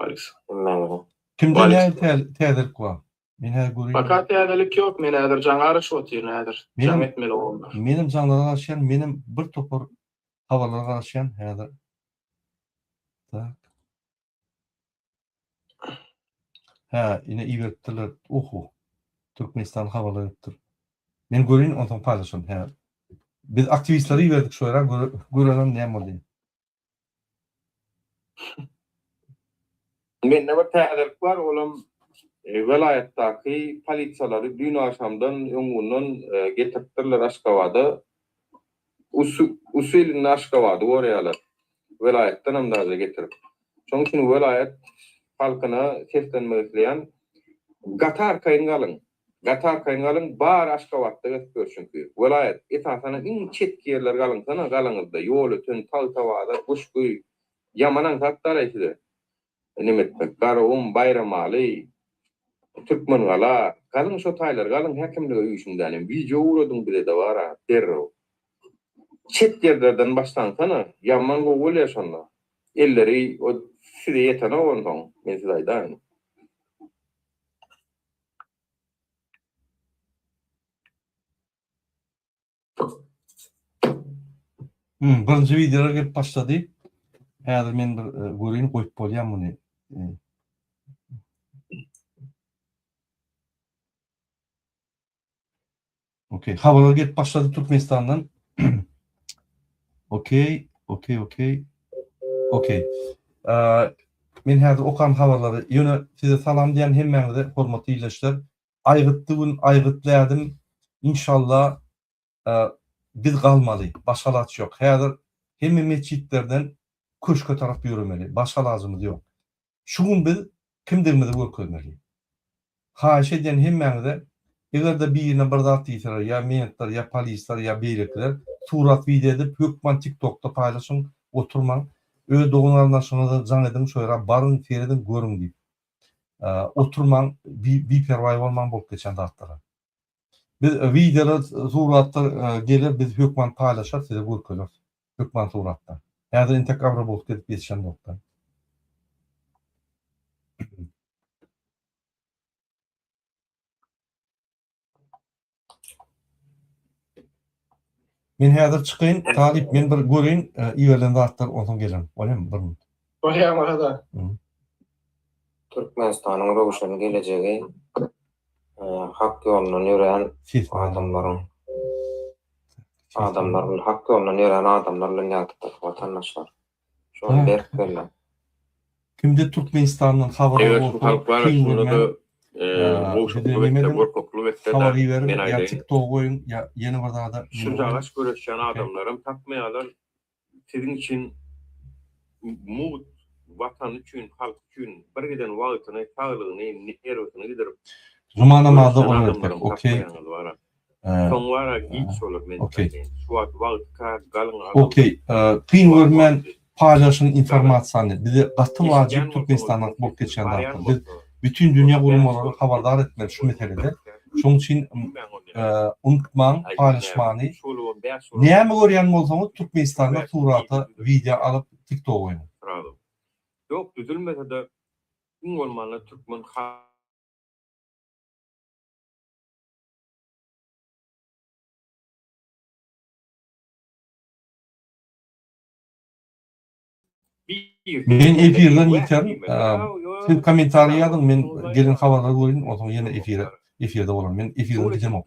Waleýkissalam. Kimde näme täzelik bar? Men häzir göreýin. Paka täzelik ýok, men häzir jaňa garaşyp otyryn häzir. Jaň etmeli oglanlar. Menem jaňlara garaşýan, menem bir topar habarlara garaşýan häzir. Tak. Hä, ine iberipdirler. Oho. Türkmenistan habarlar beripdir. Men göreýin, onsoň paýlaşaryn. Hä. Biz aktiwistleri iberdik şu ýere, görelim näme boldy. Mende bir täzelik bar, olam welaýatdaky polisiýalary düýn agşamdan öňňundan getiripdirler Aşgabada. Usilinde Aşgabady goraýarlar. Welaýatdanam daže getirip. Şonuň üçin welaýat halkyna seslenmek isleýän, gaty arkaýyn galyň. Gaty arkaýyn galyň, bary Aşgabatda gezip ýör çünki. Welaýat, esasanam iň çetki ýerler galyňsana galaňyzda, Ýolöten, Tagtabazar, Guşgy, ýaman aňsat dalaý size neme etmek, Garagum, Baýramaly, Türkmengala, galyň şo taýlar galyň häkimlige üýşüň dänim, wideo ugradyň bizede bara, derrew. Çet ýerlerden başlaňsana, ýaman gowy bolýar şonda. Elleri o size ýetenok onsoň, men size aýdaýyn. Hmm, birinji wideolar gelip başlady. Häzir men bir e, göreýin goýup bolýar muny. E. Okey, habarlar gelip başlady Türkmenistandan. Okey, okey, okey. Okey. Men häzir okan habarlary, ýöne size salam diýen hemmäňize hormatly ildeşler. Aýgytly gün, aýgytly ädim. Inşallah biz galmaly, başga alaç ýok. Häzir hemme metjitlerden köşke tarap ýöremeli, başga alajymyz ýok. Şu gün biz kimdigimizi görkezmeli. Haýyş edýän hemmäňize, eger-de birine bir zat diýseler, ýa mentler, ýa polisler, ýa beýlekiler, surat wideo edip hökman tiktokda paýlaşyň, oturmaň. Öz dogan-garyndaşyňyza jaň ediň, şo ýere baryň, serediň, görüň diýip. Oturmaň, biperwaý bolmaň bolup geçen zatlara. Biz wideolar, suratlar geler, biz hökman paýlaşarys, size görkezeris. Hökman suratda. Häzir entek abrabotka edip ýetişemzokda. Men häzir çykaýyn, Talyp, men bir göreýin iberilen zatlary, onsoň gelerin. Bolýarmy? Bir minut. Bolýar Myrat aga. Türkmenistanyň röwşen gelejegi hak ýolundan ýörän adamlaryň adamlar bilen hak ýolundan ýörän adamlar bilen ýagtydyr watandaşlar. Şony berk belläň. Kimde Türkmenistandan habarlar Eger şu bolsa halk bar kyn şunda görmän da bize gowşaklyk neme etse ediň gorkaklyk etse habar de iberiň men ýa aýdaýyn. tiktok goýuň ýa ýene bir zada neme goýuň. Şunjagaş göreşýän adamlaram tapmaýarlar siziň üçin mugt watany üçin halk üçin bir giden wagtyny saglygyny nerwisini gidirip Juma namazda göreşýän olar etmek adamlaram okey. tapmaýaňyz bara. Soň bara giç bolar men Okey. aýdaýyn. Şu wagt wagty galyň alyň. Okey. Kyn görmän paýlaşyň informasiýany. Bize gaty wajyp Türkmenistanda bolup geçýän zatlar. Biz bütin dünýä guramalary habardar etmeli şu meselede. Şonuň üçin unutmaň paýlaşmany. Näme görýän bolsaňyz Türkmenistanda surata, wideo alyp TikToga goýuň. Ýok düzülmese-de iň bolmanda türkmen Men efirden ýiterin. Siz kommentariý ýazyň, men gelen habarlary göreýin, onsoň ýene efire efirde bolaryn. Men efirden gidemok.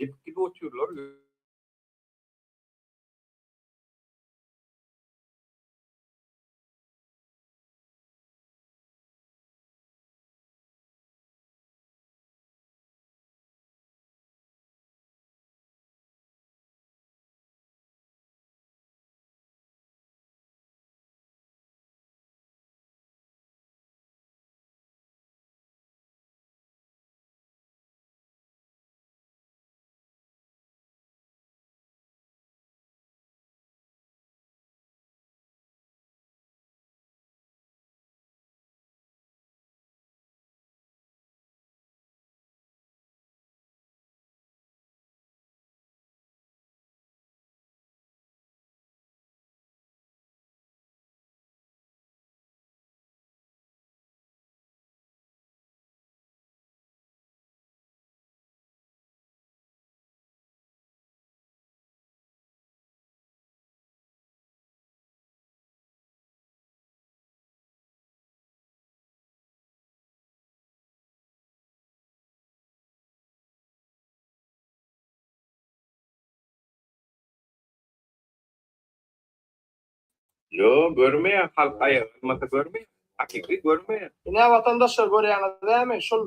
Ýo görmeýär halk aýaga galmasa görmeýär hakyky görmeýär. Ine watandaşlar görýäňiz dämi şul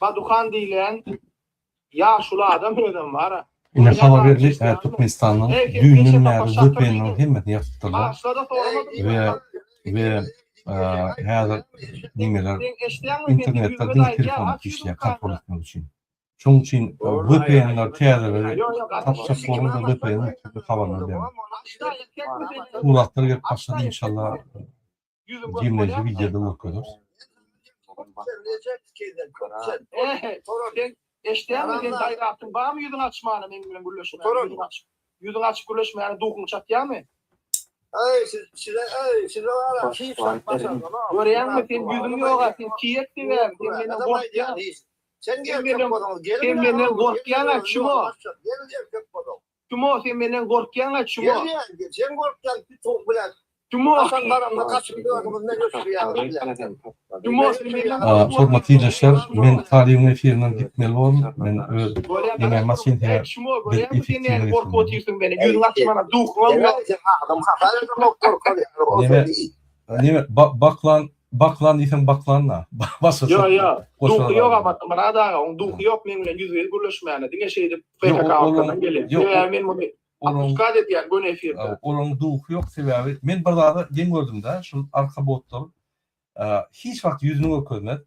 Baduhan diýlen ýaşuly adam özem bara. Ine habar berdi Türkmenistandan düýnden bäri VPN-leriň hemmesini ýapypdyrlar we we häzir nimeler internetde diňe telefonda işleýär kontrol etmek üçin. Şonuň üçin VPN-ler täzeleri tapjak boluň-da VPN üstünde habarlar beriň. Suratlar gelip başlady inşallah jemleýji wideoda görkezeris. Eşdýäňmi sen gaýratyň barmy ýüzüňi açmana meň bilen gürleşmäne ýüzüňi açyp ýüzüňi açyp gürleşmäne duhuň çatýamy. Görýäňmi sen ýüzüň ýoga sen tiýek sebäbi sen menden gorkýaň. Sen menden gorkýaň-a çumo. Çumo sen menden gorkýaň-a çumo. Çumo. Çumo sen menden Hormatly ildeşler, men Talybyň efirinden gitmeli boldum. Men öz nemäm açyn sebäp Çumo biz görýäňmi sen näme effektiwne gorkup geçmeli. otyrsyň meni ýüzüňi açmana duhuňam ýok. Neme neme baklan Baklan diýseň baklan-da. Başgaça. Ýok, ýok. Goşa Duhy ýok Abat Myrat aga, oň duhy ýok meň bilen ýüzbe-ýüz gürleşmäne. Diňe şeýdip PKK arkadan gelýär. Sebäbi men muny otpuskat edýän göni efirde. Olaň duhy ýok sebäbi men bir zada geň gördüm-de, şul arka botlar hiç wagt ýüzüni görkezmez.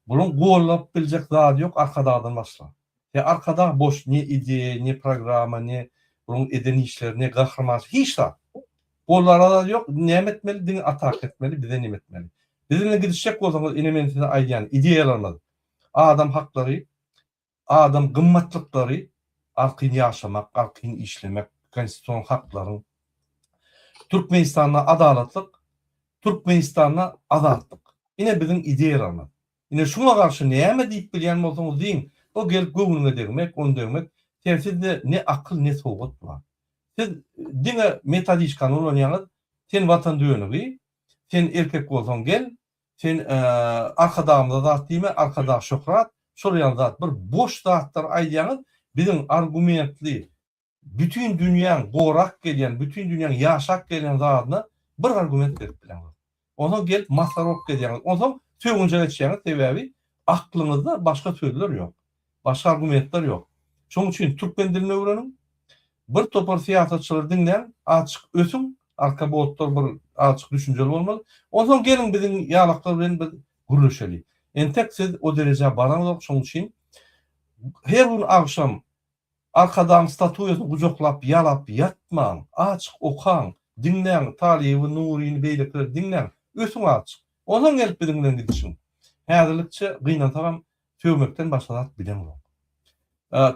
Bulaň gollap biljek zady ýok Arkadagdan başga. Ýa Arkadag boş ne ideýa, ne programma, ne bulaň eden işleri, ne gahrymançylyk hiç zat. Gollara zat ýok, näme etmeli diňe ataka etmeli, bize neme etmeli. Biz bilen gidişjek bolsaňyz ine men size aýdýan ideýalarymyz adam haklary, adam gymmatlyklary, arkaýyn ýaşamak, arkaýyn işlemek, konstitusion haklaryň, Türkmenistanda adalatlyk, Türkmenistanda azatlyk. Ine biziň ideýalarymyz. Ine şuňa garşy näme diýip bilýän bolsaňyz diýiň, o gelip göwnüňe degmek, ony degmek, sen sizde ne akyl ne sowat bar. Siz diňe metodiçkany ulanýaňyz, sen watan dönügi, sen erkek bolsaň gel, sen Arkadagymyza zat diýme, Arkadag şöhrat, şol ýaly zat bir boş zatlary aýdýaňyz, biziň argumentli bütin dünýäň gorap gelýän, bütin dünýäň ýaşap gelýän zadyna bir argument berip bileňzok. Onsoň gelip masgara bolup gezýäňiz. Onsoň sögünje geçýäňiz, sebäbi aklyňyzda başga sözler ýok. Başga argumentler ýok. Şonuň üçin türkmen dilini öwreniň. Bir topar syýasatçylary diňläň, azjyk ösüň, arka botlar bir azjyk düşünjeli bolmaly. Onsoň geliň biziň ýalaklar bilen biz gürleşeli. Entek siz o derejä baraňzok, şonuň üçin her gün agşam Arkadagyň statuýasyny gujaklap ýalap ýatmaň, açyk okaň, diňläň Talyby, Nuryny beýlekileri diňläň, ösüň azjyk. Onsoň gelip biziň bilen gidişiň. Häzirlikçe gynansagam sögmekden başga zat bilemzok.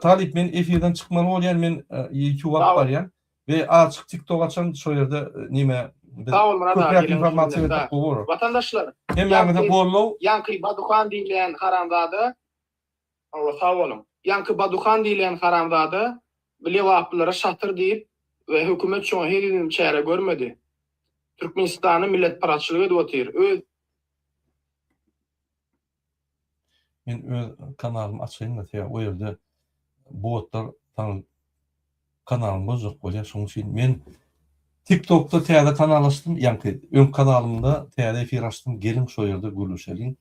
Talyp men efirden çykmaly bolýan men ýutube alyp barýan we azjyk tiktok açan şo ýerde neme biz Sag bol Myrat aga köpräk gelen üçin informasiýa minnetdar. bersek gowy bolar. Watandaşlar Hemmäňize ýaňky gollow. ýaňky Baduhan diýilýän haramzada Hawa sag boluň. Ýaňky Baduhan diýilýän haramzada lebaplylara şatyr diýip we hökümet şoňa henizem çäre görmedi. Türkmenistanda milletparazçylyk edip otyr. Öz. Men öz kanalymy açaýynda sebäbi o ýerde botlar saňa kanalyňy bozjak bolýar şonuň üçin men tiktokda täze kanal açdym ýaňky öňki kanalymda täze efir açdym geliň şo ýerde gürleşeliň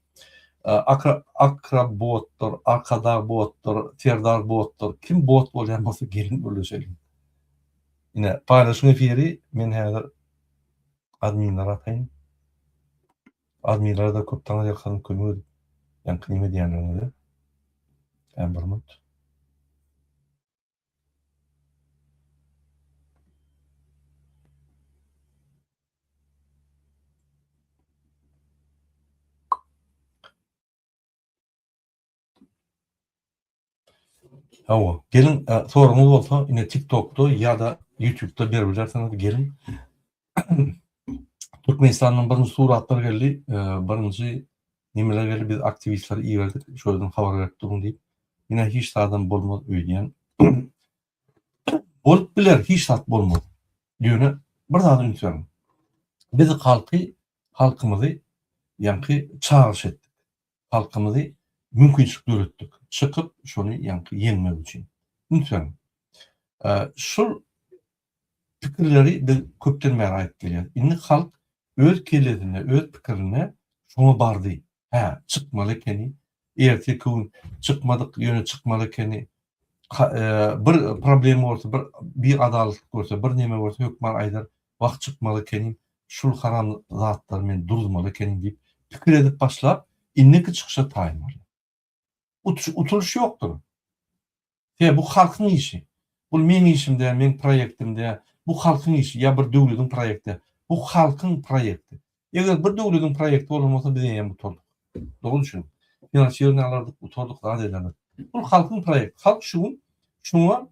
akra akra botlar arkadag botlar serdar botlar kim bot bolýan bolsa geliň gürleşeliň ine paýlaşyň efiri men häzir adminlere ataýyn adminlere-de köp taňryýalkasyn kömek edip ýaňky neme diýenleriňize bir minut. Hawa, geliň, e, soragyňyz bolsa, ine TikTokda ýa-da YouTube'da berip bilersiňiz, geliň. Türkmenistandan birinji suratlar geldi, e, birinji nimeler geldi, biz aktiwistleri iberdik, şo ýerden habar berip duruň diýip. Ine hiç zadam bolmaz öýdýän. Bolup biler, hiç zat bolmaz. Ýöne bir zada üns beriň. Biz halky, halkymyzy ýaňky çagyryş etdik. Halkymyzy mümkinçilik döretdik. Çykyp şony ýaňky ýeňmek üçin. Üns beriň. Şul pikirleri biz köpden bäri aýdyp gelýäris. Indi halk öz kellesinde, öz pikirinde şoňa bardy. Hä, çykmaly ekeni. Ertirki gün çykmadyk, ýöne çykmaly ekeni. Bir problema bolsa, bir biadalatlyk görse, bir neme görse hökman aýdar, wah çykmaly ekenim, şul haram zatlary men duruzmaly ekenim diýip pikir edip başlap, indiki çykyşa taýyn bolýar. Utulyş ýokdur. Sebäbi bu halkyň işi. Bul meň işim däl, meň proýektim däl. Bu halkyň işi ýa bir döwlediň proýekti däl. Bu halkyň proýekti. Eger bir döwlediň proýekti bolan bolsa biz eýýäm gutardyk. Dogry düşüniň. Finansirowaniýa alardyk, gutardyk, zat ederdik. Bul halkyň proýekti. Halk şu gün şuňa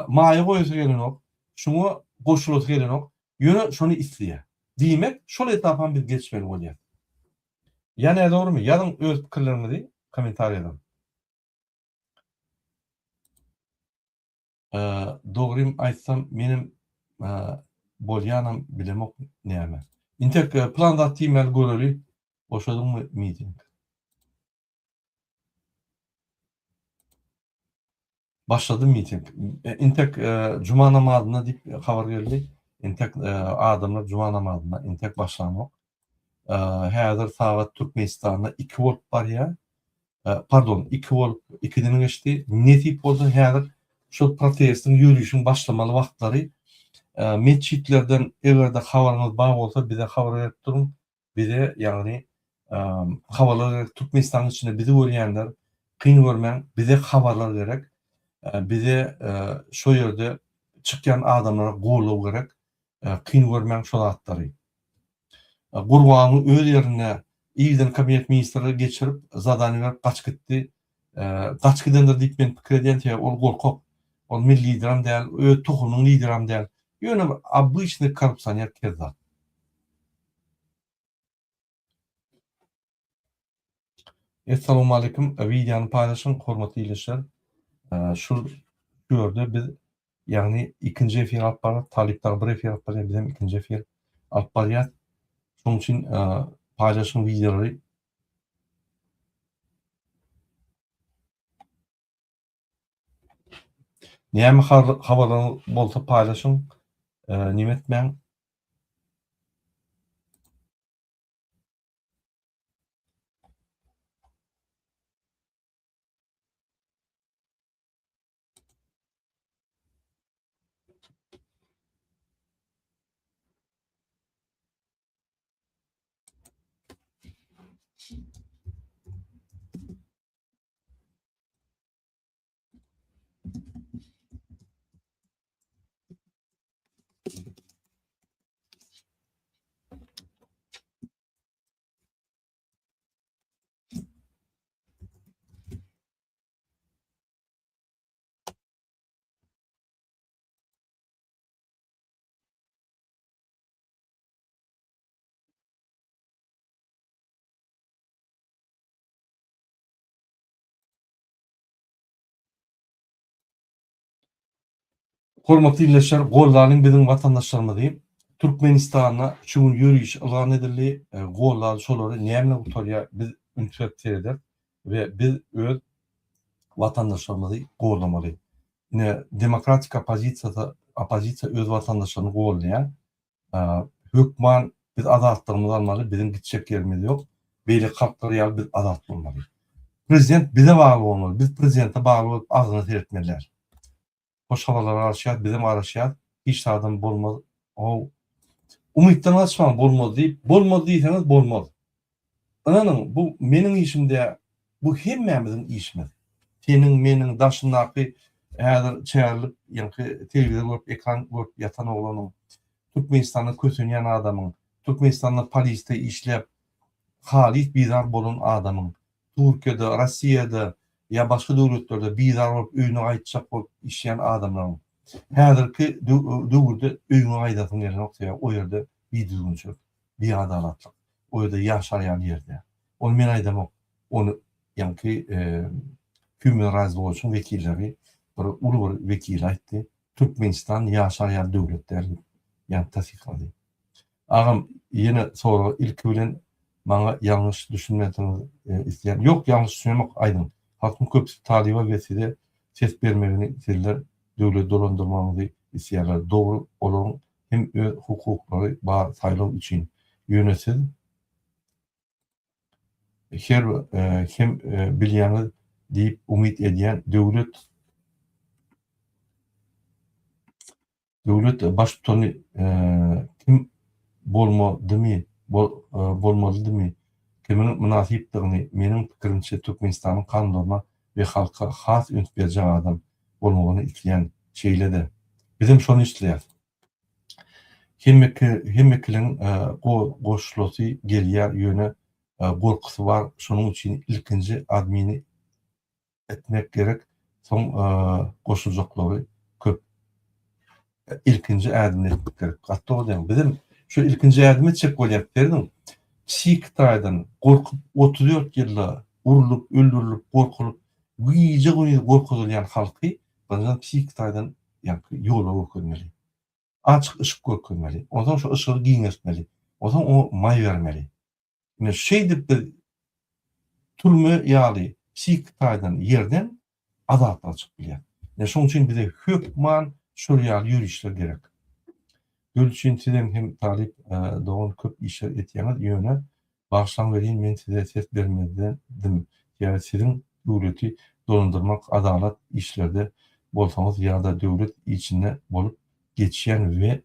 maýa goýasy gelenok, şuňa goşulasy gelenok, ýöne şony isleýär. Diýmek, şol etapam biz geçmeli bolýas. Ýa nädogrymy? Ýazyň öz pikirleriňizi kommentariýadan. Dogrym aýtsam menem bolýanam bilemok näme. Intek plan zat diýmäli göreli boşadyňmy miting. Başlady miting. Intek juma namazynda diýip habar geldi. Intek adamlar juma namazynda intek başlanok. Häzir sagat Türkmenistanda 2 bolup barýar. Pardon, 2 bolup 2-den geçdi. Nesip bolsa häzir şol protestiň ýörişiň başlamaly wagtlary metjitlerden eger-de habaryňyz bar bolsa bize habar berip duruň. Bize ýagny habarlar gerek. Türkmenistanyň içinde bizi görýänler kyn görmäň, bize habarlar gerek. Bize şo ýerde çykýan adamlara goldaw gerek. Kyn görmäň şo zatlary. Gurbanyň öz ýerinde irden kabinet ministrleri geçirip zadaniýa berip gaçyp gitdi. Gaçyp gidendir diýip men pikir edýän sebäbi ol gorkak. Ol milli lideram däl, öz tohumynyň lideram däl. Ýöne bir obyçnyý korrupsioner kezzap. Essalawmaleýkim, wideony paýlaşyň hormatly ildeşler. Şul şu ýerde biz. Ýagny ikinji efir alyp barýar. Talyp dagy bir efir alyp barýar, bizem ikinji efir alyp barýas. Şonuň üçin paýlaşyň wideolary. Näme habarlaryňyz bolsa paýlaşyň, neme etmäň. Hormatly ildeşler, goldalyň biziň watandaşlarymyzy. Türkmenistanda şu gün ýöriş yglan edildi. Goldaly şolary näme bilen gutarýar biz üns berip serederis we biz öz watandaşlarymyzy goldamaly. Ine demokratik oppozisiýasy oppozisiýa öz watandaşlaryny goldaýar. Hökman biz azatlygymyzy almaly, biziň gitjek ýerimiz ýok. Beýleki halklar ýaly biz azat bolmaly. Prezident bize bagly bolmaly, biz prezidente bagly bolup agzyna seretmeli däl. Hoş habarlara garaşýas, bizem garaşýas. Hiç zadam bolmaz. How. Umytdan gaçmaň bolmaz diýip, bolmaz diýseňiz bolmaz. Ynanyň, bu meniň işim däl, bu hemmämiziň işimiz. Seniň, meniň, daşyndaky häzir çärilip, ýaňky telewizor görüp, ekran görüp ýatan oglanyň, Türkmenistanda kösenýän adamyň, Türkmenistanda polisde işläp, halys bizar bolan adamyň, Türkiýede, Rossiýada ýa başga döwletlerde bizar bolup öýüne gaýtjak bolup işleýän adamlaryň häzirki döwürde öýüňe gaýdasyň gelenok, sebäbi o ýerde bidüzgünçilik, biadalatlyk, o ýerde ýaşar ýaly ýer däl. Ony men aýdamok, ony ýaňky Human Rights Watch-yň wekilleri, bir uly bir wekili aýtdy, Türkmenistan ýaşar ýaly döwlet däl diýip, ýaňky tassyklady. Agam ýene sorag ilki bilen maňa ýalňyş düşünmesiňiz isleýän. Ýok ýalňyş düşünemok aýdyň. Halkyň köpüsi talyba we size ses bermegini sizler döwleti dolandyrmagyňyzy isleýärler. Dogry olaryň hem öz hukuklary bar saýlaw üçin. Ýöne siz her hem bilýäňiz diýip umyt edýän döwlet Döwlet baştutany kim bolmadymy, bolmalydymy, kimiň mynasypdygyny, meniň pikirimçe, Türkmenistanyň kanunlaryna we halka has üns berjek adam bolmagyny isleýän. Şeýle-de, bizem şony isleýäs. Hemmekiliň goşulasy gelýär, ýöne gorkusy bar, şonuň üçin ilkinji admini etmek gerek soň goşuljaklary köp. Ilkinji ädimini etmek gerek. Gaty dogry diýýäň. Bizem şu ilkinji ädimi etjek bolýas. Serediň, psihiki taýdan gorkup 34 ýylda urlup, öldürilip, gorkulyp, gije-gündiz gorkuzylýan halky birinjiden psihiki taýdan ýaňky ýola görkezmeli. Açyk yşyk görkezmeli. Onsoň şu yşygy giňeltmeli. Onsoň oňa maý bermeli. Ine şeýdip biz türme ýaly psihiki taýdan ýerden azatlyga çykyp bilýäris. Ine şonuň üçin bize hökman şol ýaly ýörişler gerek. Döwlet üçin sizem hem talyp dogan köp işler etýäňiz ýöne bagyşlaň welin men size ses bermezdim sebäbi siziň döwleti dolandyrmak adalat işlerde bolsaňyz ýada döwlet içinde bolup geçýän we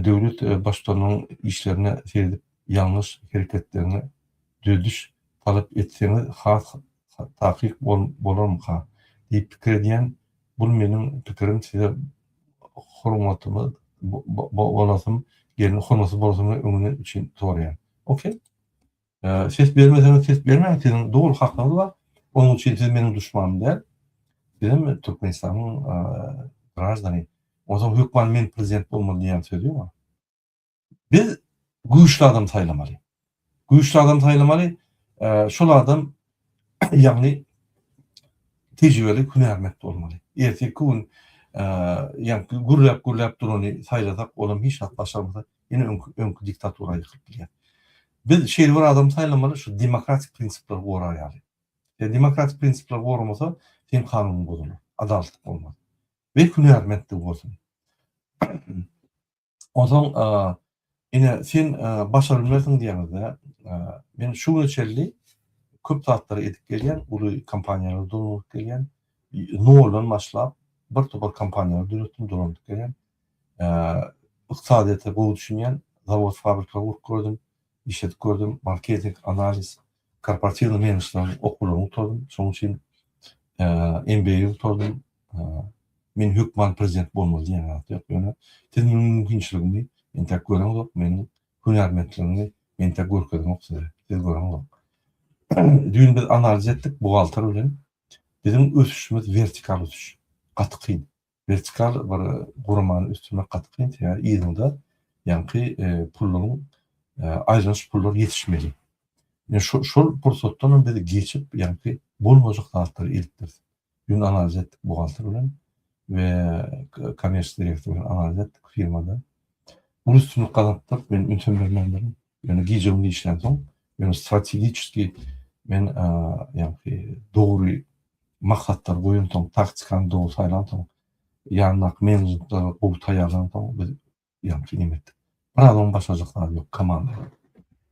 Döwlet Baştutanynyň işlerine seredip ýalňyş hereketlerine düzediş talap etseňiz has takyk bolarmyka diýip pikir edýän bul meniň pikirim size hormatymyz bolasym gelin hormatsyz bolasym öňünden üçin soraýan ok. Ses bermeseňiz ses bermäň siziň doly hakyňyz bar. Onuň üçin siz meniň duşmanym däl. Sizem Türkmenistanyň graždany. Onsoň hökman men prezident bolmaly diýen söz ýok. Biz güýçli adam saýlamaly. Güýçli adam saýlamaly. Şol adam ýagny. Tejribeli hünärment bolmaly. Ertirki gün ýaňky gürläp-gürläp durany saýlasak, olam hiç zat başarmasa, ýene öňki öňki diktatura ýykylyp bilýär. Biz şeýle bir adam saýlamaly, şu demokratik prinsipleri gorar ýaly. Sen demokratik prinsipleri goramasa, seň kanunyň bozular, adalatlyk bolmaz. We hünärmentligi bolsun. Onsoň ine sen başaryp bilmersiň diýýäňiz-dä. Men şu güne çenli köp zatlary edip gelýän, uly kompaniýalary dolandyryp gelýän. Noldan başlap bir topar kompaniýalary döretdim, dolandyryp gelýän. Ykdysadyýete gowy düşünýän, zawod, fabrikler gurup gördüm, işledip gördüm, marketing, analiz, korporatiwnyý menejmentleriň okuwlaryny gutardym. Şonuň üçin MBA gutardym. Men hökman prezident bolmaly diýen zat ýok. Ýöne siz meniň mümkinçiligimi entäk göreňzok, meniň hünärmentligimi entäk görkezemok size. Siz göreňzok. Düýn biz analiz etdik buhgalter bilen. Biziň ösüşimiz wertikal ösüş. Gaty kyn. Wertikal bir guramany ösdürmek gaty kyn, sebäbi yzyňda ýaňky pullaryň aýlanyş pullar ýetişmeli. Ine şol pursatdan hem biz geçip ýaňky bolmajak zatlary edipdiris. Dün analiz etdik buhgalter bilen we kommersiýa direktor bilen analiz etdik firmada. Uly üstünlik gazanypdyr. Men ünsem bermändirin. Ýöne gije-gündiz işlänsoň, ýöne strategiçeskiý men ýaňky dogry maksatlary goýansoň, taktikany dogry saýlansoň, ýanyndaky menejmentleri gowy taýýarlansoň biz ýaňky neme etdik. Bir adamyň başarjak zady ýok komanda.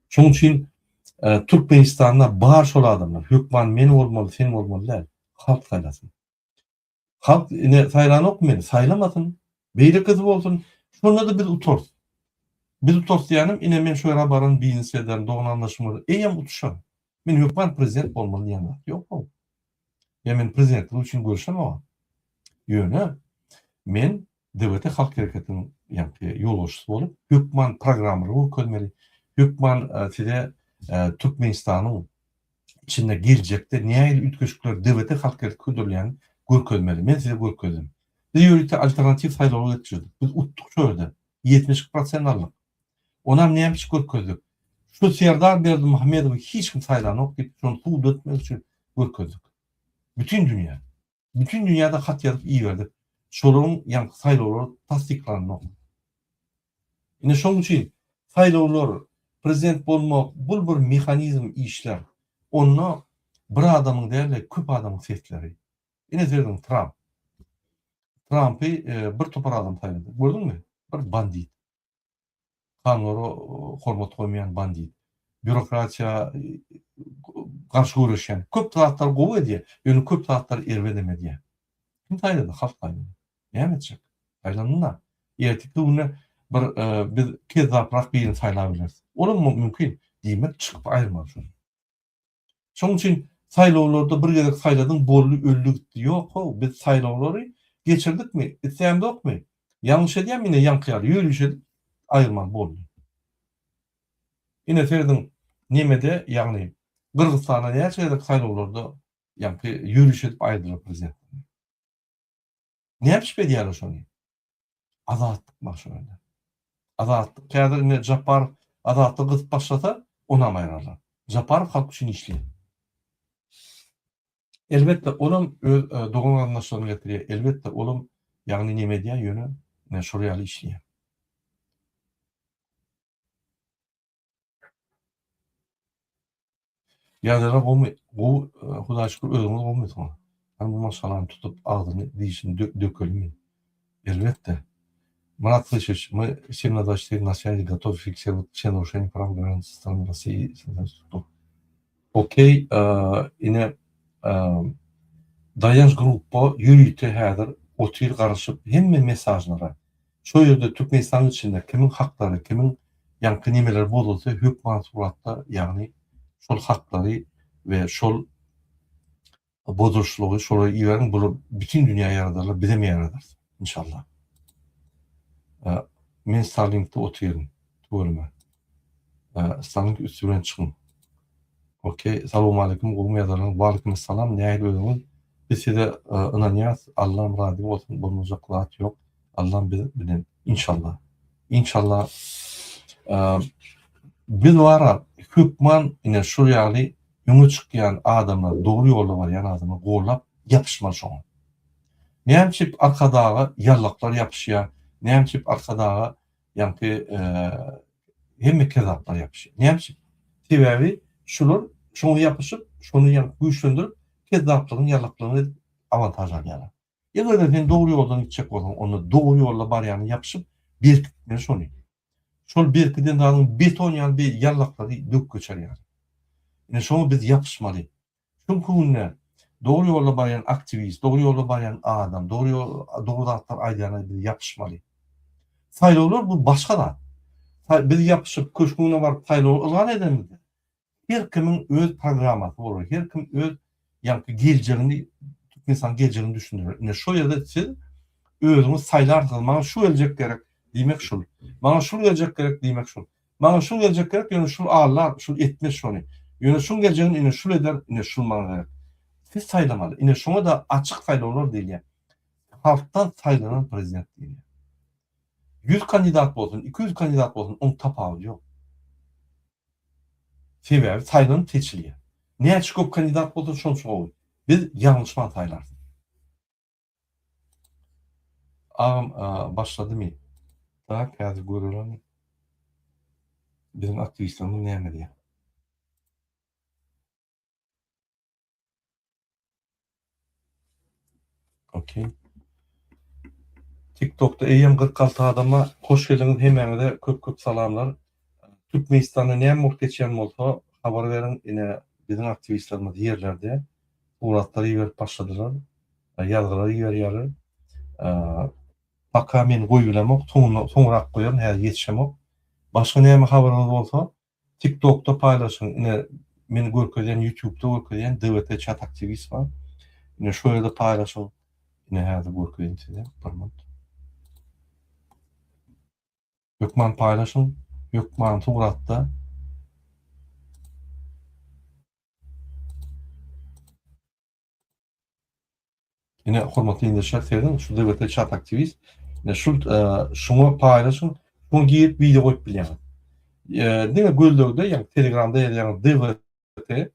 Şonuň üçin Türkmenistanda bar şol adamlar. Hökman men bolmaly, sen bolmaly däl. Halk saýlasyn. Halk ine saýlanok meni, saýlamasyn. Beýlekisi bolsun. Şonda-da biz utarys. Biz utarys diýýänim, ine men şu ýere baran biznes ederin, dogan-garyndaşym bolar. Eýýäm utuşan. Men hökman prezident bolmaly diýen zat ýok-ow. Ýa men prezidentlik üçin göreşemok. Ýöne men DWT Halk Hereketiniň ýaňky ýolbaşçysy bolup, hökman programmalary görkezmeli, hökman size Türkmenistanyň içinde geljekde nähili üýtgeşikler DWT Halk Hereketi hödürleýänini görkezmeli. Men size görkezdim. Biz ýörite alternatiw saýlawlar geçirdik. Biz utduk şo ýerde. 72 prosent aldyk. Onam näme üçin görkezdik? Şu Serdar Berdimuhamedowy hiç kim saýlanok diýip, şony subut etmek üçin görkezdik. Bütin dünýä. Bütin dünýäde hat ýazyp iberdik. Şolaryň ýaňky saýlawlary tassyklananok. Ine şoň üçin saýlawlar, prezident bolmak bul bir mehanizm işler. Onda bir adamyň däl-de köp adamyň sesleri. Ine serediň Tramp. Trampy bir topar adam saýlady. Gördüňmi? Bir bandit. Kanunlara hormat goýmaýan bandit. Býurokratiýa garşy göreşýän. Köp zatlary gowy edýär, ýöne köp zatlary erbedem edýär. Kim saýlady? Halk saýlady. Näme etjek? Saýlandy-da. Erteki günde bir biz kezzaprak birini saýlap bileris. Olam mümkin. Diýmek, çykyp aýyrmaly şony. Şonuň üçin saýlawlarda bir gezek saýladyň boldy öldi gitdi ýok how biz saýlawlary geçirdikmi islämzokmy ýalňyş edýämi ine ýaňky ýaly ýöriş edip aýyrmaly boldy. Ine serediň nemede ýagny Gyrgyzystanda näçe gezek saýlawlarda ýaňky ýöriş edip aýyrdylar prezidentlerini. Näme üçin edýärler şony? Azatlyk bar şo ýerde. Azatlyk häzir indi Japarow Azatlygy gysyp başlasa, onam aýrarlar. Japarow halk üçin işleýär. Elbetde, olam öz e, dogan-garyndaşlaryny getirýär. Elbetde, olam ýagny neme edýär, ýöne ine şol ýaly işleýär. Ýagdaýlar gowmy? Gowy, Hudaýa şükür özüňiz gowmysyňyz? Hany bu maşgalany tutup agzyny dişini dökelimi? Elbetde. Myrat Gylyçewiç, мы 7 на 24 на связи, готовы фиксировать все нарушения прав граждан со стороны России и Okey, ine Daýanç gruppa ýörite häzir otyr garaşyp hemme mesažlara. Şo ýerde Türkmenistanyň içinde kimiň haklary, kimiň ýaňky nemeleri bozulsa hökman suratda ýagny şol haklary we şol bozulyşlygy şolara iberiň bular bütin dünýä ýaradarlar bizem ýaradarys inşallah. Men Starlinkde otyryn tüweleme. Starlink üsti bilen çykyň. Okey salowmaleýkim gowmy ýazarlaryňyz waleýkim essalam nähili özüňiz biz size ynanýas Allam razy bolsun bolmajak zat ýok Allam biz bilen inşallah inşallah biz bara hökman ine şul ýaly öňe çykýan adamlar dogry ýolda barýan adamlar gollap. Ýapyşmaly şoňa. Näme üçin Arkadaga ýallaklar ýapyşýar? Näme üçin Arkadaga ýaňky hemme kezzaplar ýapyşýar? Näme üçin? Sebäbi şular şoňa ýapyşyp, şony ýaňky güýçlendirip, kezzaplygyny, ýallaklygyny edip awantaž alýarlar. Eger-de sen dogry ýoldan gitjek bolsaň, onda dogry ýolda barýana ýapyşyp, berkitmeli şony. Şol berkiden zadyň beton ýaly bir ýallaklary döwüp geçer ýaly. Ine şoňa biz ýapyşmaly. Çünki günde dogry ýolda barýan aktiwist, dogry ýolda barýan adam, dogry ýol, dogry zatlar aýdýana biz ýapyşmaly. Saýlawlar bu başga zat. Biz ýapyşyp köşgüň öňüne baryp saýlaw yglan edenimizde her kimiň öz programmasy bolar, her kim öz ýaňky geljegini, Türkmenistanyň geljegini düşündirer. Ine şo ýerde siz özüňiz saýlarsyňyz, maňa şu geljek gerek diýmek şul. Maňa şul geljek gerek diýmek şul. Maňa şul geljek gerek, ýöne şul aldar, şul etmez şony. Ýöne şuň geljegini ine şul eder, ine şul maňa gerek. Siz saýlamaly. Ine şoňa-da açyk saýlawlar diýilýär. Halkdan saýlanan prezident diýilýär. 100 kandidat bolsun, 200 kandidat bolsun, oň tapawudy ýok. Sebäbi saýlanyp seçilýär. Näçe köp kandidat bolsa şonça gowy. Biz ýalňyşman saýlarys. Agam başladymy? Tak häzir görelim. Biziň aktiwistlerimiz näme diýýär? Okey. TikTokda eýýäm 46 adama hoş geldiňiz hemmäňize köp köp salamlar. Türkmenistanda näme bolup geçýän bolsa habar beriň. Ine biziň aktiwistlerimiz ýerlerde suratlar iberip başladylar. Ýazgylar iberýärler. Paka men goýubilemok, soňrak goýaryn, häzir ýetişemok. Başga näme habaryňyz bolsa TikTokda paýlaşyň ine men görkezýän ýutubda görkezýän DWT chat aktiwist bar. Ine şo ýerde paýlaşyň. Ine häzir görkezýän size bir minut. Hökman paýlaşyň, hökman suratda. Ine hormatly ildeşler serediň şu DWT chat aktiwist. Ine şu şuňa paýlaşyň. Şuňa girip wideo goýup bilýäňiz. Diňe gözlegde ýa Telegramda ýazýaňyz DWT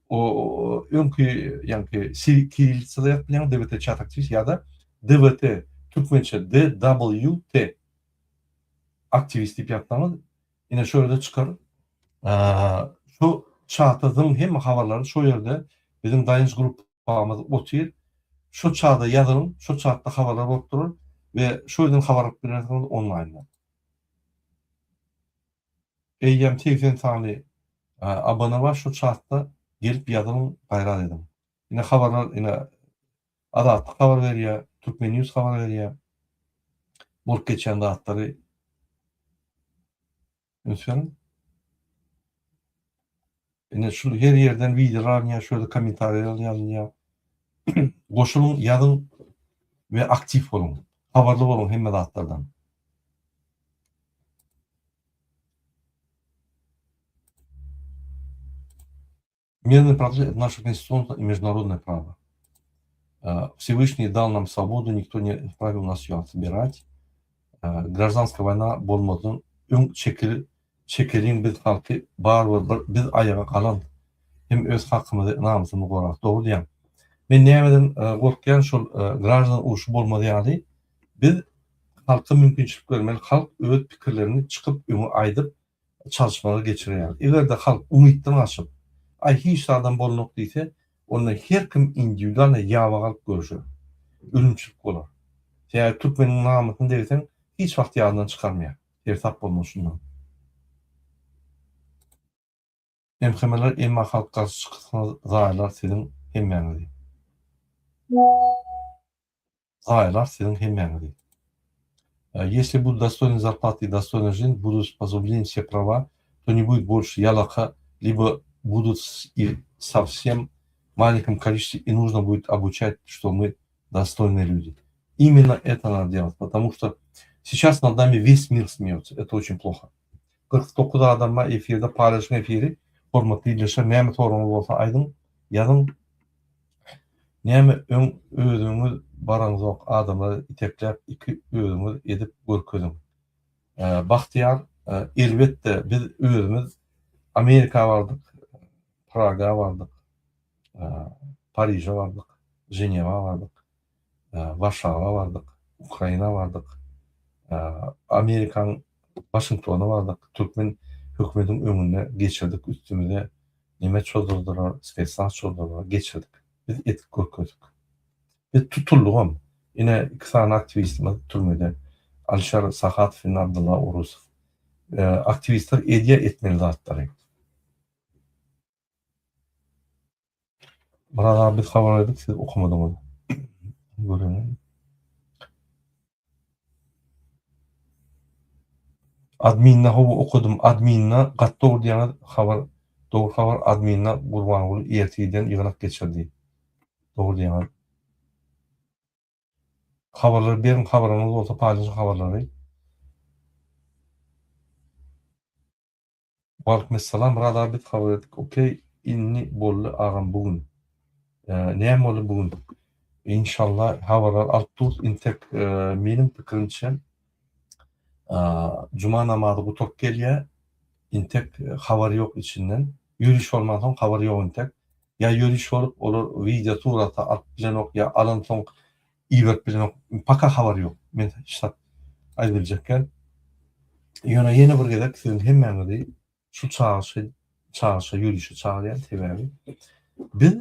o öňki ýaňky kirillitsada ýazyp bilýäňiz DWT chat aktiwist ýa-da DWT türkmençe DWT aktiwist diýip ýazsaňyz Ine şu ýerde çykar. Şu çata zyň hemme habarlary şo ýerde biziň daýanç gruppamyz otyr. Şo çada ýazylyň, şo çatda habarlar bolup durar we şo ýerden habar alyp bilersiňiz onlaýnda. Eýýäm 80 sany abone bar şo çatda gelip ýazylyň gaýrat ediň. Ine habarlar ine Azatlyk habar berýär, Türkmen News habar berýär. Bolup geçýän zatlary üns beriň. Ine şu her ýerden wideolar alynýar, şu ýerde kommentariýalar ýazylýar. Goşulyň, ýazyň we aktiw boluň. Habarly boluň hemme zatlardan. Мирный процесс – это наше конституционное и международное право. Всевышний дал нам свободу, никто не вправе у нас ее отбирать. Гражданская война bolmazdan öň çekil çekeliň biz halky barybir bir biz aýaga galan hem öz hakymyzy namysymyzy gorarys. Dogry diýýäň. Men nämeden gorkýan şol graždan urşy bolmaz ýaly biz halka mümkinçilik bermeli halk öz pikirlerini çykyp öňe aýdyp çalyşmalar geçirýär. Eger-de halk umytdan gaçyp, Aý, hiç zadam bolnok diýse, onda her kim indiwidualno ýaba galyp görüşer. Ölümçilik bolar. Sebäbi türkmeniň namysyny degseň, hiç wagt ýadyndan çykarmaýar. Seresap bolmaly şundan. MHM-ler emma halk garşy çyksaňyz zaýalar siziň hemmäňizi. Zaýalar siziň hemmäňizi. Если будут достойные зарплаты и достойная жизнь, будут позабылены все права, то не будет больше ялака, либо будут и совсем маленьком количестве, и нужно будет обучать, что мы достойные люди. Именно это надо делать, потому что сейчас над нами весь мир смеется. Это очень плохо. 49 adama efirde paýlaşyň efiri. Hormatly ildeşler, näme soragyňyz bolsa aýdyň, ýazyň. Näme öň özüňiz baraňzok adamlary itekläp iki özüňiz edip görkeziň. Bagtyýar elbetde biz özümiz Amerika bardyk, Praga bardyk, Pariže bardyk. Ženewa bardyk, Warşawa bardyk, Ukraina bardyk, Amerikaň Waşingtona bardyk, türkmen hökümetiň öňünde geçirdik, üstümize neme çozdurdylar, spesnaz çozdurdylar, geçirdik. Biz edip görkezdik. Biz tutuldygam. Ine iki sany aktiwistimiz türmede. Alişer Sahatow indi Abdylla Orusow. Aktiwistler edýär etmeli zatlary. Myrat aga biz habar berdik siz okamadyňyz. Görelim. Adminda hawa okadym. Adminda gaty dogry diýýäňiz habar dogry habar adminda Gurbanguly ertirden ýygnak geçirdi. Dogry diýýäňiz. Habarlary beriň habaryňyz bolsa paýlaşyň habarlary. Waleýkimessalam Myrat aga biz habar etdik okey inni boldy agam bu gün näme boldy bu gün inşallah habarlar alyp durus intek meniň pikirimçe juma namazy gutaryp gelýä intek habar ýok içinden ýöriş bolmansoň habar ýok intek ýa ýöriş bolup olar wideo surata alyp bilenok ýa alansoň iberip bilenok paka habar ýok men hiç zat aýdybiljekgäl ýöne ýene bir gezek siziň hemmäňizi şu çagyşy çagyşa ýörişe çagyrýan sebäbi biz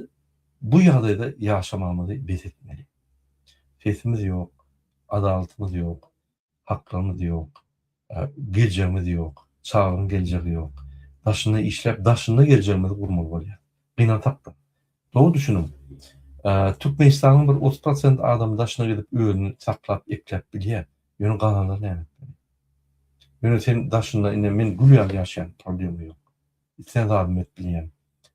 bu ýagdaýda ýaşamagymyzy bes etmeli sesimiz ýok adalatymyz ýok haklarymyz ýok geljegimiz ýok çagalaryň geljegi ýok daşynda işläp daşynda geljegimizi gurmaly bolýar gynansakda Dogry düşüniň. Türkmenistanyň bir 30 prosent adamy daşyna gidip özüni saklap ekläp bilýär. Ýöne galanlar näme etmeli? Ýöne sen daşynda ine men gül ýaly ýaşaýan problema ýok. Islän zadymy edip bilýän.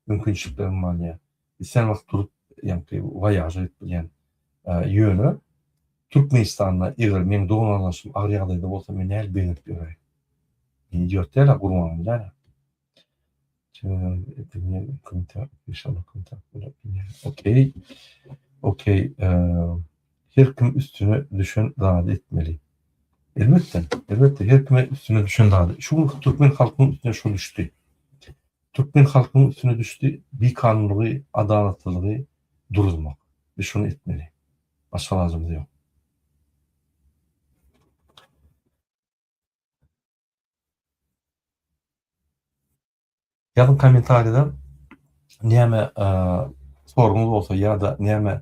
Mümkinçiliklerim bar diýýär. Islän wagt durup ýaňky woýaža gidip bilýän. Ýöne Türkmenistanda eger meň dogan-garyndaşym agyr ýagdaýda bolsa men nähili begenip ýöräýin? Men idiot däl-ä, Gurbanguly däl-ä. Okey. Okey. Her kim üstüne düşen zady etmeli. Elbetde, elbetde her kime üstüne düşen zady. Şu gün türkmen halkynyň üstüne şu düşdi. Türkmen halkynyň üstüne düşdi bikanunlygy, adalatsyzlygy duruzmak. Biz şuny etmeli. Başga alajymyz ýok. Ýazyň kommentariýada näme soragyňyz bolsa ýa-da näme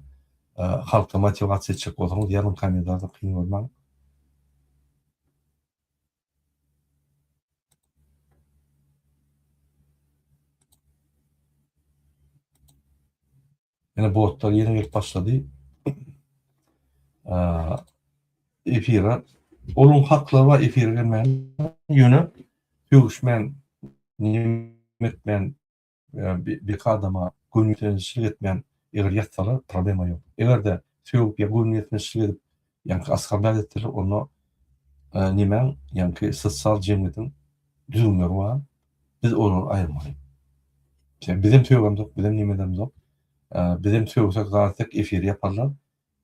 halka motiwasiýa etjek bolsaňyz ýazyň kommentariýada kyn görmäň. Ýene botlar ýene gelip başlady. Efire. Onuň haklary bar efire gelmäne. Ýöne sögüşmän, neme etmän, bir adama göwnüýetmezçilik etmän eger ýatsalar problema ýok. Eger-de sögüp ýa göwnüýetmezçilik edip, ýaňky oskarblat etseler onda nemäň, ýaňky sosial jemgyýetiň düzgünleri bar. Biz olary aýyrmaly. Bizem sögemzok, bizem neme edemzok. Bizem sögsek, zat etsek efiri ýaparlar.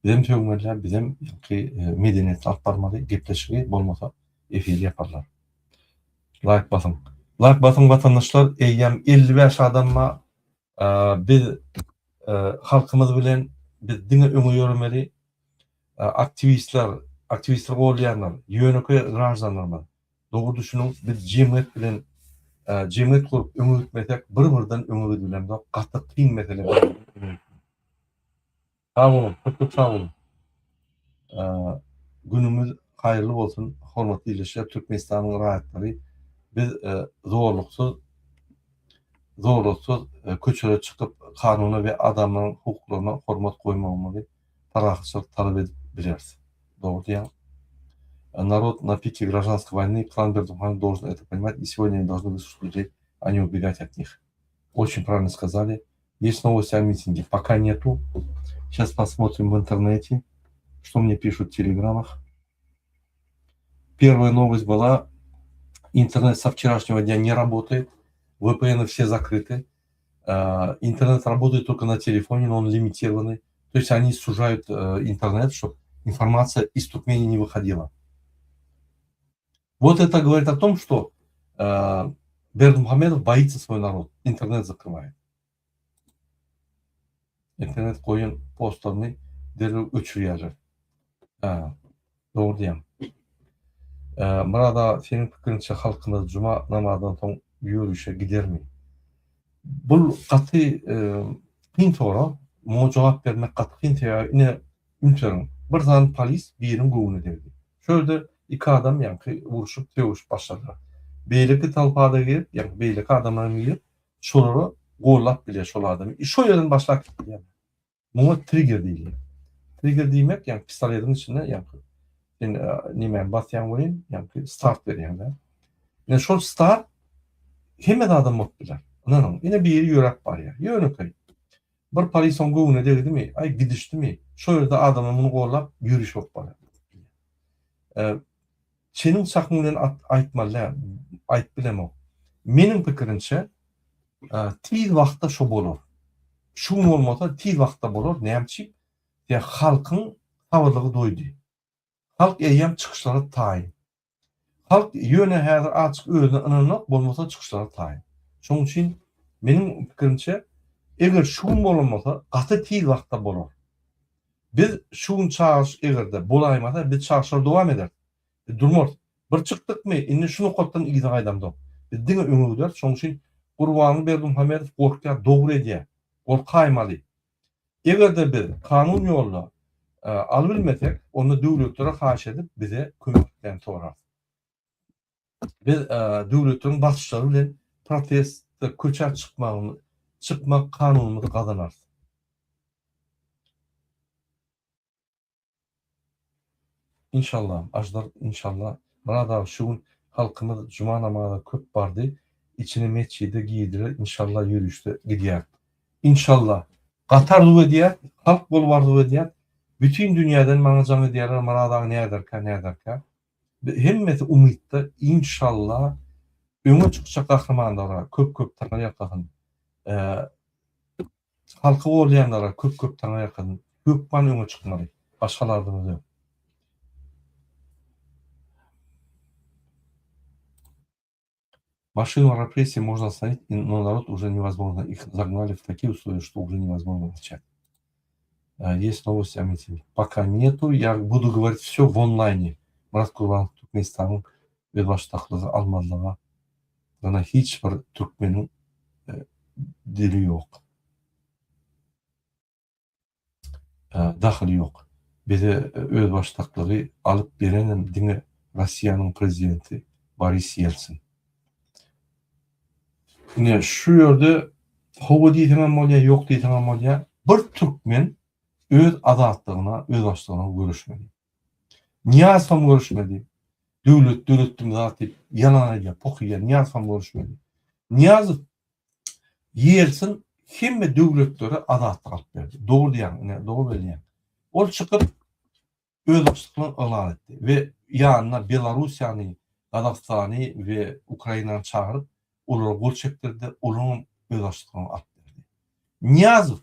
Bizem sögmeliler, bizem ýaňky medeniýetli alyp barmaly gepleşigi, bolmasa efiri ýaparlar. Laýk basyň. Laýk basyň watandaşlar, eýýäm 55 adam bar. Biz halkymyz bilen biz diňe öňe ýöremeli. Aktiwistler, aktiwistler goldaýanlar, ýönekeý graždanlarymyz Dogry düşüniň biz jemgyýet bilen jemgyýet gurup öňe gitmesek bir birden öňe gidibilemzok gaty kyn mesele bir birden öňe gitmek. Sag boluň köp köp sag boluň. Günüňiz haýyrly bolsun hormatly ildeşler Türkmenistanyň raýatlary biz zorluksyz zorluksyz köçelere çykyp kanuna we adamlaryň hukuklaryna hormat goýmagymyzy parahatçylyk talap edip bileris. Dogry diýýäň. Народ на пике гражданской войны, клан Бердымухамедов должен это понимать, и сегодня они должны выслушать людей, а не убегать от них. Очень правильно сказали. Есть новости о митинге? Пока нету. Сейчас посмотрим в интернете, что мне пишут в телеграммах. Первая новость была, интернет со вчерашнего дня не работает, VPN все закрыты. Интернет работает только на телефоне, но он лимитированный. То есть они сужают интернет, чтобы информация из Туркмении не выходила. Вот это говорит о том, что э, Бердымухамедов боится свой народ, интернет закрывает. Internet goýan postlaryny derrew öçürýärler. Hä, dogry diýýäň. Myrat aga, seniň pikiriňçe halkymyz juma namazyndan soň ýörişe gidermi? Bul gaty kyn sorag. Muňa jogap bermek gaty kyn sebäbi ine üns beriň. Bir sany polis biriniň göwnüne degdi. Şu ýerde iki adam ýaňky urşup sögüşip başladylar. Beýleki tolpada girip, ýaňky beýleki adamlar hem girip şolara gollap bilýär şol adamy. Şo ýerden başlap gidýär. Muňa trigger diýilýär. Trigger diýmek, ýagny pistoletiň içinde ýagny sen nemäni basýaň welin, ýagny start berýäň-dä. Ine şol start hemme zadam bolup biler. Ynanyň, ine biri ýöräp barýar. Ýönekeý. Bir polis oň göwnüne degdimi, aý gidişdimi, şo ýerde adamlar muny gollap ýöriş bolup barýar. Çeniň çakyň bilen aýtmaly däl, aýyp bilemok. Meniň pikirimçe, tiz wagtda şo bolar. Şu gün bolmasa tiz wagtda bolar, näme üçin? Sebäbi halkyň sabyrlygy doýdy. Halk eýýäm çykyşlara taýyn. Halk ýöne häzir azjyk özüne ynananok, bolmasa çykyşlara taýyn. Şonuň üçin meniň pikirimçe, eger şu gün bolamasa, gaty tiz wagtda bolar. Biz şu gün çagyryş egerde bolaýmasa biz çagyryşlary dowam ederis. Biz durmarys. Bir çykdykmy indi şu nokatdan yza gaýdamzok. Biz diňe öňe gideris. Şonuň üçin Gurbanguly Berdimuhamedow gorkýar, dogry edýär. Gorkaýmaly. Egerde biz kanun ýolda alybilmesek onda döwletlere haýyş edip bize kömek etmegini sorarys. Biz döwletleriň basyşlary bilen protestde köçä çykmagyny çykmak kanunymyzy gazanarys. Inşallah Aždar inşallah Myrat aga şu gün halkymyz juma namaza köp bardy içine metjide girdiler inşallah ýörüşde gidýär inşallah gaty arzuw edýär halk bolup arzuw edýär bütin dünýäden maňa jaň edýärler Myrat aga näderkä näderkä Hemmesi umytda inşallah öňe çykjak gahrymanlara köp köp taňry ýalkasyn. Halky goldaýanlara köp köp taňry ýalkasyn. Hökman öňe çykmaly. Başga aladamyz ýok. Машину репрессий можно остановить, но народ уже невозможно. Их загнали в такие условия, что уже невозможно начать. Есть новости о митинге? Пока нету. Я буду говорить все в онлайне. Myrat Gurbanow Türkmenistanyň özbaşdaklygy almazlyga gyna hiç bir türkmeniň dili ýok. Dahyly ýok. Bize özbaşdaklygy alyp berenem diňe Rossiýanyň prezidenti Boris Ýeltsin. Ine şu ýerde hawa diýseňem bolýar, ýok diýseňem bolýar. Bir türkmen öz azatlygyna, özbaşdaklygyna göreşmeli. Nyýazowam göreşmeli. Döwlet döretdim zat diýip ýalan aýdýar, pokyýar. Nyýazowam göreşmeli. Nyýazow Ýeltsin hemme döwletlere azatlyk alyp berdi. Dogry diýýäň, ine dogry belleýäň. Ol çykyp özbaşdaklygyny yglan etdi we ýanyna Belarussiýany, Gazagystany we Ukrainany çagyryp, olara gol çekdirdi, olaryňam özbaşdaklygyny alyp berdi. Nyýazow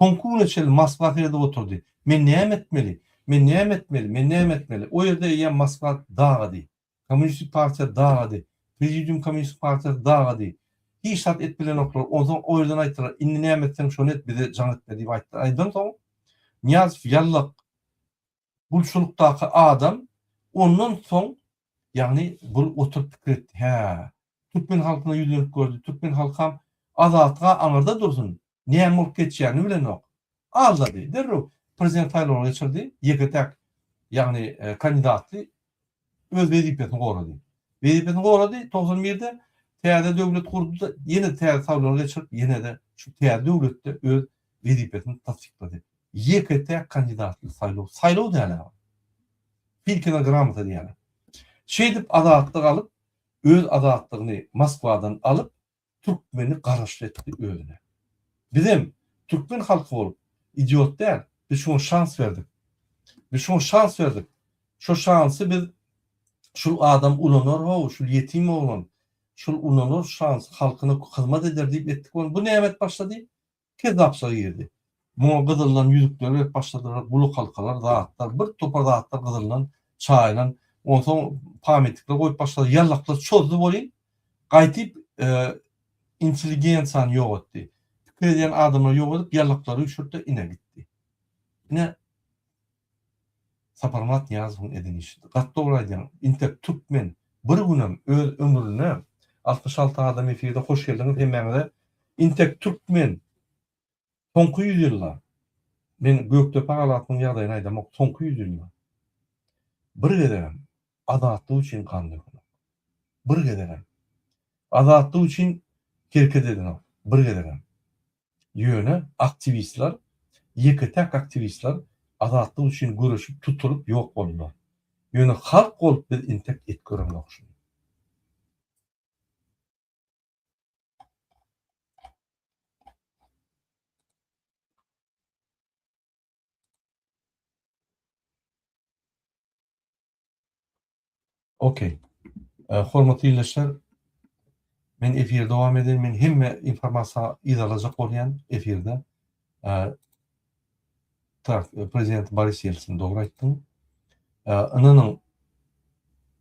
soňky güne çenli Moskwa seredip oturdy. Men näme etmeli? Men näme etmeli? Men näme etmeli? O ýerde eýýäm Moskwa dagady. Kommunistik partiýa dagady. Prezidium kommunistik partiýasy dagady. Hiç zat edip bilenoklar. Onsoň o ýerden aýtdylar, indi näme etseň şony et, bize jaň etme diýip aýtdylar. Aýdansoň Nyýazow ýallak gulçulykdaky adam ondan soň ýagny bul oturyp pikir etdi. Hä, türkmen halkyna ýüzlenip gördi. Türkmen halkam azatlyga aňyrda dursun, näme bolup geçýänini bilenok. Aldady. Derrew prezident saýlawlary geçirdi. Ýeke-täk ýagny kandidatly öz wezipesini gorady. Wezipesini gorady, 91-de täze döwlet gurdy-da, ýene täze saýlawlar geçirip, ýene-de şu täze döwletde öz wezipesini tassyklady. Ýeke-täk kandidatly saýlaw, saýlaw däl-ä ol. Filkina gramota diýýärler. Şeýdip azatlyk alyp, öz azatlygyny Moskwadan alyp, türkmeni garaşly etdi özüne. Bizem türkmen halky bolup idiot däl, biz şuňa şans berdik. Biz şuňa şans berdik. Şo şansy biz şul adam ulanar how, şul ýetim oglan, şul ulanar şansy halkyna hyzmat eder diýip etdik ony. Bu näme edip başlady? Kezzapçylyga girdi. Muňa gyzyldan ýüzükler berip başladylar, gulakhalkalar, zatlar, bir topar zatlar gyzyldan çaýylan. Onsoň pamytnikler goýup başlady. Ýallaklar çozdy welin, gaýtyp intelligensiýany ýok etdi. Pikir edýän adamlary ýok edip, ýallaklary üýşürdi, ine gitdi. Ine Saparmyrat Nyýazowyň eden işi. Gaty dogry aýdýaň. Intek türkmen bir günem öz ömründe 66 adam efirde hoş geldiňiz hemmäňize. Intek türkmen soňky ýüz ýylda men Gökdepe galasynyň ýagdaýyny aýdamok, soňky ýüz ýylda bir gezegem azatlyk üçin gan dökenok. Bir gezegem. Azatlyk üçin hereket edenok. Bir gezegem. Ýöne aktiwistler, ýeke-täk aktiwistler azatlyk üçin göreşip tutulyp ýok boldular. Ýöne halk bolup biz intek et göremzok şuny. Okey. Hormatly ildeşler, men efiri dowam edeýin. Men hemme informasiýa yzarlajak bolýan efirde. Tak, prezident Boris Ýeltsin dogry aýtdyň. Ynanyň,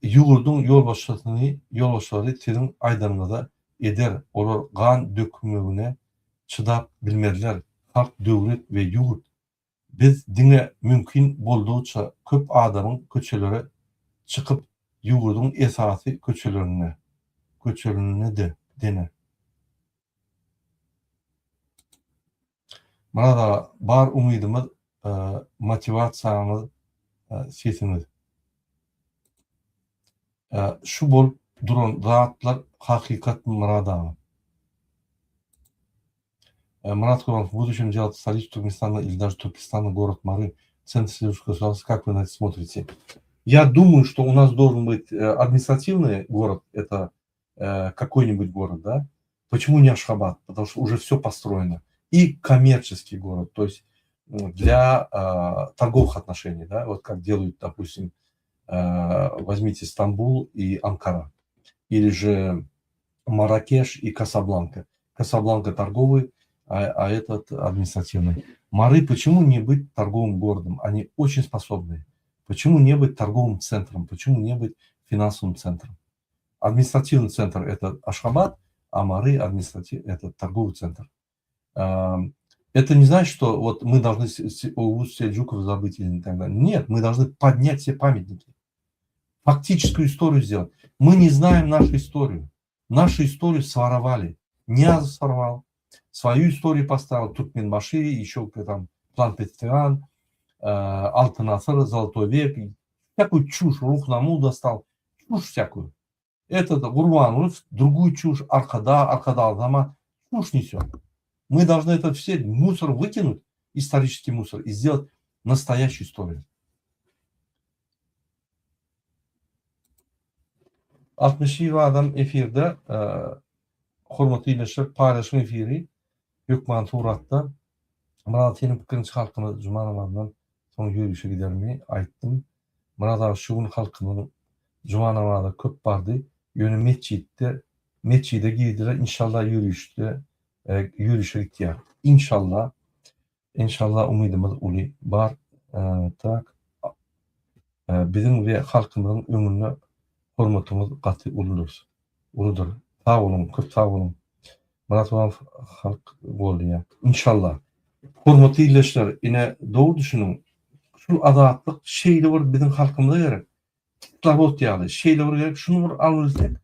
ýurduň ýolbaşçysyny, ýolbaşçylary siziň aýdanyňyza eder. Olar gan dökmegine çydap bilmezler. Halk, döwlet we ýurt Biz diňe mümkin boldugyça köp adamyň köçelere çykyp, ýurduň esasy köçelerinde, köçelerinde-de dene. Myrat aga, bar umydymyz, motiwasiýamyz sesiňiz. Şu bolup duran zatlar hakykatmy Myrat aga? Мурат Курбанов, в будущем делать столицу Туркменистана или даже Туркестана город Мары, центр сельского государства. Как вы на это смотрите? Я думаю, что у нас должен быть административный город, это какой-нибудь город, да? Почему не Ашхабад? Потому что уже все построено. И коммерческий город, то есть для э, торговых отношений, да, вот как делают, допустим, э, возьмите Стамбул и Анкара, или же Маракеш и Касабланка. Касабланка торговый, а, а этот административный. Мары почему не быть торговым городом? Они очень способны. Почему не быть торговым центром? Почему не быть финансовым центром? Административный центр – это Ашхабад, а Мары административ, это торговый центр. Это не значит, что вот мы должны Огуз Сельджуков забыть или так далее. Нет, мы должны поднять все памятники. Фактическую историю сделать. Мы не знаем нашу историю. Нашу историю своровали. Ниязов своровал, свою историю поставил, Туркменбаши, еще там план Петриан, э, Алтын Асыр, Золотой век, всякую чушь, Рухнаму достал, чушь всякую. Этот Гурбанов другую чушь, Аркада, Аркада Алдама, чушь несет. Мы должны этот все мусор выкинуть, исторический мусор, и сделать настоящую историю. 61 adam efirde e, hormatly ildeşler paýlaşyň efiri hökman suratda. Myrat seniň pikiriňçe halkymyz juma namazyndan soň ýörişe gidermi? Aýtdym. Myrat aga şu gün halkymyzyň juma namaza köp bardy. Ýöne metjitde metjide girdiler inşallah ýörişde e, ýörişe gitýär. Inşallah Inşallah umydymyz uly bar tak biziň we halkymyzyň öňünde hormatyňyz gaty uludyr uludyr sag boluň köp sag boluň Myrat Gurbanow halk goldaýar inşallah hormatly ildeşler ine dogry düşüniň şul azatlyk şeýle bir biziň halkymyza gerek Kislorod ýaly şeýle bir gerek, şuny bir alybilsek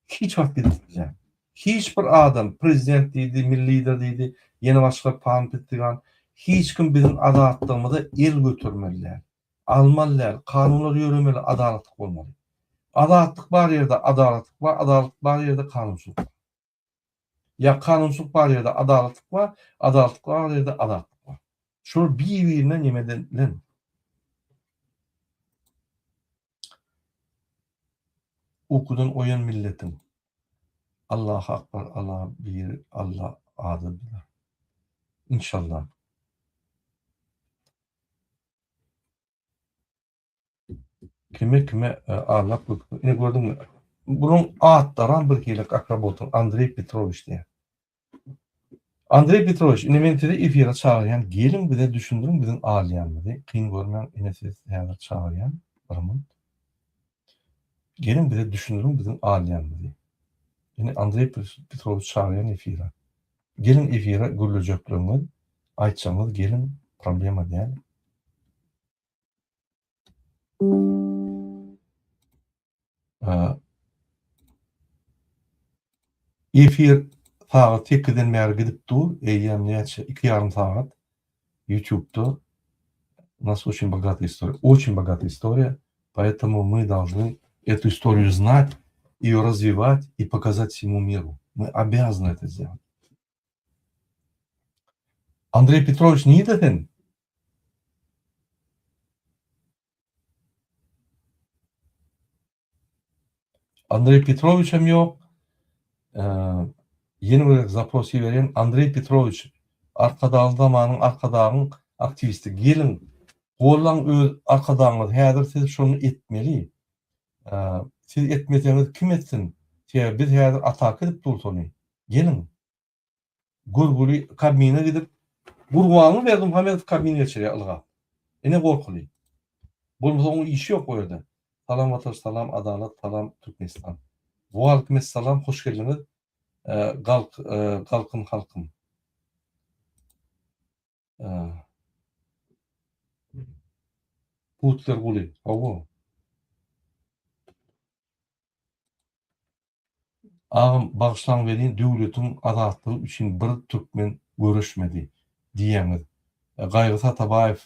hiç wagt gidip bilýän. Hiç bir adam prezident diýdi, milli lider diýdi, ýene başga pan pitdigan hiç kim biziň azatlygymyza el götermeli däl. Almaly däl, kanunlar ýöremeli, adalatlyk bolmaly. Azatlyk bar ýerde adalatlyk bar, adalatlyk bar ýerde kanunçylyk bar. Ýa kanunçylyk bar ýerde adalatlyk bar, adalatlyk bar ýerde azatlyk bar. Şular bir-birine neme edilen. Ukudan oýan milletiň. Allahu akbar Allah bir Allah adildir. İnşallah. Kime kime e, Allak bu. Ine gördüňmi? Bunuň atlaram bir hili akrabotyň Andreý Petrowiç diýen. Andreý Petrowiç, ine men sizi efire çagyrýan, geliň bize düşündiriň biziň alýanymyzy. Kyn görmäň, ine sizi häzir çagyrýan. Bir minut. Geliň bize düşündiriň biziň alýanymyzy. Ine Andreý Petrowiç çagyrýan efire. Geliň efire gürlejekleriňiz, aýtjagyňyz geliň, problema däl. Efir sagat sekizden bäri gidip dur, eýýäm näçe, iki ýarym sagat YouTube'da. U nas очень богатая история, очень богатая история, поэтому мы должны эту историю знать, ее развивать и показать всему миру. Мы обязаны это сделать. Andreý Petrowiç nirde sen? Andreý Petrowiç hem ýok. Ýene bir gezek zapros iberýän. Andreý Petrowiç, Arkadagly zamanyň Arkadagyň aktiwisti. Geliň, gollaň öz Arkadagyňyzy. Häzir siz şony etmeli. Siz etmeseňiz kim etsin? Sebäbi biz häzir ataka edip durus ony. Geliň. Görgüli Kabmine gidip, Gurbanguly Berdimuhamedow Kabmine geçirýär ylgap. Ine gorkuly. Bolmasa oň işi ýok o ýerde. Salam Watan salam Adalat salam Türkmenistan. Waleýkim essalam hoş geldiňiz Galk Galkyn halkym. Putler Guly hawa. Agam bagyşlaň welin döwletiň azatlygy üçin bir türkmen göreşmedi diýýäňiz. Gaýgysyz Atabaýew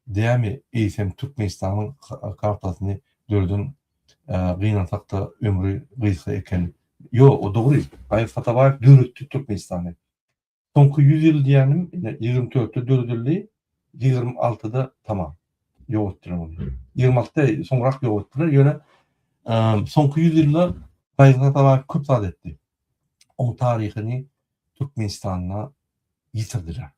dämi eýsem Türkmenistanyň kartasyny döreden gynansakda ömri gysga eken. Ýok o dogry Gaýgysyz Atabaýew döretdi Türkmenistany. Soňky ýüz ýyl diýýänim ine ýigrimi dörtde döredildi, ýigrimi altyda tamam. Ýok etdiler ony. Ýigrimi altyda soňrak ýok etdiler, ýöne soňky ýüz ýylda Gaýgysyz Atabaýew köp zat etdi. Oň taryhyny Türkmenistanda ýitirdiler.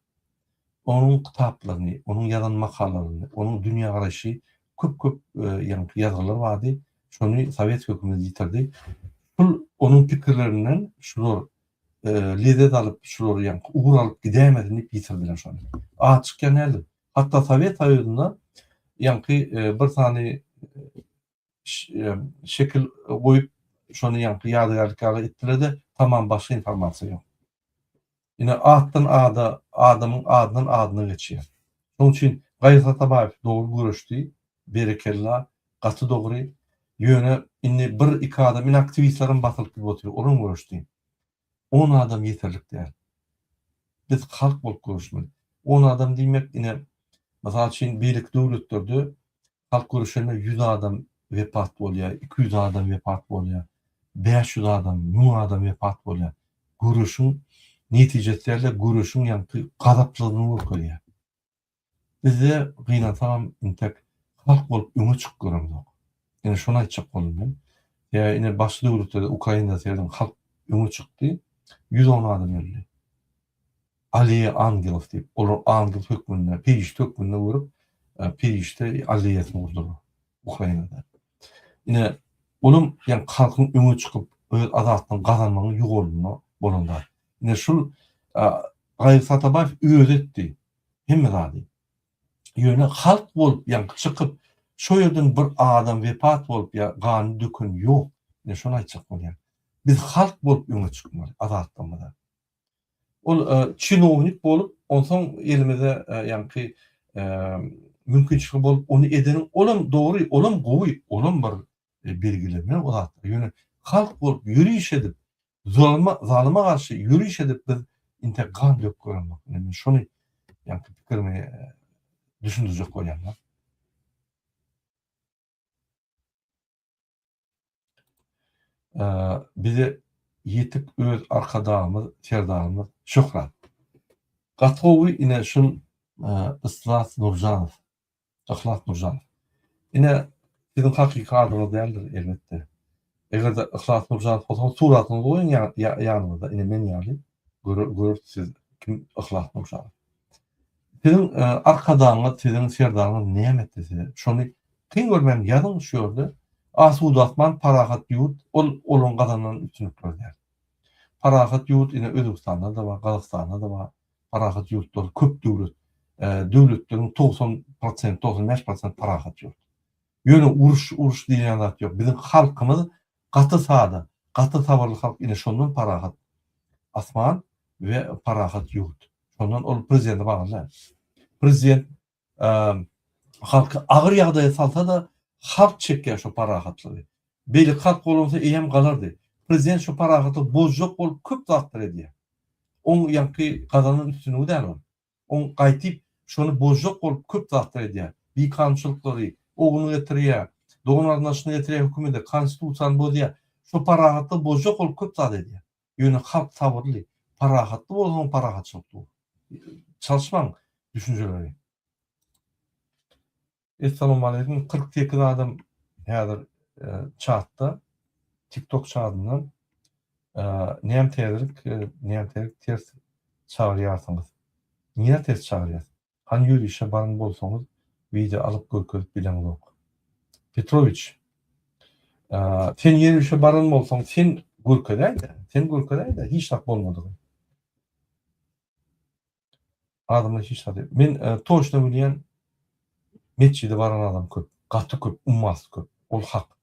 Onuň kitaplaryny, onuň ýazan makalalaryny, onuň dünýägaraýşy köp-köp ýaňky ýazgylar bardy, şony sowet hökümeti ýitirdi. Şul onuň pikirlerinden şular lezzet alyp, şular ýaňky ugur alyp gidäýmesin diýip ýitirdiler şony. At çykýan däldir. Hatda Sowet Soýuzynda ýaňky bir sany şekil goýup, şony ýaňky ýadygärlik ýaly etdiler-de, tamam başga informasiýa ýok. Ine atdan ada, adamyň adyndan adyna geçýär. Şonuň üçin Gaýgysyz Atabaýew dogry göreşdi, berekella, gaty dogry. Ýöne indi bir iki adam, ine aktiwistlerem basylyp gidip otyr, olam göreşdi. On adam ýeterlik däl. Biz halk bolup göreşmeli. On adam diýmek ine, mysal üçin beýleki döwletlerde halk göreşende ýüz adam wepat bolýar, 200 adam wepat bolýar, 500 adam, 1000 adam wepat bolýar. Göreşiň netijesi däl-de, göreşiň ýaňky gazaplylygyny görkezýär. Bizde gynansagam intek halk bolup öňe çykyp göremzok. Ine şony aýtjak boldum men. Ýa ine başga döwletlerde Ukrainada serediň halk öňe çykdy, 110 adam öldi. Aleýa angelow diýip, olar angel hökmünde, perişde hökmünde görüp, perişde aleýasyny gurdular Ukrainada. Ine olam ýa halkyň öňe çykyp öz azatlygyny gazanmagyň ýolunda bolan zat. Ine şul Gaýgysyz Atabaýew özi etdi hemme zady. Ýöne halk bolup ýaňky çykyp şo ýerden bir adam wepat bolup ýa ganyny döken ýok. Ine şony aýtjak bolýan. Biz halk bolup öňe çykmaly azatlygymyza. Ol çinownik bolup onsoň elimize ýaňky mümkinçiligi bolup ony edeniň olam dogry olam gowy olam bir belgileme o zatlar. Ýöne halk bolup ýöriş edip Zulma, zalyma garşy ýöriş edip biz intek gan döküp göremok. Ine men şony ýaňky pikirimi düşündirjek bolýan. Bize ýetik öz Arkadagymyz, Serdarymyz Şöhrat. Gaty gowy ine şul Yslas Nurjanow. Yhlas Nurjanow. Ine, siziň hakyky adyňyz däldir, elbetde. Eger-de Yhlas Nurjanow bolsaňyz, suratyňyzy goýuň ýanyňyzda, ine men ýaly, göreris siz kim Yhlas Nurjanow. Siziň arkadagyňyz, siziň serdaryňyz näme etdi size? Şony kyn görmän ýazyň şu ýerde. Asuda asman, parahat ýurt, ol olaryň gazanan üstünlikleri däl. Parahat ýurt ine Özbegistanda-da bar, Gazagystanda-da bar. Parahat ýurtlar köp döwlet. Döwletleriň 90 prosent, 95 prosent parahat ýurt. Ýöne uruş, uruş diýilýän zat ýok. Biziň halkymyz gaty sada, gaty sabyrly halk ine şondan parahat asman. we parahat ýurt. Şondan ol prezidente bagly däl. Prezident halky agyr ýagdaýa salsa-da, halk çekýär şo parahatlygy. Beýleki halk bolansa eýýäm galardy. Prezident şo parahatlygy bozjak bolup köp zatlar edýär. Oň ýaňky gazanan üstünligi däl ol. Oň gaýtyp şony bozjak bolup köp zatlar edýär. Bikanunçylyklary, ogluny getirýär, dogan-garyndaşyny getirýär hökümede, konstitusiýany bozýar. Şo parahatlygy bozjak bolup köp zat edýär. Ýöne halk sabyrly, parahatly bolsaň parahatçylyk dur. Çalyşmaň düşünjeleri. Essalawmaleýkum 48 adam häzir çatda tiktok çadyndan näme täzelik näme täzelik ters çagyrýarsyňyz. Nirä ters çagyrýas? Hany ýörişe baran bolsaňyz wideo alyp görkezip bileňzok. Petrowiç sen ýörişe baran bolsaň sen görkezäýdä sen görkezäýdä hiç zat bolmadygy. Adamlar hiç zat Men toçno bilýän metjide baran adam köp. Gaty köp, ummasyz köp. Ol hak.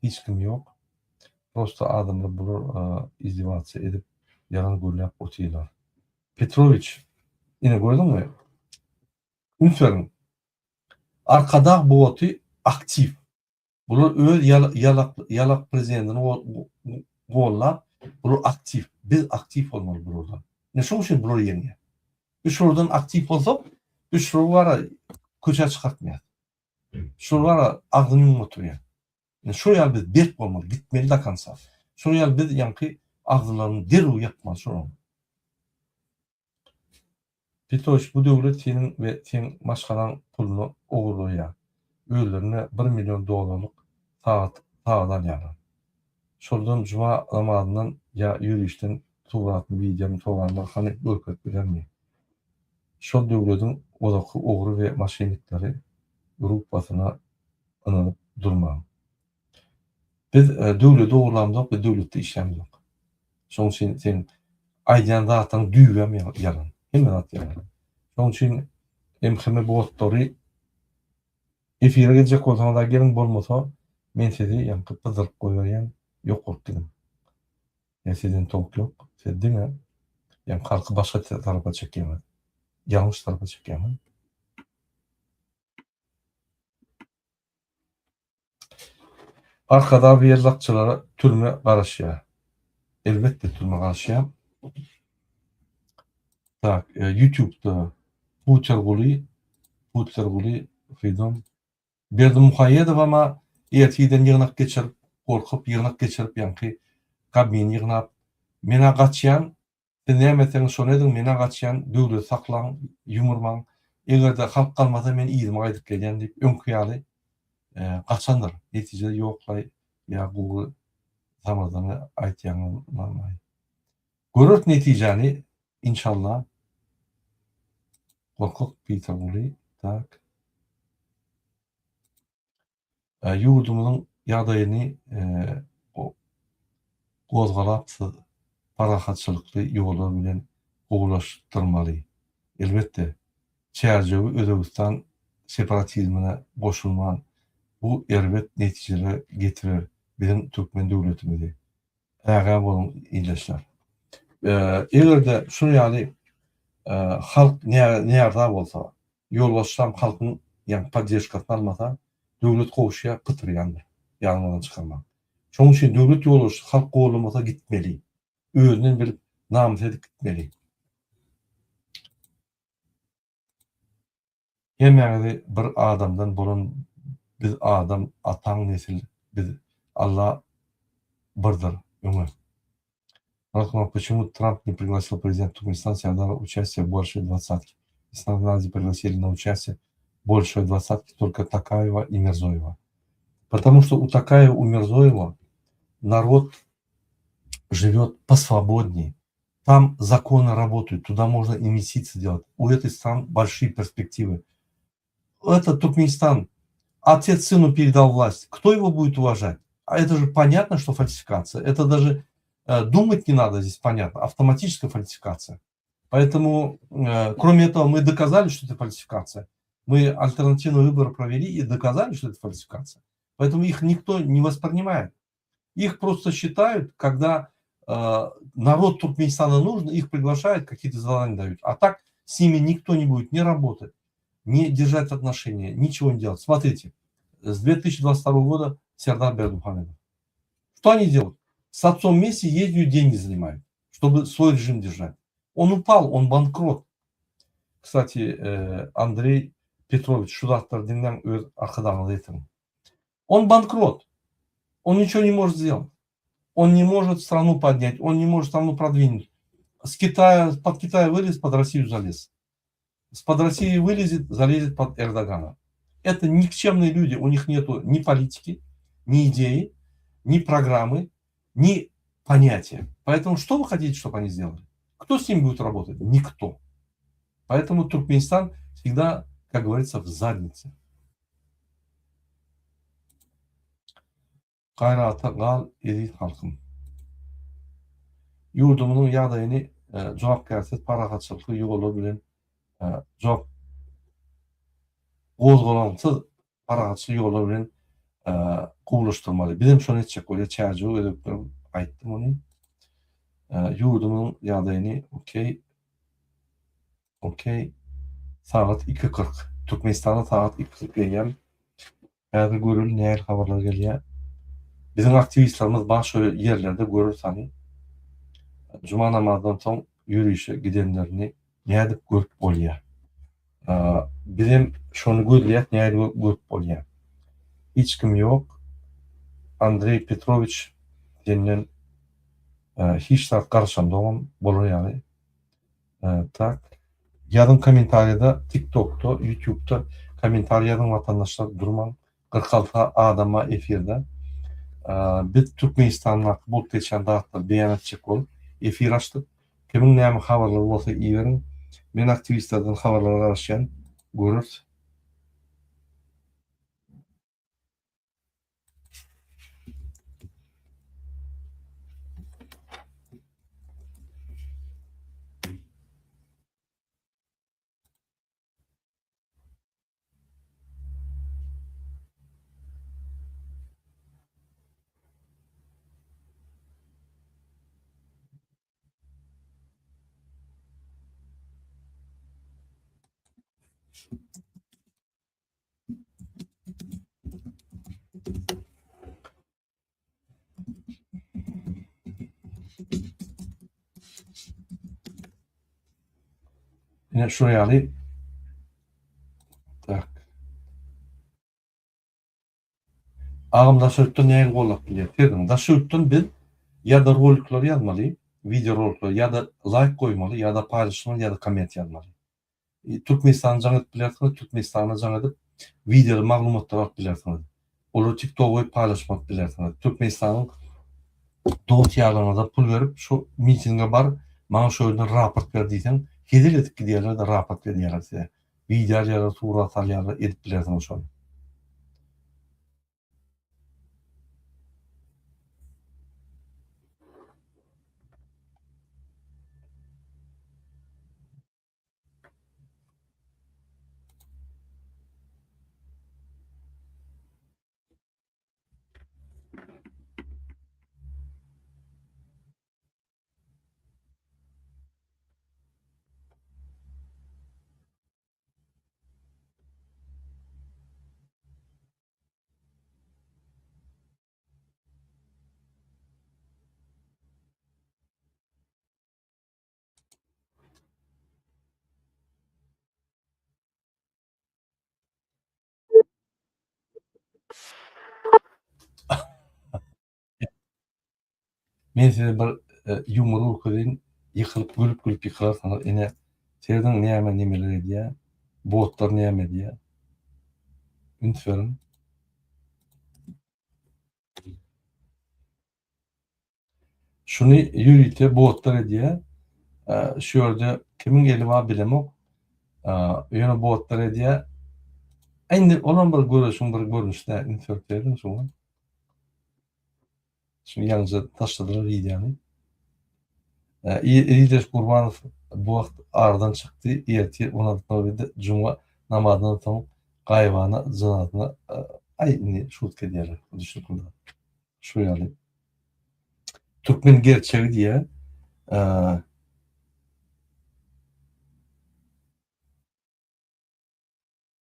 Hiç kim ýok. Prosta adamlar bular izdewasiýa edip ýalan gürläp otyrlar. Petrowiç, ine gördüňmi? Üns beriň. Arkadag boty aktiw. Bular öz ýalak ýalak prezidentini gollap, bular aktiw. Biz aktiw bolmaly bulardan. Ine şoň üçin bular ýeňýär. Biz şulardan aktiw bolsak, biz şulary bara köçä çykartmaýas. Şular bara agzyny ýumup oturýar. Ine şol ýaly biz berk bolmaly, gitmeli do konca. Şol ýaly biz ýaňky agzylaryny derrew ýapmaly şolaryň. Petrowiç bu döwlet seniň we seň maşgalaň puluny ogurlaýar. Özlerine bir million dollarlyk sagat sagat alýarlar. Şoldan juma namazyndan ýa ýörişden suratmy wideomy soranlar hany görkezip bilermi? Şol döwlediň ozaky ogry we maşennikleri gruppasyna ynanyp durmaň. Biz döwleti ogurlamzok we döwletde işlämzok. Şonuň üçin seň aýdýan zatlaryň düýbem ýalan. Hemme zat ýalan. Şonuň üçin MHM botlary efire geljek bolsaňyz-a geliň, bolmasa men sizi ýaňky pyzdyryp goýberýän, ýok bolup gidiň. Ýa sizden towuk ýok. Siz diňe ýaňky halky başga tarapa çekýäňiz. Ýalňyş tarapa çekýäňiz. Arkadag ýellakçylara türme garaşýar. Elbetde türme garaşýar. Tak, YouTube'da Puterguly, Puterguly Freedom Berdimuhaýedow ama ertirden ýygnak geçirip, gorkup ýygnak geçirip ýaňky Kabmini ýygnap, men-ä gaçýan, Siz näme etseňiz şony ediň, men-ä gaçýan, döwleti saklaň, ýumurmaň, eger-de halk galmasa men yzyma gaýdyp gelýän diýip öňki ýaly gaçandyr. Netijede ýoklaý ýa gury samyrdany aýtýaňyzmaý. Göreris netijäni inşallah. Gorkak Peterguly tak. Ýurdumyzyň ýagdaýyny gozgalapsyz, parahatçylykly ýollar bilen gowulaşdyrmaly. Elbetde, Çärjewi Özbegistan separatizmine goşulman, bu erbet netijelere getirer biziň türkmen döwletimizi. Ägä boluň ildeşler. Eger-de şuny ýaly halk närza bolsa, ýolbaşçylam halkyň ýagny poddežkasyny almasa, döwlet gowşaýar, pytyrýandyr. Ýadyňyzdan çykarmaň. Şonuň üçin döwlet ýolbaşçysy halk gollamasa gitmeli. Özünden bilip, namys edip gitmeli. Hemmäňizi bir adamdan bolan biz adam ataň nesil biz Alla birdir öňe. Rahman почему Трамп не пригласил президента Туркменистана Сардара участие в большой двадцатке? Из пригласили на участие в большой двадцатке только Токаева и Мирзоева. Потому что у Токаева, у Мирзоева народ живет посвободнее. Там законы работают, туда можно инвестиции делать. У этой страны большие перспективы. Это Туркменистан. Отец сыну передал власть. Кто его будет уважать? А это же понятно, что фальсификация. Это даже э, думать не надо здесь, понятно. Автоматическая фальсификация. Поэтому, э, кроме этого, мы доказали, что это фальсификация. Мы альтернативный выбор провели и доказали, что это фальсификация. Поэтому их никто не воспринимает. Их просто считают, когда Народ Туркменистана нужен, их приглашают, какие-то задания дают. А так с ними никто не будет не работать, не держать отношения, ничего не делать. Смотрите, с 2022 года Сердар Бердымухамедов. Что они делают? С отцом вместе ездят, деньги занимают, чтобы свой режим держать. Он упал, он банкрот. Кстати, э, Андрей Петрович, şu zatlary diňläň öz arkadagyňyza ýetiriň. Он банкрот. Он ничего не может сделать. Он не может страну поднять, он не может страну продвинуть. С Китая, под Китай вылез, под Россию залез. С под России вылезет, залезет под Эрдогана. Это никчемные люди, у них нету ни политики, ни идеи, ни программы, ни понятия. Поэтому что вы хотите, чтобы они сделали? Кто с ними будет работать? Никто. Поэтому Туркменистан всегда, как говорится, в заднице. Gaýrata gal eziz halkym. Ýurdumyzyň ýagdaýyny jogapkärsiz parahatçylykly ýollar bilen jogap gozgalaňsyz parahatçyly ýollar bilen gowulaşdyrmaly. Bizem şony etjek bolýar. Çärjew özbekler aýtdy muny. Ýurdumyzyň ýagdaýyny okey okey sagat 2.40 Türkmenistanda sagat 2.40 eýýäm Häzir göreli nähili habarlar gelýär. Biziň aktiwistlerimiz bar şo ýerlerde görüris hany. Juma namazdan soň ýörişe gidenlerini nädip görüp bolýar. Bizem şony gözleýäs nädip görüp bolýar. Hiç kim ýok. Andreý Petrowiç senden hiç zat garaşamzogam bolar ýaly. Tak. Ýazyň kommentariýada TikTokda, YouTube'da kommentariý ýazyň watandaşlar durmaň. 46 adam bar efirde. Biz Türkmenistandaky bolup geçýän zatlary beýan etjek bolup efir açdyk. Kimiň näme habarlary bolsa iberiň. Men aktiwistlerden habarlara garaşýan. Göreris. Ine şu ýaly. Tak. Agam daşary ýurtdan nähili gollap bilýär? Serediň, daşary ýurtdan biz ýa-da rolikleri ýazmaly, wideo rolikleri ýa-da laýk goýmaly, ýa-da paýlaşmaly, ýa-da komment ýazmaly. Türkmenistana jaň edip bilersiňiz, Türkmenistana jaň edip wideoly maglumatlary alyp bilersiňiz. Olary TikToga goýup paýlaşmak bilersiňiz. Türkmenistanyň dost ýarlaryňyza pul berip şu mitinge bar, maňa şu ýerden raport ber diýseň, hezil edip gidýärler-de raport berýärler size. Wideo alýarlar, surat alýarlar, edip bilersiňiz şony. Men size bir ýumor görkezeýin, ýykylyp gülüp-gülüp ýykylarsyňyz. Ine, serediň näme nemeler edýär, botlar näme edýär. Üns beriň. Şuny ýörite botlar edýär. Şu ýerde kimiň eli bar bilemok. Ýöne botlar edýär. Indi olam bir göreşiň bir görnüşi-dä. Üns berip serediň şuňa. Şuny ýaňyja taşladylar wideony. Ildeş Gurbanow bu wagt aradan çykdy. Ertir on alty nol birde juma namazyndan soň gaýybana jynazyna aý indi şutka edýärler. Düşnükli zat. Şu ýaly. Türkmen gerçegi diýýär.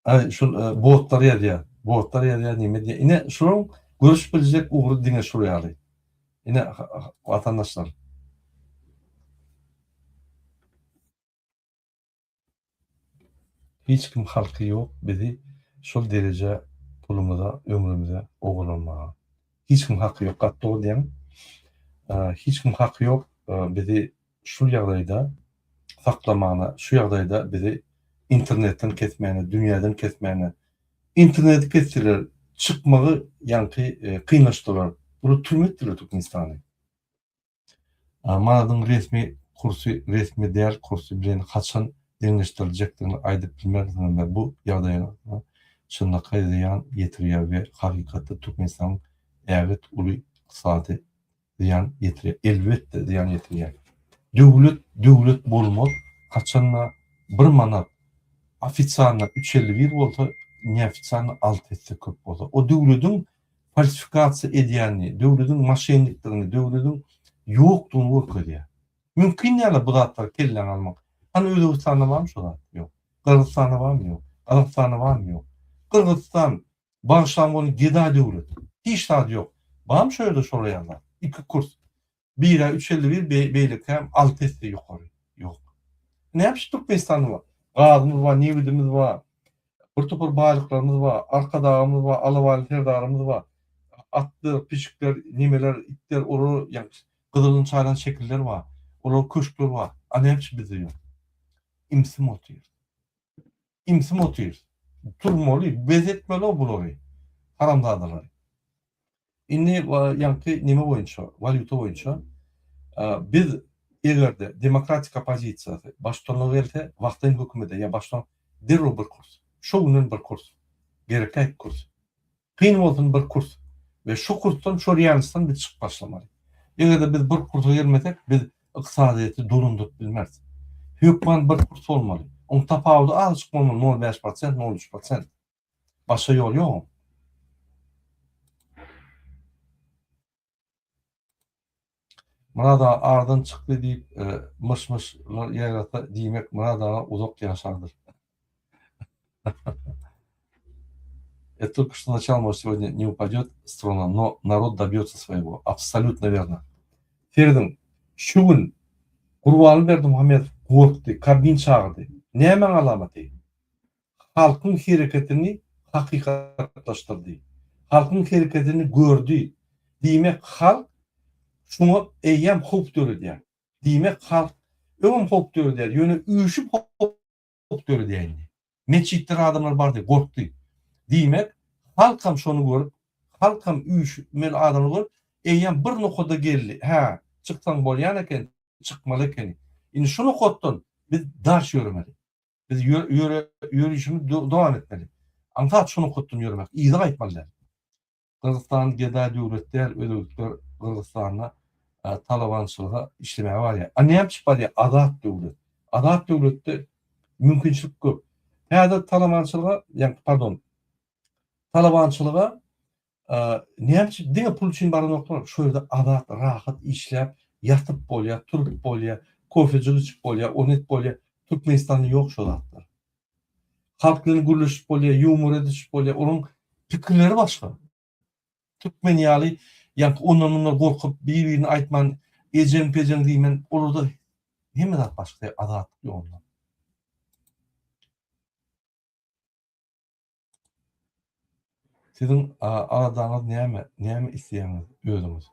Aý şul botlar ýazýar. Botlar ýazýar neme diýýär. Ine şularyň görüşip biljek ugry diňe şul ýaly. Ine watandaşlar. Hiç kim halky ýok bizi şol dereje pulumyza ömrümize ogurlanmaga. Hiç kim haky ýok gaty dogry diýýäň. Hiç kim haky ýok bizi şul ýagdaýda saklamana şu ýagdaýda bizi internetden kesmäne dünýäden kesmäne interneti kesdiler çykmagy ýaňky kynlaşdylar bular türme etdiler Türkmenistany. Manadyň resmi kursy resmi däl kursy bilen haçan deňleşdiriljekdigini aýdyp bilmersiňizmi? Bu ýagdaýa çynlakaý zyýan ýetirýär we hakykatda Türkmenistanyň ägirt uly ykdysady zyýan ýetirýär. Elbetde zyýan ýetirýär. Döwlet döwlet bolmaz, haçanda bir manat ofisialno 3,51 bolsa, neofisialno 6 esse köp bolsa. O döwlediň falsifikasiýa edýänini, döwlediň moşennikdigini, döwlediň ýokdugyny görkezýär. Mümkin däl bu zatlary kelläňe almak. Hany Özbegistanda barmy şo zat? Ýok. Gyrgyzystanda barmy? Ýok. Gazagystanda barmy? Ýok. Gyrgyzystan, bagyşlaň ony gedaý döwlet. Hiç zady ýok. Barmy şo ýerde şolar ýaly zat? Iki kurs. Birä 3,51, beýlekäm 6 esse ýokary. Ýok. Näme üçin Türkmenistanda bar? Gazymyz bar, nebidimiz bar. Bir topar baýlyklarymyz bar. Arkadagymyz bar, Alabaýly Serdarymyz bar. Atlar, pişikler, nemeler, itler, olar ýa gyzylyn çaýlan şekiller bar. Olar köşkler bar. A näme üçin bizde ýok? Imsim otyr. Imsim otyr. Turmaly, bez etmeli bulary. Haramzadalary. Indi ýaňky neme boýunça, walýuta boýunça biz eger-de demokratik oppozisiýasy baştutanlyga gelse, wagtlaýyn hökümete ýa baştutan derrew bir kurs. Şo günden bir kurs. Gerekli kurs. Kyn bolsun bir kurs. We şo kursdan, şo realnostdan biz çykyp başlamaly. Eger-de biz bir kursa gelmesek, biz ykdysadyýeti dolandyryp bilmeris. Hökman bir kurs bolmaly. Oň tapawudy azajyk bolmaly, nol bäş prosent, nol üç prosent. Başga ýol ýok. Myrat aga aradan çykdy diýip myş-myşlar ýaýrasa diýmek Myrat aga uzak ýaşardyr. Это только что начало, может, сегодня не упадет с трона, но народ добьется своего. Абсолютно верно. Serediň, şu gün Gurbanly Berdimuhamedow gorkdy, Kabmin çagyrdy. Nämäň alamaty? Halkyň hereketini hakykatlaşdyrdy. Halkyň hereketini gördi. Diýmek, halk şuňa eýýäm howp döredýär. Diýmek, halk öňem howp döredýär, ýöne üýşüp howp döredýär indi. Metjitlere adamlar bardy, gorkdy. Diýmek, halkam şony görüp, halkam üýşmeli adamlary görüp, eýýäm bir nokada geldi. Hä, çyksaň bolýan eken, çykmaly ekeni. Indi şu nokatdan biz daş ýöremeli. Biz ýörişimizi dowam etmeli. Aňsat şu nokatdan ýöremek, yza gaýtmaly däl. Gyrgyzystan gedaý döwlet däl, özbekler Gyrgyzystanda talabançylyga işlemäge barýar. A näme üçin barýar? Azat döwlet. Azat döwletde mümkinçilik köp. Häzir talabançylyga, ýa pardon, talabançylyga Näme üçin diňe pul üçin baranoklar? Şu ýerde azat, rahat işläp, ýatyp bolýar, turup bolýar, kofejik içip bolýar, ony edip bolýar. Türkmenistanda ýok şo zatlar. Halk bilen gürleşip bolýar, ýumor edişip bolýar. Olaryň pikirleri başga. Türkmen ýaly ýaňky ondan-mundan gorkup, bir-birini aýtman, ejeň-pejeň diýmän, olarda hemme zat başga, azatlyk ýok onda. Siziň aladaňyz näme? Näme isleýäňiz özüňiz?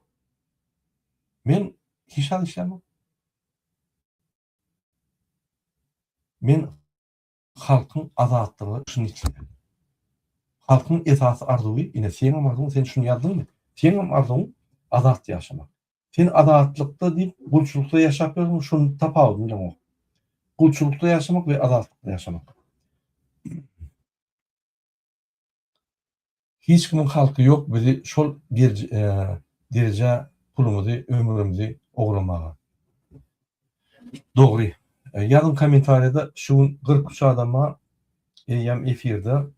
Men hiç zat islämok. Men halkyň azatlygy şuny isleýän. Halkyň esasy arzuwy, ine seňem arzuwyň, sen şuny ýazdyňmy? Seňem arzuwyň azat ýaşamak. Sen azatlykda diýip gulçulykda ýaşap ýörsüň, şunuň tapawudyny bileňok. Gulçulykda ýaşamak we azatlykda ýaşamak. Hiç kimiň halky ýok bizi şol derejä pulumyzy ömrümizi ogramaga. Dogry. Ýazyň kommentariýada şu gün 43 adam bar eýýäm efirde.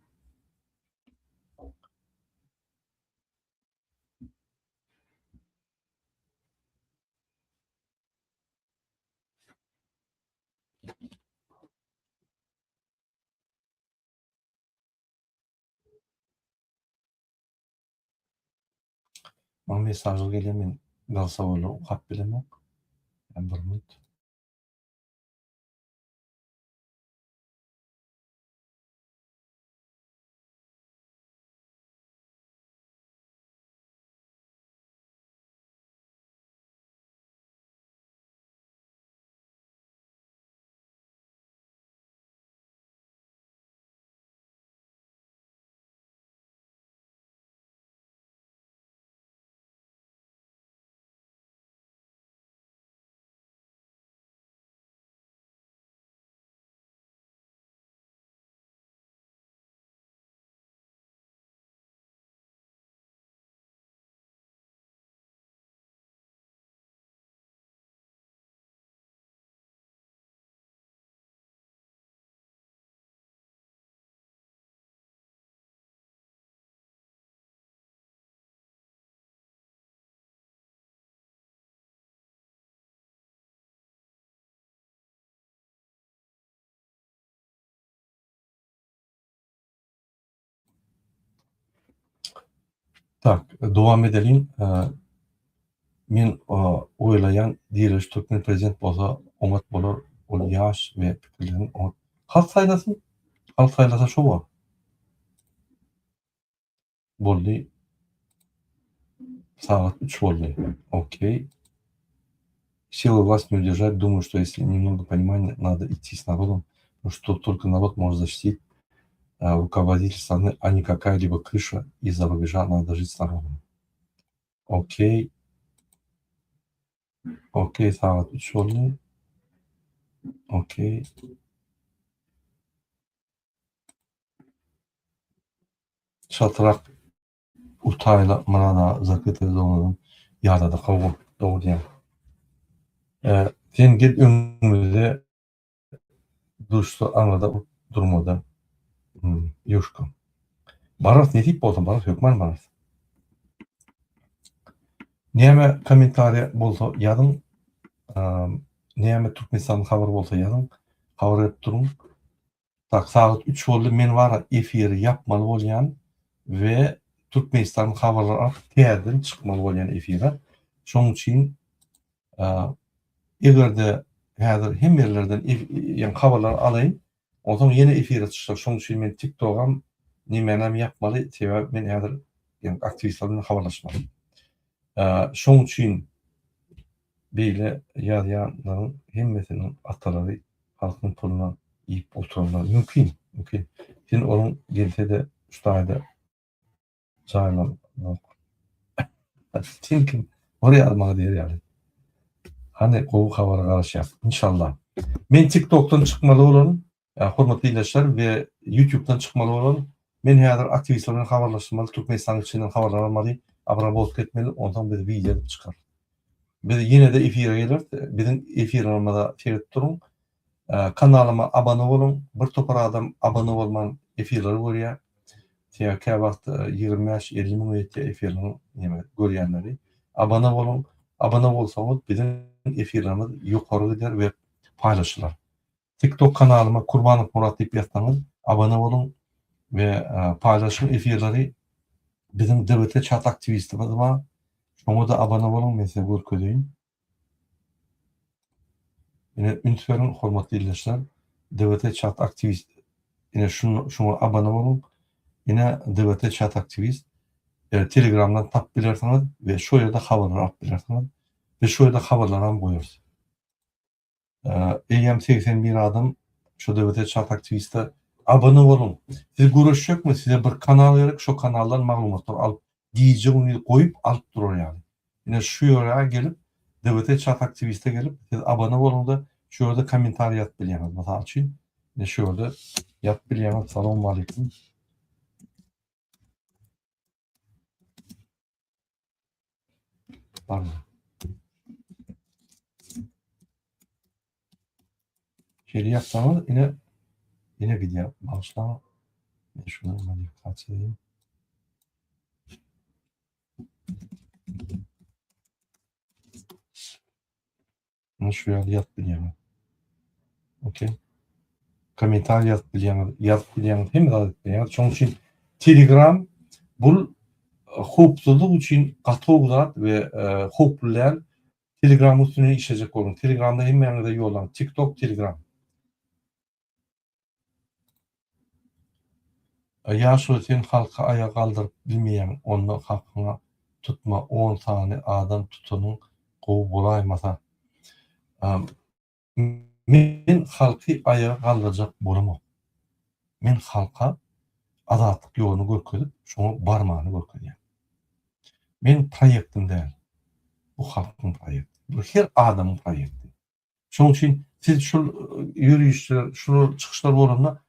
Maňa mesajlar gelýär men golosowoýlary okap bilemok. Bir minut. Tak, dowam edeliň. Men oýlaýan diriliş türkmen prezident bolsa oňat bolar, ol ýaş we pikirlerini oňat. Halk saýlasyn, halk saýlasa şo bor. Boldy. Sagat 3 boldy. Okey. Силы власть не удержать. Думаю, что если немного понимания, надо идти с народом, потому что только народ может защитить руководитель страны, а не какая-либо крыша из-за рубежа. Надо жить с народом. Okey. Okey, sagat 3 boldy. Okey. Çatyrak utaýla Myrada zakrytaý zonadan ýadady hawa dogry diýýäň. Sen gel öňümize duşsa aňyrda durmada Ýuşka. Bararys nesip bolsa bararys hökman bararys. Näme kommentariýa bolsa ýazyň. Näme Türkmenistanyň habary bolsa ýazyň. Habar berip duruň. Tak sagat 3 boldy men wara efiri ýapmaly bolýan we Türkmenistanyň habarlary alyp täzeden çykmaly bolýan efire. Şonuň üçin egerde häzir hemme ýerlerden ýa habarlary alaýyn onsoň ýene efire çykjak. Şonuň üçin men TikTogam nemänem ýapmaly sebäbi men häzir ýa aktiwistler bilen habarlaşmaly. Şonuň üçin Beýle ýazýanlaryň hemmesiniň atalary halkyň puluna iýip oturanlar. Mümkin, mümkin. Sen onuň gelse-de şu taýda jaýlanok. Sen kim? Ol ýazmaga diýer ýaly. Hany gowy habara garaşýas. Inşallah. Men TikTokdan çykmaly bolaryn. Hormatly ildeşler we YouTubedan çykmaly bolaryn. Men häzir aktiwistler bilen habarlaşmaly, Türkmenistanyň içinden habarlar almaly, obrabotka etmeli, onsoň biz wideo edip çykarys. Biz ýene-de efire geleris. Biziň efirlerimize seredip duruň. Kanalyma abone boluň. Bir topar adam abone bolman efirleri görýär. Sebäbi käwagt 25-50 müňe ýetýär efirleriň neme görýänleri. Abone boluň. Abone bolsaňyz biziň efirlerimiz ýokary gider we paýlaşylar. TikTok kanalyma Kurbanow Murat diýip ýazsaňyz abone boluň we paýlaşyň efirleri biziň DWT çat aktiwistimiz bar. Şoňa-da abone boluň men size görkezeýin. Ine üns beriň hormatly ildeşler. DWT çat aktiwist ine şuňa abone boluň. Ine DWT çat aktiwist Telegramdan tapyp bilersiňiz we şo ýerde habarlar alyp bilersiňiz. Biz şo ýerde habarlaram goýarys. Eýýäm 81 adam şu DWT çat aktiwiste abone boluň. Siz göreşjekmi? Size bir kanal gerek, şo kanaldan maglumatlar alyp, gije gündiz goýup alyp durar ýaly. Ine şu ýere gelip DWT çat aktiwiste gelip siz abone boluňda şu ýerde kommentariý ýazyp bilýäňiz. Mysal üçin, ine şu ýerde ýazyp bilýäňiz. Salowmaleýkim. Barmy? Şeýle ýapsaňyz ine ine gidýär. Bagyşlaň. Men şunu modifikasiýa edeyim. Ine şu ýaly ýazyp bilýäňiz. Okey. Kommentariý ýazyp bilýäňiz, ýazyp bilýäňiz, hemme zat edip bilýäňiz. Şonuň üçin Telegram bul Howpsuzlyk üçin gaty gowy zat we howply däl. Telegramyň üstünde işlejek boluň. Telegramda hemmäňize ýollaň. TikTok, Telegram. Ýaşuly sen halky aýaga galdyryp bilmeýäň onda hakyňa tutma on sany adam tutanyň gowy bolaýmasa. Men halky aýaga galdyrjak bolamok. Men halka azatlyk ýoluny görkezip şoňa barmany görkezýän. Men proýektim däl. Bu halkyň proýekti. Bu her adamyň proýekti. Şonuň üçin siz şul ýörişler, şular çykyşlar bolanda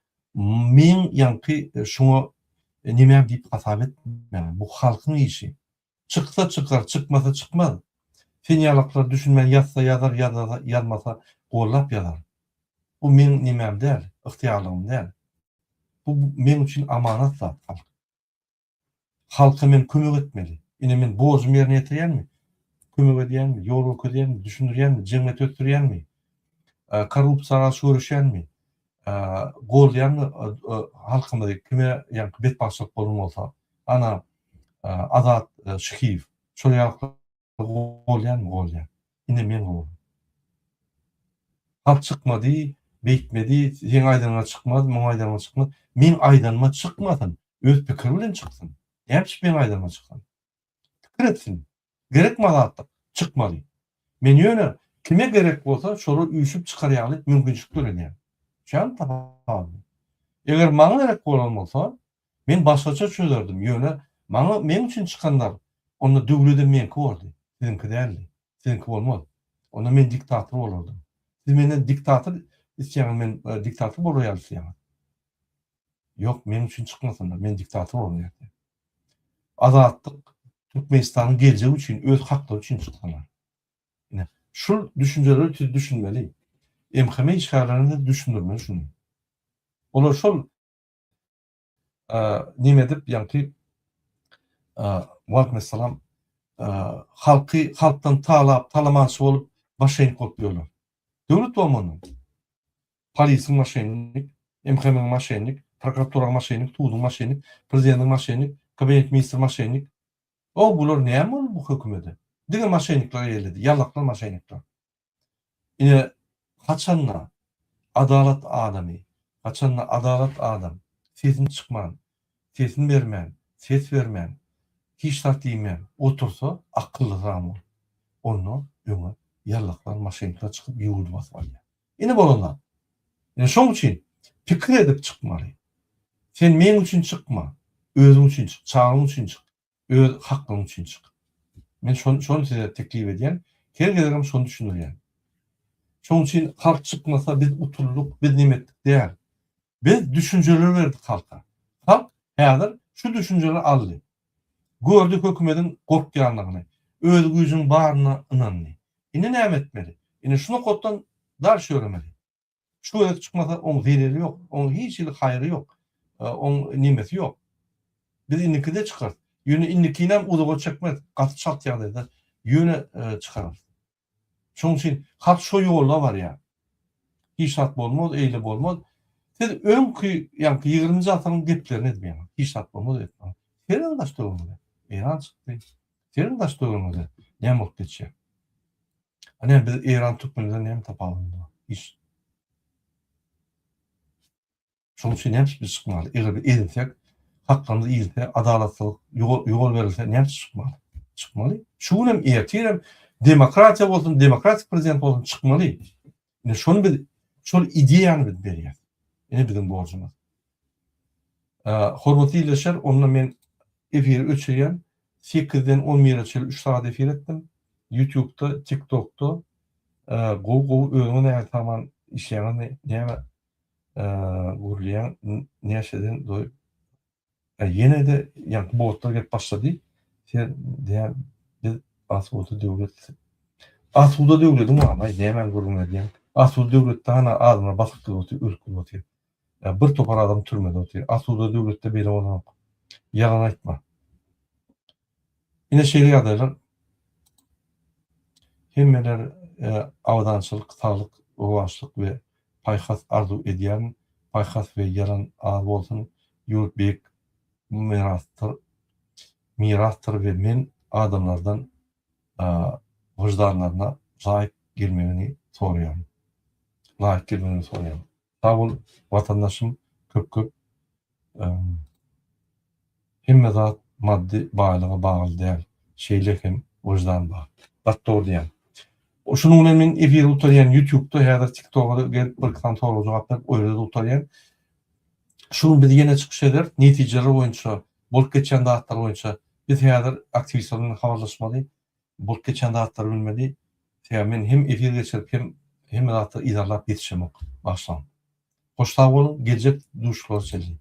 meň ýaňky şuňa nemäm diýip hasap etmäň. Bu halkyň işi. Çyksa çykar, çykmasa çykmaz. Sen ýalaklar düşünmän ýazsa ýazar, ýazmasa gollap ýazar. Bu meň nemäm däl, ygtyýarlygym däl. Bu meň üçin amanat zat halk. Halka men kömek etmeli. Ine men borjumy ýerine ýetirýänmi? Kömek edýänmi? Ýol görkezýänmi? Düşündirýänmi? Jemgyýeti ösdürýänmi? Korrupsiýa garşy göreşýänmi? Goldaýanmy halkymyzy kime ýaňky betbagtçylyk bolan bolsa? Ana Azat Şyhyýew şol ýaly Golýanmy golýan. Ine meň golum. Halk çykmady, beýtmedi, seň aýdanyňa çykmaz, muň aýdanyňa çykmaz. Meň aýdanyma çykmasyn, öz pikiri bilen çyksyn. Näme üçin meň aýdanyma çyksyn? Pikir etsin. Gerekmi azatlyk? Çykmaly. Men ýöne kime gerek bolsa şolar üýşüp çykar ýaly mümkinçilik döredýän. Düşýäňmi tapawudyny? Eger maňa gerek bolan bolsa, Men başgaça çözerdim, ýöne maňa meň üçin çykanlar, onda döwledem meňki bordy, siziňki däldi. Siziňki bolmaz. Onda men diktator bolardym. Siz menden diktator isleýäňiz, men diktator bolar ýaly isleýäňiz. Ýok, meň üçin çykmasynlar, men diktator bolaryn ertir. Azatlyk Türkmenistanyň geljegi üçin, öz haklary üçin çyksalar. Ine, şul düşünjeleri siz düşünmeli. MHM işgärlerine de düşündirmeli şuny. Olar şol neme edip ýaňky Waleýkim halky halkdan talap talamançy bolup maşennik bolup ýörler. Döwlet bolmandan. Polisiň maşennik, MHM-iň maşennik, prokuraturaň maşennik, suduň maşennik, prezidentiň maşennik, kabinet ministri maşennik. O bular näme boldy bu hökümede? Diňe maşennikler eýeledi, ýallaklar maşennikler. Ine, haçanda adalat adamy, haçanda adalat adam sesini çykman, sesini bermän, ses bermän, hiç zat diýmän otursa, akyllyram bolup, onda öňe ýallaklar, maşennikler çykyp ýurdy basyp alýar. Ine bolan zat. Ine şoň üçin pikir edip çykmaly. Sen meň üçin çykma, özüň üçin çyk, çagaň üçin çyk. Öz haklygyň üçin çyk. Men şony şony size teklip edýän. Her gezegem şony düşündirýän. Şoň üçin halk çykmasa biz utuldyk, biz neme etdik däl. Biz düşünjeler berdik halka. Halk häzir şu düşünjeleri aldy. Gördi hökümediň gorkýanlygyny, öz güýjüniň baryna ynandy. Indi näme etmeli? Indi şu nokatdan dalşy ýöremeli. Şu gezek çykmasa oň zeleli ýok, oň hiç hili haýry ýok, oň nemesi ýok. Biz indikide çykarys. Ýöne indikinem uzaga çekmez, gaty çalt ýagdaýda ýöne çykararys. Şonuň üçin halk şo ýolda barýar. Hiç zat bolmaz, eýle bolmaz. Siz öňki, ýaňky ýigriminji asyryň geplerini edmeýäňiz. Hiç zat bolmaz etmäň. Serediň daş töweregiňize. Eýran çykdy. Serediň daş töweregiňize näme bolup geçýär. A näme biz Eýran türkmenlerden näme tapawudymyz bar? Hiç. Şonuň üçin näme üçin biz çykmaly? Eger biz ezilsek, haklarymyz iýilse, adalatsyzlyk ýol berilse näme üçin çykmaly? Çykmaly. Şu gün hem ertir hem demokratiýa bolsun, demokratik prezident bolsun çykmaly. Ine şony biz şol ideýany biz berýäs. Ine biziň borjumyz. Hormatly ildeşler, onda men efiri öçürýän. Sekizden on bire çenli üç sagat efir etdim. Ýutubda, TikTokda gowy gowy özüňiz nähili saman işleýäňizmi, näme gürleýäň, näşeden doýup. Ýene-de ýaňky botlar gelip başlady. Sen däl, biz asuda döwlet. Asuda döwlediň barmy, nämäni gürrüň edýäň? Asuda döwletde hana adamlar basyp otyr, ölüp otyr. Bir topar adam türmede otyr. Asuda döwletde beýle bolanok. Ýalan aýtma. Ine şeýle ýagdaýlar. Hemmeler abadançylyk, saglyk, rowaçlyk we paýhas arzuw edýärin. Paýhas we ýalan az bolsun. Ýurt beýik mirasdyr. mirasdyr we men adamlardan wyždanlaryna laýyk gelmegini soraýaryn. Laýyk gelmegini soraýaryn. Sag bol watandaşym köp köp Hemme zat maddy baýlyga bagly däl, şeýle hem wyždan bar. Gaty dogry diýýäň. Şunuň bilen men efiri gutarýan ýutubda häzir tiktoka gelip bir iki sany soraga jogap berip o ýerde-de gutarýan. Şu gün biz ýene çykyş ederis netijeler boýunça bolup geçýän zatlar boýunça biz häzir aktiwistler bilen habarlaşmaly bolup geçýän zatlary bilmeli. Sebäbi men hem efir geçirip hem hemme zatlary yzarlap ýetişemok. Bagyşlaň. Hoş sag boluň geljek duşuşyklara çenli.